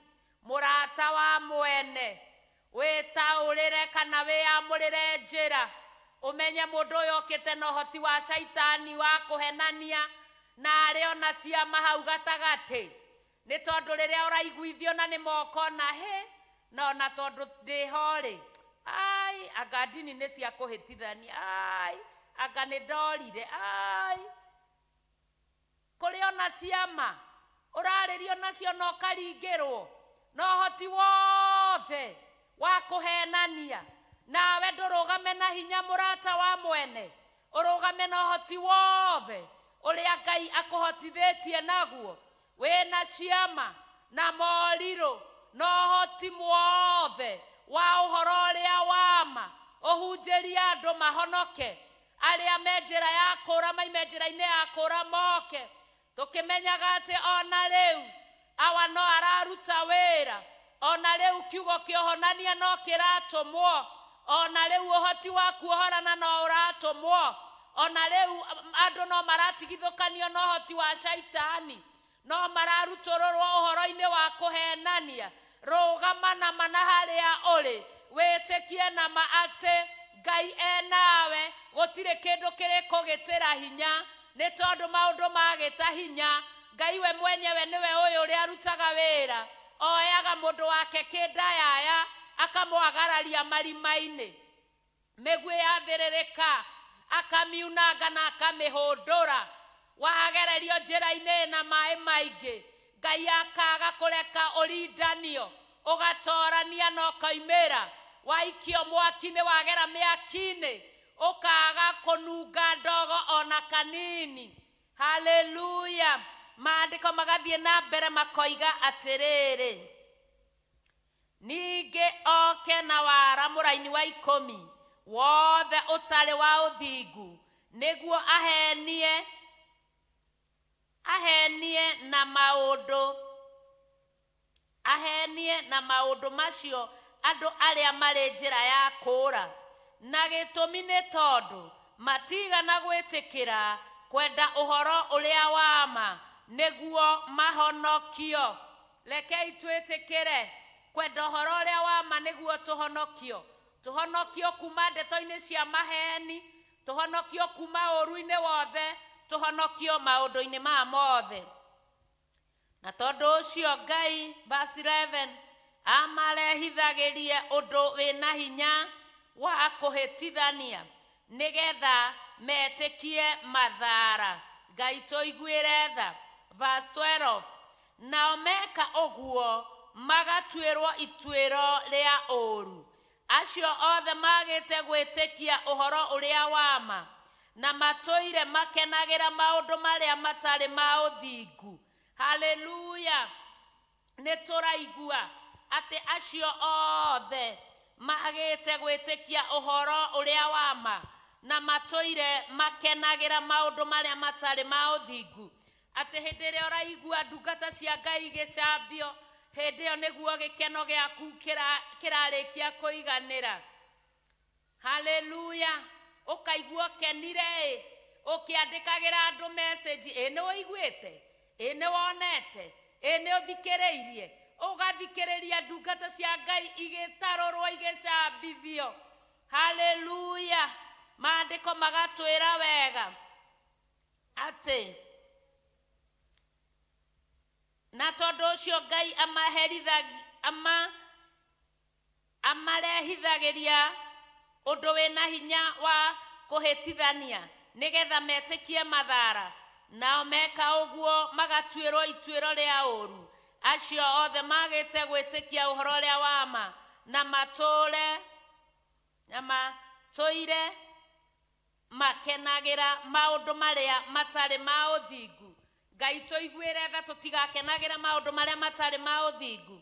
mũrata wa mwene. Wĩtaũrĩre kana wĩamũrĩre njĩra, ũmenye mũndũ ũyũ okĩte na ũhoti wa shaitani wa kũhenania na arĩ ona ciama hau gatagatĩ. Nĩ tondũ rĩrĩa ũraiguithio na nĩ moko na hĩ na ona tondũ ndĩho rĩ, ai anga ndini nĩ cia kũhĩtithania, ai anga nĩ ndorire, ai kũrĩ ona ciama ũrarĩrio nacio na ũkaringĩrwo na ũhoti wothe wa kũhenania. Nawe ndũrũgame na hinya mũrata wa mwene, ũrũgame na ũhoti wothe ũrĩa Ngai akũhotithĩtie naguo. Wĩna ciama na morirũ na ũhoti wothe wa ũhoro ũrĩa wa ma, ũhunjĩrie andũ mahonoke, arĩa me njĩra ya kũra maime njĩra-inĩ ya kũra moke, tũkĩmenyaga atĩ ona rĩu awa no araruta wĩra, ona rĩu kiugo kĩohonania no kĩratũmwo, ona rĩu ũhoti wa kuohorana no ũratũmwo, ona rĩu andũ no maratigithũkanio na ũhoti wa shaitani, no mararutũrũrwo ũhoro-inĩ wa kũhenania. Rũgama na ma na harĩa ũrĩ, wĩtĩkie na ma atĩ Ngai enawe, gũtirĩ kĩndũ kĩrĩkũgĩtĩra hinya, nĩ tondũ maũndũ magĩta hinya. Ngai we mwenyewe nĩwe ũyũ ũrĩa arutaga wĩra, oyaga mũndũ wake kĩndayaya akamwagararia marima-inĩ, mĩguĩ yathĩrĩrĩka akamiunanga na akamĩhũndũra. Wagererio njĩra-inĩ na maĩ maingĩ, Ngai akaga kũreka ũrindanio, ũgatorania na ũkoimĩra. Waikio mwaki-inĩ wagera mĩaki-inĩ, ũkaga kũnunga ndogo ona kanini. Haleluya. Maandĩko magathiĩ na mbere makoiga atĩrĩrĩ, ningĩ oke na wara mũraini wa 10 wothe ũtarĩ wa ũthingu, nĩguo ahenie na maũndũ, ahenie na maũndũ macio andũ arĩa marĩ njĩra ya kũũra. Na gĩtũmi nĩ tondũ matigana gwĩtĩkĩra kwenda ũhoro ũrĩa wa ma nĩguo mahonokio. Rekei twĩtĩkĩre kwenda ũhoro ũrĩa wa ma nĩguo tũhonokio. Tũhonokio kuma ndeto-inĩ cia maheni, tũhonokio kuma ũũru-inĩ wothe, tũhonokio maũndũ-inĩ maya mothe. Na tondũ ũcio Ngai, verse 11, amarehithagĩrie ũndũ wĩna hinya wa kũhĩtithania nĩgetha metĩkie mathara. Ngai tũiguĩre tha. Verse 12, nao meka ũguo magatuĩrwo ituĩro rĩa ũũru. Acio othe magĩte gwĩtĩkia ũhoro ũrĩa wa ma na matũire makenagĩra maũndũ marĩa matarĩ ma ũthingu. Haleluya. Nĩ tũraigua atĩ acio othe magĩte gwĩtĩkia ũhoro ũrĩa wa ma na matũire makenagĩra maũndũ marĩa matarĩ ma ũthingu. Atĩ hĩndĩ ĩrĩa ũraigua ndungata cia Ngai igĩcambio, hĩndĩ ĩyo nĩguo gĩkeno gĩaku kĩrarĩkia kũiganĩra. Haleluya. Ũkaigua ũkenire ĩ, ũkĩandĩkagĩra andũ message, ĩ nĩ ũiguĩte, ĩ nĩ wonete, ĩ nĩ ũthikĩrĩirie. Ũgathikĩrĩria ndungata cia Ngai igĩtarũrwo igĩcambithio. Haleluya. Maandĩko magatwĩra wega atĩ na tondũ ũcio Ngai amarehithagĩria ũndũ wĩna hinya wa kũhĩtithania nĩgetha metĩkie mathara, nao meka ũguo magatuĩrwo ituĩro rĩa ũũru. Acio othe magĩte gwĩtĩkia ũhoro ũrĩa wa ma na matũũre na matũire makenagĩra maũndũ marĩa matarĩ ma ũthingu. Ngai tũiguĩre tha tũtigakenagĩra maũndũ marĩa matarĩ ma ũthingu.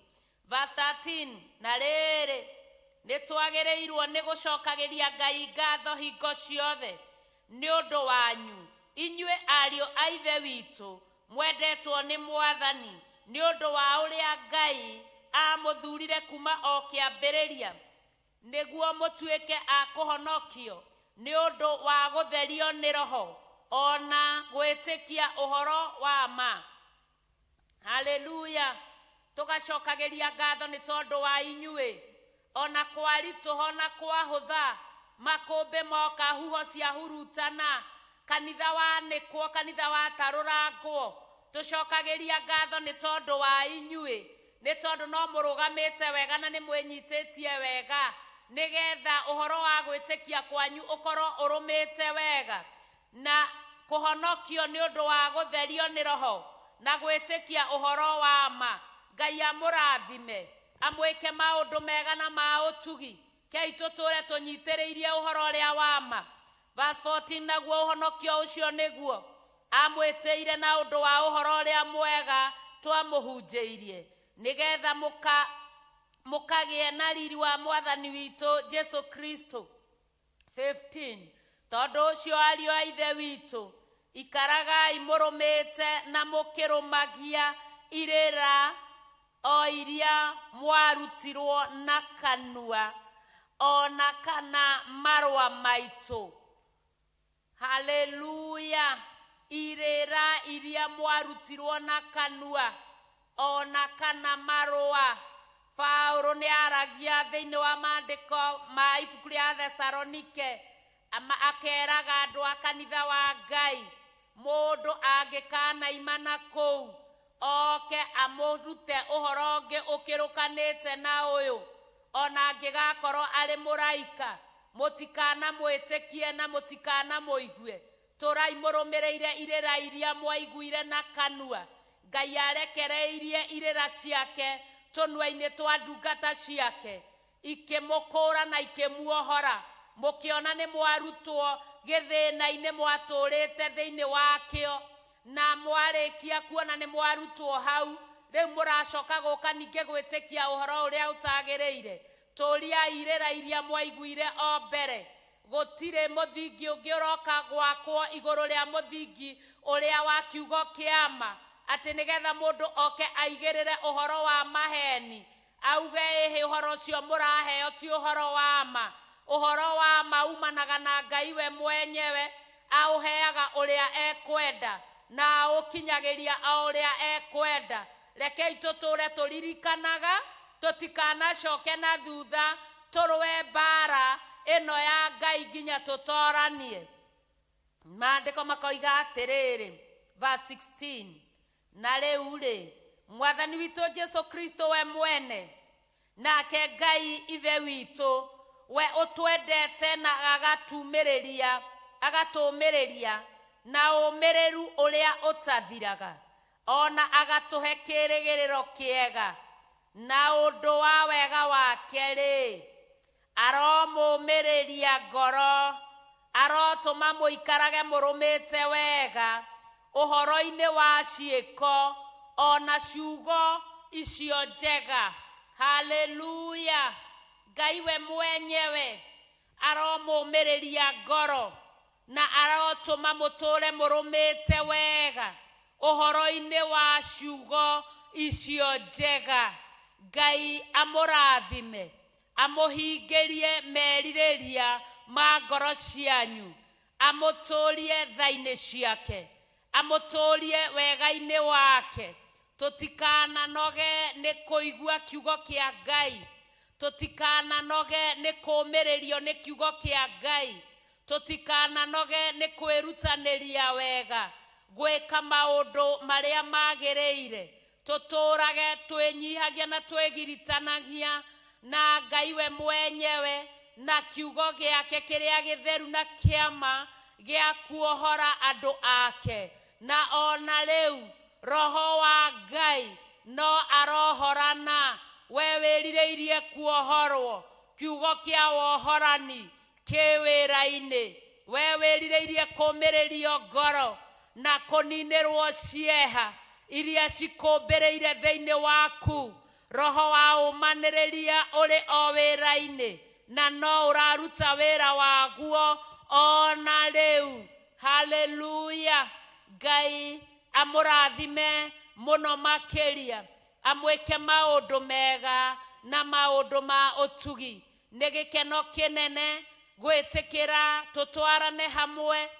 Verse 13, na rĩrĩ nĩ twagĩrĩirwo nĩ gũcokagĩria Ngai ngatho hingo ciothe nĩ ũndũ wanyu, inyuĩ ariũ a Ithe witũ mwendetwo nĩ Mwathani, nĩ ũndũ wa ũrĩa Ngai amũthurire kuma o kĩambĩrĩria nĩguo mũtuĩke a kũhonokio nĩ ũndũ wa gũtherio nĩ Roho ona gwĩtĩkia ũhoro wa ma. Haleluya. Tũgacokagĩria ngatho nĩ tondũ wa inyuĩ, ona kwaritũha ona kwahũtha, makũmbĩ moka, huho ciahurutana, kanitha wanĩkwo, kanitha watarũrangwo, tũcokagĩria ngatho nĩ tondũ wa inyuĩ, nĩ tondũ no mũrũgamĩte wega na nĩ mwĩnyitĩtie wega, nĩgetha ũhoro wa gwĩtĩkia kwanyu ũkorwo ũrũmĩte wega na kũhonokio nĩ ũndũ wa gũtherio nĩ Roho na gwĩtĩkia ũhoro wa ma. Ngai amũrathime, amwĩke maũndũ mega na ma ũtugi. Kei tũtũre tũnyitĩrĩirie ũhoro ũrĩa wa ma. Verse 14, naguo ũhonokio ũcio nĩguo amwĩtĩire na ũndũ wa ũhoro ũrĩa mwega twamũhunjĩirie, nĩgetha mũkagĩe na riri wa Mwathani witũ Jesu Kristo. 15, tondũ ũcio ariũ a Ithe witũ, ikaragai mũrũmĩte na mũkĩrũmagia irĩra o iria mwarutirwo na kanua ona kana marũa maitũ. Haleluya. Irĩra iria mwarutirwo na kanua ona kana marũa. Paulo nĩ aragia thĩinĩ wa maandĩko ma ibuku rĩa Thesalonike, akeraga andũ a kanitha wa Ngai, mũndũ angĩkanaima na kũu oke amũrute ũhoro ũngĩ ũkĩrũkanĩte na ũyũ, ona angĩgakorwo arĩ mũraika, mũtikanamwĩtĩkie na mũtikanamũigue. Tũrai mũrũmĩrĩire irĩra iria mwaiguire na kanua. Ngai arekereirie irĩra ciake tũnua-inĩ twa ndungata ciake, ikĩmũkũra na ikĩmuohora. Mũkĩona nĩ mwarutwo gĩthĩna-inĩ mwatũrĩte thĩinĩ wakĩo, na mwarĩkia kuona nĩ mwarutwo hau, rĩu mũracoka gũka ningĩ gwĩtĩkia ũhoro ũrĩa ũtagĩrĩire. Tũria irĩra iria mwaiguire o mbere. Gũtirĩ mũthingi ũngĩ ũroka gwakwo igũrũ rĩa mũthingi ũrĩa wa kiugo kĩa ma, atĩ nĩgetha mũndũ oke aigĩrĩre ũhoro wa maheni, auge ĩhĩ ũhoro ũcio mũraheo ti ũhoro wa ma. Ũhoro wa ma umanaga na Ngai we mwenyewe, aũheaga ũrĩa ekwenda na aũkinyagĩria o ũrĩa ekwenda. Rekei tũtũre tũririkanaga, tũtikanacoke na thutha, tũrũe mbara ĩno ya Ngai nginya tũtoranie. Maandĩko makoiga atĩrĩrĩ, verse 16, na rĩu rĩ, Mwathani witũ Jesu Kristo we mwene, nake Ngai Ithe witũ we ũtwendete na agatũmĩrĩria na ũmĩrĩru ũrĩa ũtathiraga, ona agatũhe kĩĩrĩgĩrĩro kĩega na ũndũ wa wega wake rĩ, aromũmĩrĩria ngoro, arotũma mũikarage mũrũmĩte wega ũhoro-inĩ wa ciĩko ona ciugo icio njega. Haleluya. Ngai we mwenyewe aromũmĩrĩria ngoro na arotũma mũtũre mũrũmĩte wega ũhoro-inĩ wa ciugo icio njega. Ngai amũrathime, amũhingĩrie merirĩria ma ngoro cianyu, amũtũrie tha-inĩ ciake, amũtũrie wega-inĩ wake. Tũtikananoge nĩ kũigua kiugo kĩa Ngai, tũtikananoge nĩ kũũmĩrĩrio nĩ kiugo kĩa Ngai, tũtikananoge nĩ kwĩrutanĩria wega gwĩka maũndũ marĩa magĩrĩire. Tũtũrage twĩnyihagia na twĩgiritanagia na Ngai we mwenyewe na kiugo gĩake kĩrĩa gĩtheru na kĩama gĩa kuohora andũ ake. Na ona rĩu roho wa Ngai no arohorana. We wĩrirĩirie kuohorwo, kiugo kĩa wohorani kĩ wĩra-inĩ. We wĩrirĩirie kũũmĩrĩrio ngoro na kũninĩrwo cieha iria cikũmbĩrĩire thĩinĩ waku. Roho wa ũmanĩrĩria ũrĩ o wĩra-inĩ na no ũraruta wĩra waguo ona rĩu. Haleluya. Ngai amũrathime mũno makĩria, amwĩke maũndũ mega na maũndũ ma ũtugi. Nĩ gĩkeno kĩnene gwĩtĩkĩra tũtwarane hamwe,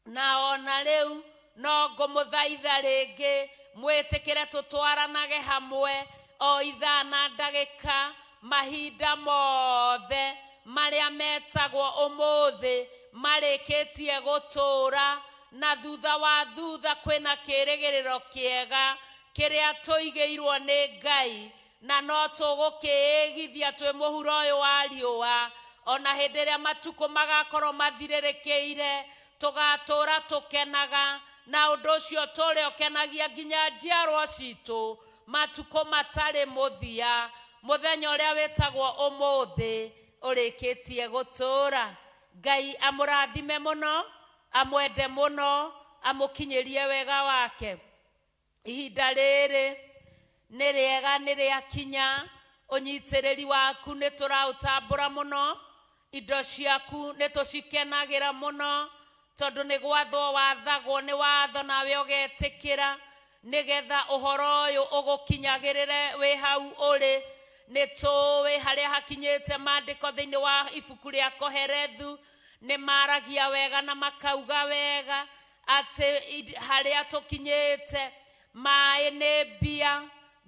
na ona rĩu no ngũmũthaitha rĩngĩ mwĩtĩkĩre tũtwaranage hamwe o ithaa na ndagĩka mahinda mothe marĩa metagwo ũmũthĩ marĩkĩtie gũtũũra, na thutha wa thutha kwĩna kĩrĩgĩrĩro kĩega kĩrĩa tũigĩirwo nĩ Ngai, na no tũgũkĩĩgithia twĩ mũhuro ũyũ wa riũa. Ona hĩndĩ ĩrĩa matukũ magakorwo mathirĩrĩkĩire, tũgatũũra tũkenaga, na ũndũ ũcio tũrĩa ũkenagia nginya njiarwa citũ matukũ matarĩ mũthia. Mũthenya ũrĩa wĩtagwo ũmũthĩ ũrĩkĩtie gũtũũra. Ngai amũrathime mũno, amwende mũno, amũkinyĩrie wega wake. Ihinda rĩrĩ nĩ rĩega, nĩ rĩakinya. Ũnyitĩrĩri waku nĩ tũraũtambũra mũno, indo ciaku nĩ tũcikenagĩra mũno, tondũ nĩ gwathwo wathagwo nĩ watho nawe ũgetĩkĩra, nĩgetha ũhoro ũyũ ũgũkinyagĩrĩre wĩ hau ũrĩ. Nĩ tũĩ harĩa hakinyĩte maandĩko thĩinĩ wa ibuku rĩa Koherethu nĩ maragia wega na makauga wega atĩ harĩa tũkinyĩte maĩ nĩ mbia,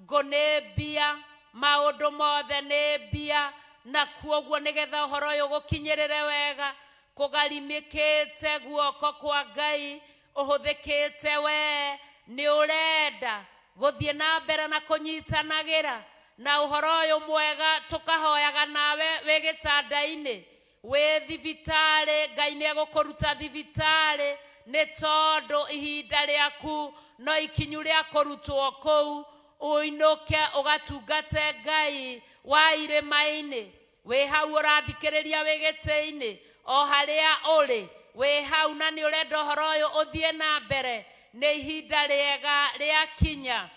ngũ nĩ mbia, maũndũ mothe nĩ mbia, na kuoguo nĩgetha ũhoro ũyũ ũgũkinyĩrĩre wega kũgarimĩkĩte guoko kwa Ngai ũhũthĩkĩte we nĩ ũrenda gũthiĩ na mbere na kũnyitanagĩra na ũhoro ũyũ mwega. Tũkahoyaga nawe wĩ gĩtanda-inĩ, wĩ thibitarĩ, Ngai nĩ egũkũruta thibitarĩ, nĩ tondũ ihinda rĩaku no ikinyu rĩa kũrutwo kũu ũinũke ũgatungate Ngai wa irĩma-inĩ. Wĩ hau ũrathikĩrĩria wĩ gĩtĩ-inĩ, o harĩa ũrĩ wĩ hau na nĩ ũrenda ũhoro ũyũ ũthiĩ na mbere, nĩ ihinda rĩega rĩakinya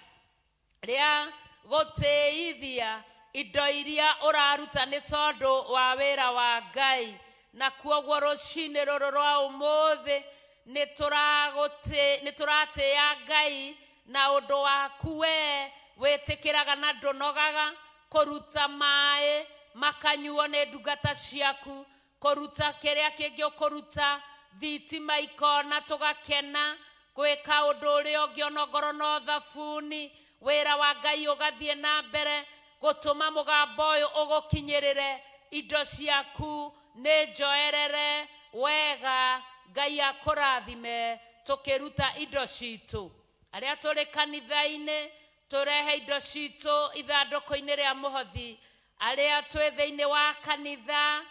rĩa gũtĩithia indo iria ũraruta nĩ tondũ wa wĩra wa Ngai. Na kuoguo rũcinĩ rũrũ rwa ũmũthĩ nĩ tũratĩĩa Ngai na ũndũ waku we wĩtĩkĩraga na ndũnogaga kũruta maĩ makanyuo nĩ ndungata ciaku, kũruta kĩrĩa kĩngĩ ũkũruta, thitima ikona tũgakena, gwĩka ũndũ ũrĩa ũngĩ onongorwo no thabuni, wĩra wa Ngai ũgathiĩ na mbere gũtũma mũgambo ũyũ ũgũkinyĩrĩre. Indo ciaku nĩ njoerere wega. Ngai akũrathime tũkĩruta indo citũ. Arĩa tũrĩ kanitha-inĩ tũrehe indo citũ ithandũkũ-inĩ rĩa mũhothi. Arĩa twĩ thĩinĩ wa kanitha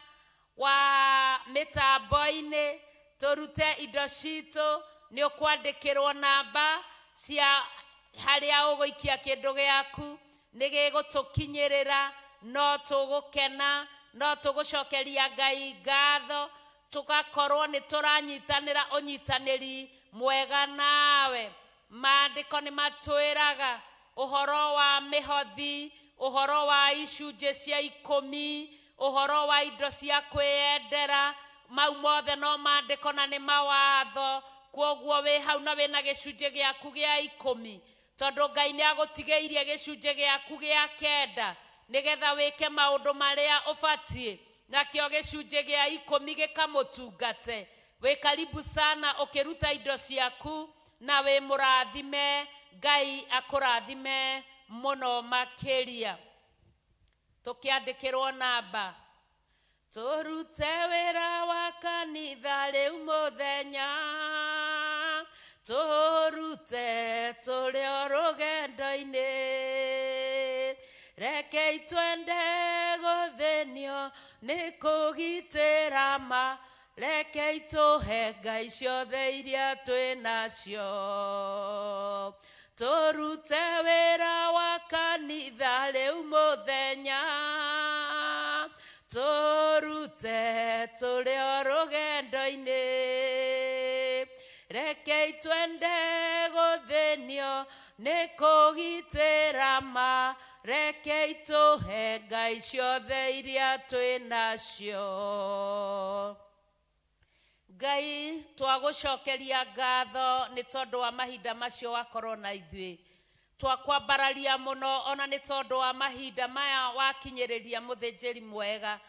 wa mĩtambo-inĩ tũrute indo citũ. Nĩ ũkwandĩkĩrwo namba cia harĩa ũgũikia kĩndũ gĩaku, nĩ gĩgũtũkinyĩrĩra, no tũgũkena, no tũgũcokeria Ngai ngatho, tũgakorwo nĩ tũranyitanĩra ũnyitanĩri mwega nawe. Maandĩko nĩ matwĩraga ũhoro wa mĩhothi, ũhoro wa icunjĩ cia ikũmi, ũhoro wa indo cia kwĩyendera, mau mothe no maandĩko na nĩ mawatho. Kwoguo wĩ hau na wĩna gĩcunjĩ gĩaku gĩa 10, tondũ Ngai nĩ agũtigĩirie gĩcunjĩ gĩaku gĩa 9 nĩgetha wĩke maũndũ marĩa ũbatiĩ, nakĩo gĩcunjĩ gĩa 10 gĩkamũtungate. Wĩ karibu sana ũkĩruta indo ciaku na wĩ mũrathime. Ngai akũrathime mũno makĩria. Tũkĩandĩkĩrwo namba, tũrute wĩra wa kanitha rĩu mũthenya, tũrute tũrĩ o rũgendo-inĩ, rekei twende gũthĩnio nĩ kũgitĩra ma, rekei tũhe Ngai ciothe iria twĩ nacio. Tũrute wĩra wa kanitha rĩu mũthenya, tũrute tũrĩ o rũgendo-inĩ, rekei twende gũthĩnio nĩ kũgitĩra ma, rekei tũhe Ngai ciothe iria twĩ nacio. Ngai twagũcokeria ngatho nĩ tondũ wa mahinda macio wakorwo na ithuĩ. Twakwambararia mũno ona nĩ tondũ wa mahinda maya wakinyĩrĩria mũthĩnjĩri mwega.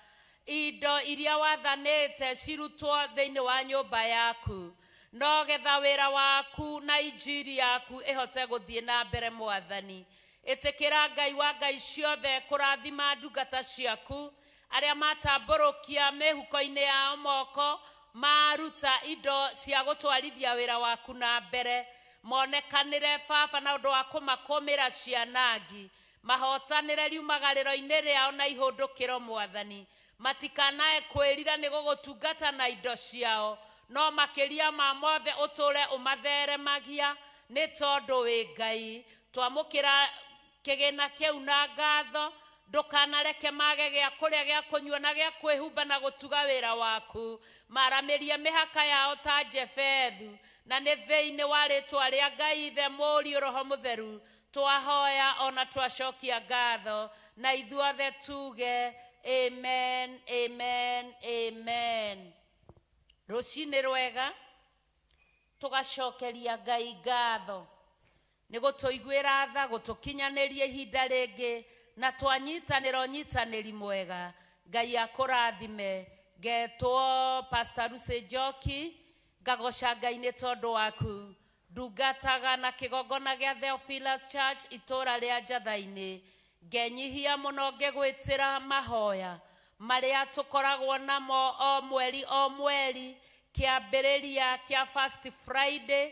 Indo iria wathanĩte cirutwo thĩinĩ wa nyũmba yaku, no getha wĩra waku na injiri yaku ĩhote gũthiĩ na mbere. Mwathani, ĩtĩkĩra Ngai wa Ngai ciothe kũrathima ndungata ciaku arĩa matambũrũkia mĩhuko-inĩ yao moko, maruta indo cia gũtwarithia wĩra waku na mbere, monekanĩre Baba na ũndũ wa kũmakũmĩra cianangi, mahotanĩre riumagarĩro-inĩ rĩao na ihũndũkĩro. Mwathani, matikanae kwĩrira nĩ gũgũtungata na indo ciao, no makĩria ma mothe ũtũre ũmatheremagia nĩ tondũ wĩ Ngai. Twamũkĩra kĩgĩna kĩu na ngatho, ndũkanareke mage gĩa kũrĩa, gĩa kũnyua na gĩa kwĩhumba na gũtuga wĩra waku. Maramĩrie mĩhaka yao ta Jefethu, na nĩ thĩinĩ wa rĩtwa rĩa Ngai Ithe, Mũriũ, Roho Mũtheru twahoya ona twacokia ngatho, na ithuothe tuge amen, amen, amen. Rũcinĩ rwega tũgacokeria Ngai ngatho nĩ gũtũiguĩra tha, gũtũkinyanĩria ihinda rĩngĩ, na twanyitanĩra ũnyitanĩri mwega. Ngai akũrathime. Ngetwo Pastor Lucy Njoki, ngagoca Ngai nĩ tondũ waku. Ndungataga na kĩgongona gĩa Theophilus Church itũra rĩa Njatha-inĩ. Ngenyihia mũno ngĩgwĩtĩra mahoya marĩa tũkoragwo namo o mweri o mweri, kĩambĩrĩria kĩa First Friday,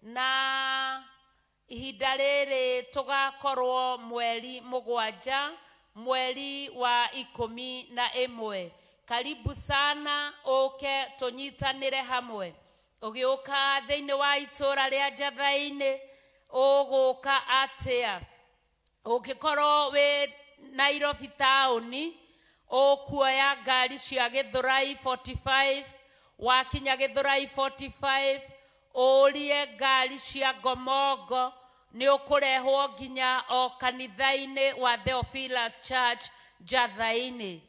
na ihinda rĩrĩ tũgakorwo mweri 7, mweri wa 11. Karibu sana ũke tũnyitanĩre hamwe. Ũgĩũka thĩinĩ wa itũra rĩa Njatha-inĩ ũgũka atĩa? Ũngĩkorwo wĩ Nairobi taũni, ũkuoya ngari cia Gĩthũrai 45, wakinya Gĩthũrai 45 ũrie ngari cia Ngomongo, nĩ ũkũrehwo nginya o kanitha-inĩ wa Theophilus Church Njatha-inĩ.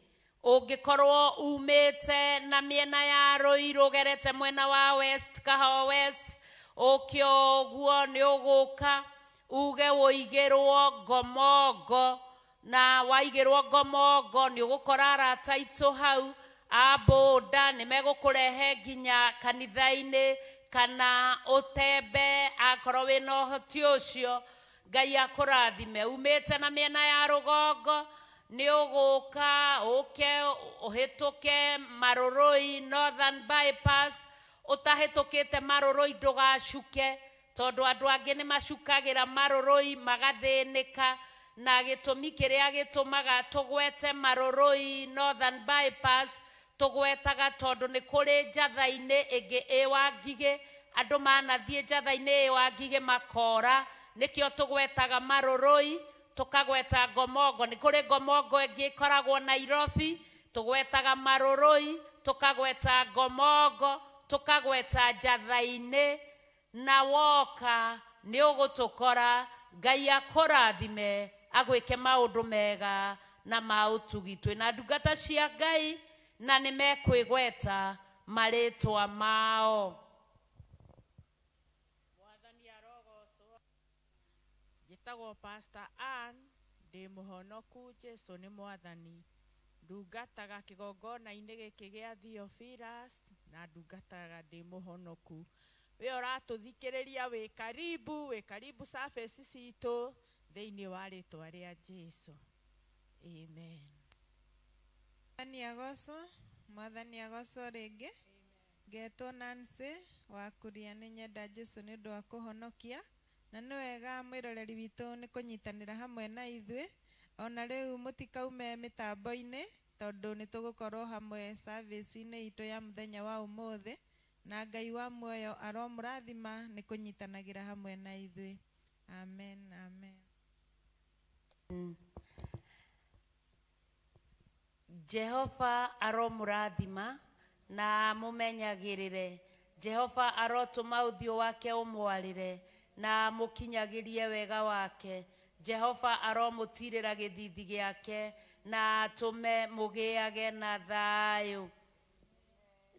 Ũngĩkorwo umĩte na mĩena ya Ruiru ũgerete mwena wa West, Kahawa West, ũke ũguo nĩ ũgũka uge wũigĩrwo Ngomongo, na waigĩrwo Ngomongo nĩ ũgũkora arata aitũ hau a boda nĩ megũkũrehe nginya kanitha-inĩ, kana ũtembe akorwo wĩna ũhoti ũcio. Ngai akũrathime. Umĩte na mĩena ya rũgongo nĩ ũgũka ũke ũhĩtũke Marũrũi Northern Bypass. Ũtahĩtũkĩte Marũrũi ndũgacuke, tondũ andũ angĩ nĩ macukagĩra Marũrũi magathĩnĩka, na gĩtũmi kĩrĩa gĩtũmaga tũgwete Marũrũi Northern Bypass tũgwetaga tondũ nĩ kũrĩ Njatha-inĩ ĩngĩ ĩ Wangigĩ, andũ manathiĩ Njatha-inĩ ĩ Wangigĩ makora, nĩkĩo tũgwetaga Marũrũi, tũkagweta Ngomongo. Nĩ kũrĩ Ngomongo ĩngĩ ĩkoragwo Nairobi, tũgwetaga Marũrũi, tũkagweta Ngomongo, tũkagweta Njatha-inĩ, na woka nĩ ũgũtũkora. Ngai akũrathime, agwĩke maũndũ mega na ma ũtugi. Twĩna ndungata cia Ngai na nĩ mekwĩgweta marĩtwa mao. Njĩtagwo Pastor Ann, ndĩ mũhonoku, Jesu nĩ mwathani. Ndungataga kĩgongona-inĩ gĩkĩ gĩa Theophilus na ndungataga ndĩ mũhonoku. We ũratũthikĩrĩria wĩ karibu service citũ thĩinĩ wa rĩtwa rĩa Jesu. Amen. Mwathani agocwo, Mwathani agocwo rĩngĩ. Ngetwo Nancy wa Kuria, nĩ nyenda Jesu nĩ ũndũ wa kũhonokia, na nĩ wega mwĩroreri witũ nĩ kũnyitanĩra hamwe na ithuĩ. Ona rĩu mũtikaume mĩtambo-inĩ tondũ nĩ tũgũkorwo hamwe service-inĩ itũ ya mũthenya wa ũmũthĩ, na Ngai wa muoyo aromũrathima nĩ kũnyitanagĩra hamwe na ithuĩ. Amen, amen. Jehova aromũrathima na mũmenyagĩrĩre. Jehova arotũma ũthiũ wake ũmwarĩre na mũkinyagĩrie wega wake. Jehova aromũtirĩra gĩthithi gĩake na atũme mũgĩage na thayũ.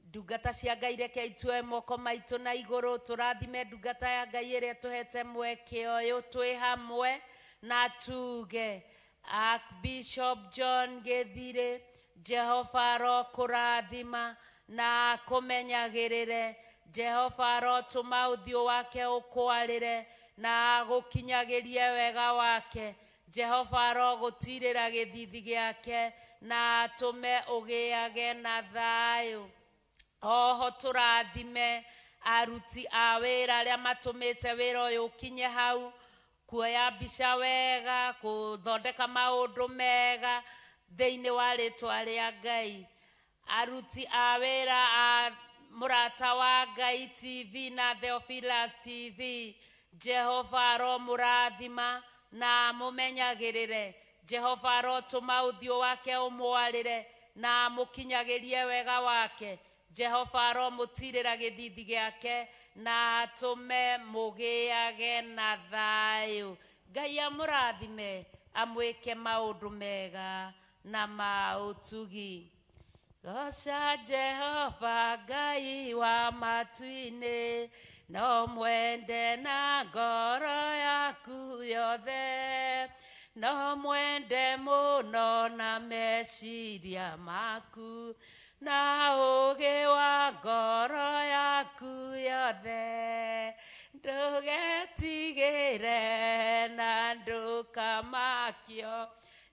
Ndungata cia Ngai, reke itue moko maitũ na igũrũ tũrathime ndungata ya Ngai ĩrĩa tũhete mweke ũyũ twĩ hamwe, na tuge Archbishop John Gĩthirĩ, Jehova arokũrathima na akũmenyagĩrĩre. Jehova arotũma ũthiũ wake ũkwarĩre na agũkinyagĩrie wega wake. Jehova arogũtirĩra gĩthithi gĩake na atũme ũgĩage na thayũ. Oho tũrathime aruti a wĩra arĩa matũmĩte wĩra ũyũ ũkinye hau, kuoya mbica wega, gũthondeka maũndũ mega thĩinĩ wa rĩtwa rĩa Ngai. Aruti a wĩra a Mũrata wa Ngai TV na Theophilus TV, Jehova aromũrathima na mũmenyagĩrĩre. Jehova arotũma ũthiũ wake ũmwarĩre na mũkinyagĩrie wega wake. Jehova aromũtirĩra gĩthithi gĩake na atũme mũgĩage na thayũ. Ngai amũrathime, amwĩke maũndũ mega na ma ũtugi. Goca Jehova Ngai wa matu-inĩ, no mwende na ngoro yaku yothe, no mwende mũno na meciria maku, na ũũgĩ wa ngoro yaku yothe. Ndũgetigĩre na ndũkamakio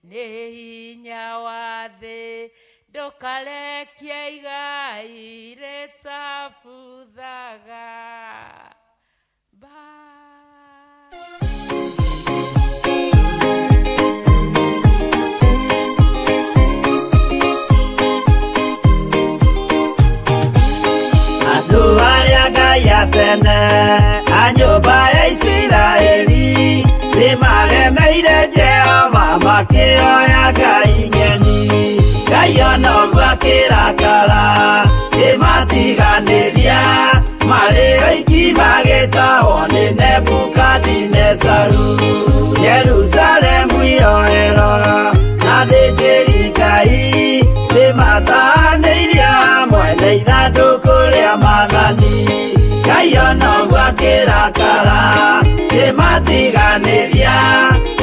nĩ hinya wa thĩ, ndũkarekie igai rĩtabuthaga. Bye. Andũ arĩa Ngai a tene a nyũmba ya Isiraeli nĩmaremeire Jehova makĩoya ngai ng'eni. Ngai ona ũguo akĩrakara kĩmatiganĩria, marĩ oiki magĩtahwo nĩ Nebukadinezaru. Jerusalemu iroero na athĩnjĩri Ngai nĩmatahanĩirio hamwe na ithandũkũ rĩa maathani. Ngai ona ũguo akĩrakara kĩmatiganĩria,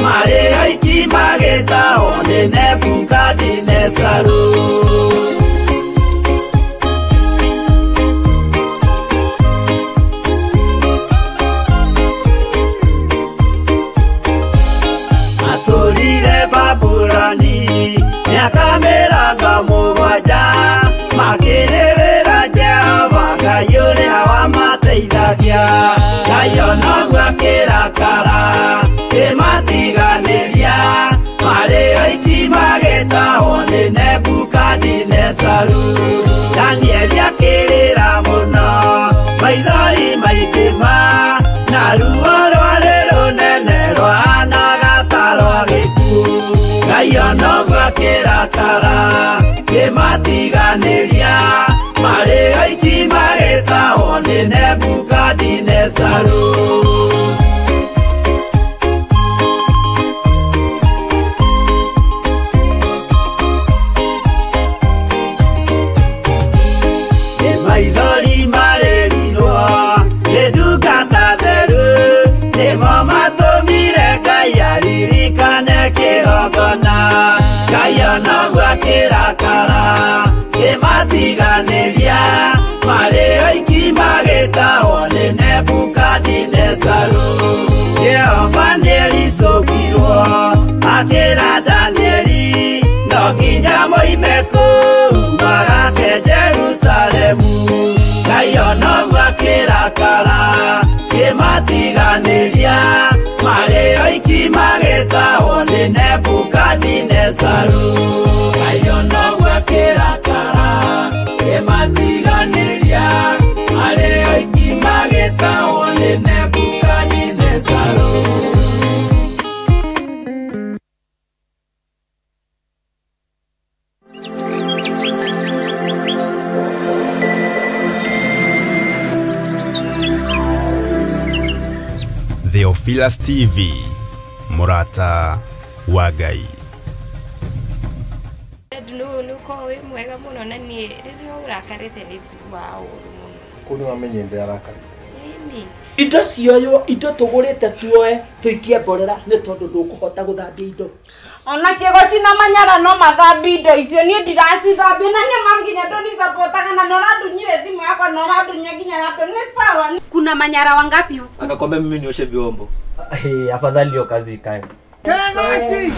marĩ oiki magĩtahwo nĩ Nebukadinezaru. Matũrire Babuloni mĩaka mĩrongo mũgwanja, makĩrĩrĩra Jehova Ngai ũrĩa wamateithagia. Ngai ona ũguo akĩrakara kĩmatiganĩria, marĩ oiki magĩtahwo nĩ Nebukadinezaru. Danieli akĩrĩra mũno, maithori maingĩ ma, na ruo rwarĩ rũnene rwahanaga ta rwa gĩkuũ. Ngai ona ũguo akĩrakara kĩmatiganĩria, marĩ oiki magĩtahwo nĩ Nebukadinezaru. Nĩ maithori marĩrirwo nĩ ndungata theru, nĩmo matũmire Ngai Kĩmatiganĩria marĩ oiki magĩtahwo nĩ Nebukadinezaru. Jehova nĩericũkirwo akĩra Danieli no nginya moime kũu magake Jerusalemu. Ngai ona ũguo akĩrakara kĩmatiganĩria marĩ oiki magĩtahwo nĩ Nebukadinezaru. Ngai ona ũguo akĩrakara kĩmatiganĩria marĩ oiki magĩtahwo nĩ Nebukadinezaru. Theophilus TV, Murata wa Ngai. Nĩ ũkoragwo wĩ mwega mũno na niĩ rĩrĩa ũrakarĩte nĩ njiguaga ũru mũno. Kũu nĩ wamenye ndĩ arakarĩte. Ĩni. Indo cioywo indo tũgũrĩte tuoe tũikie mborera nĩ tondũ ndũkũhota gũthambia indo. Ona kĩgo cina manyara no mathambie indo icio niĩ ndiracithambia na nĩ ma nginya ndũnicapotaga na no ũrandunyire thimũ yakwa na ũrandunya nginya laptop nĩ sawa. Kuna manyara wangapi huku? Akakwambia mimi nioshe vyombo. Hey, afadhali hiyo kazi ikae. Keng'asi!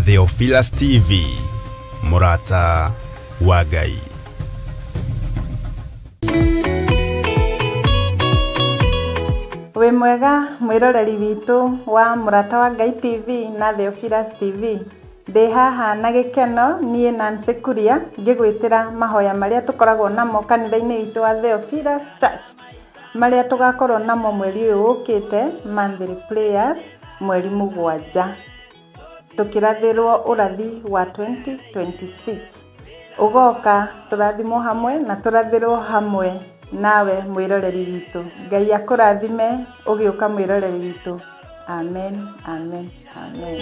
Theophilus TV, Murata wa Ngai. Wĩ mwega mwĩroreri witũ wa Mũrata wa Ngai TV na Theophilus TV. Ndĩ haha na gĩkeno niĩ Nancy Kuria ngĩgwĩtĩra mahoya marĩa tũkoragwo namo kanitha-inĩ witũ wa Theophilus Church, marĩa tũgakorwo namo mweri ũyũ ũkĩte, monthly prayers mweri 7, tũkĩrathĩrwo ũrathi wa 2026. Ũgoka tũrathimwo hamwe na tũrathĩrwo hamwe nawe mwĩroreri witũ. Ngai akũrathime ũgĩũka mwĩroreri witũ. Amen, amen, amen.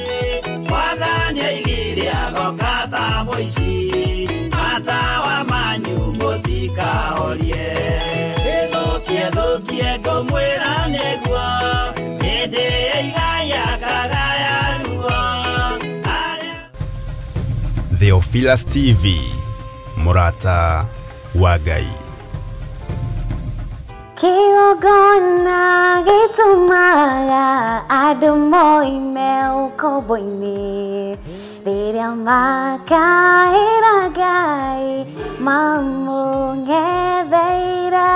Mwathani aigire agoka ta mũici, matawa manyu mũtikahorie. Ĩthũkie thũkie ngũmwĩra nĩguo, hĩndĩ ĩigaya kagaya ruo. Theophilus TV, Murata wa Ngai. Kĩgongona gĩtũmaga andũ moime ũkombo-inĩ, rĩrĩa makaĩra Ngai mamũng'etheire.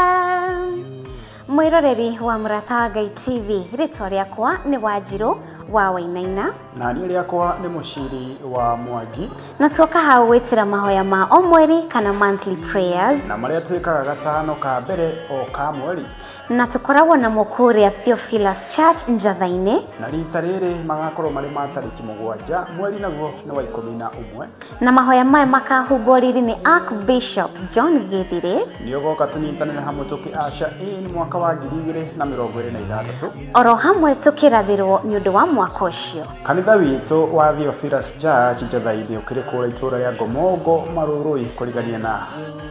Mwĩroreri wa Mũrata wa Ngai TV, rĩtwa rĩakwa nĩ Wanjirũ wa Wainaina na niĩ rĩakwa nĩ Mũciri wa Mwangi, na tuoka hau gwĩtĩra mahoya ma o mweri kana monthly prayers, na marĩa twĩkaga gatano ka mbere o ka mweri, na tũkoragwo namo kũrĩa Theophilus Church Njatha-inĩ, na rita rĩrĩ magakorwo marĩ ma tarĩki 7 mweri naguo nĩ wa 11, na mahoya maya makahumbwo riri nĩ Archbishop John Githire. Nĩ ũgoka tũnyitanĩre hamwe tũkĩ usher in mwaka wa 2026, oro hamwe tũkĩrathĩrwo nĩ ũndũ wa mwaka ũcio. Kanitha witũ wa Theophilus Church Njatha-inĩ ũkĩrĩ kũrĩa itũũra rĩa Ngomongo Marũrũi kũrigania na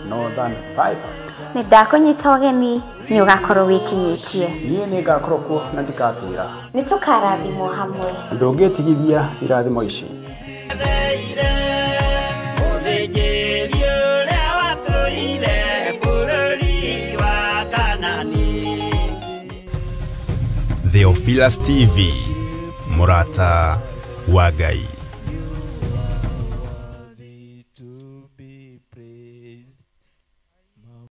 Northern Bypass. Nĩ ndakũnyita ũgeni, nĩ ũgakorwo wĩkinyĩtie. Niĩ nĩ ngakorwo kuo na ndikatĩra. Nĩ tũkarathimwo hamwe. Ndũngĩtigithia irathimo ici. Mũthĩnjĩri ũrĩa watũire bũrũri wa Kanani. Theophilus TV, Murata wa Ngai.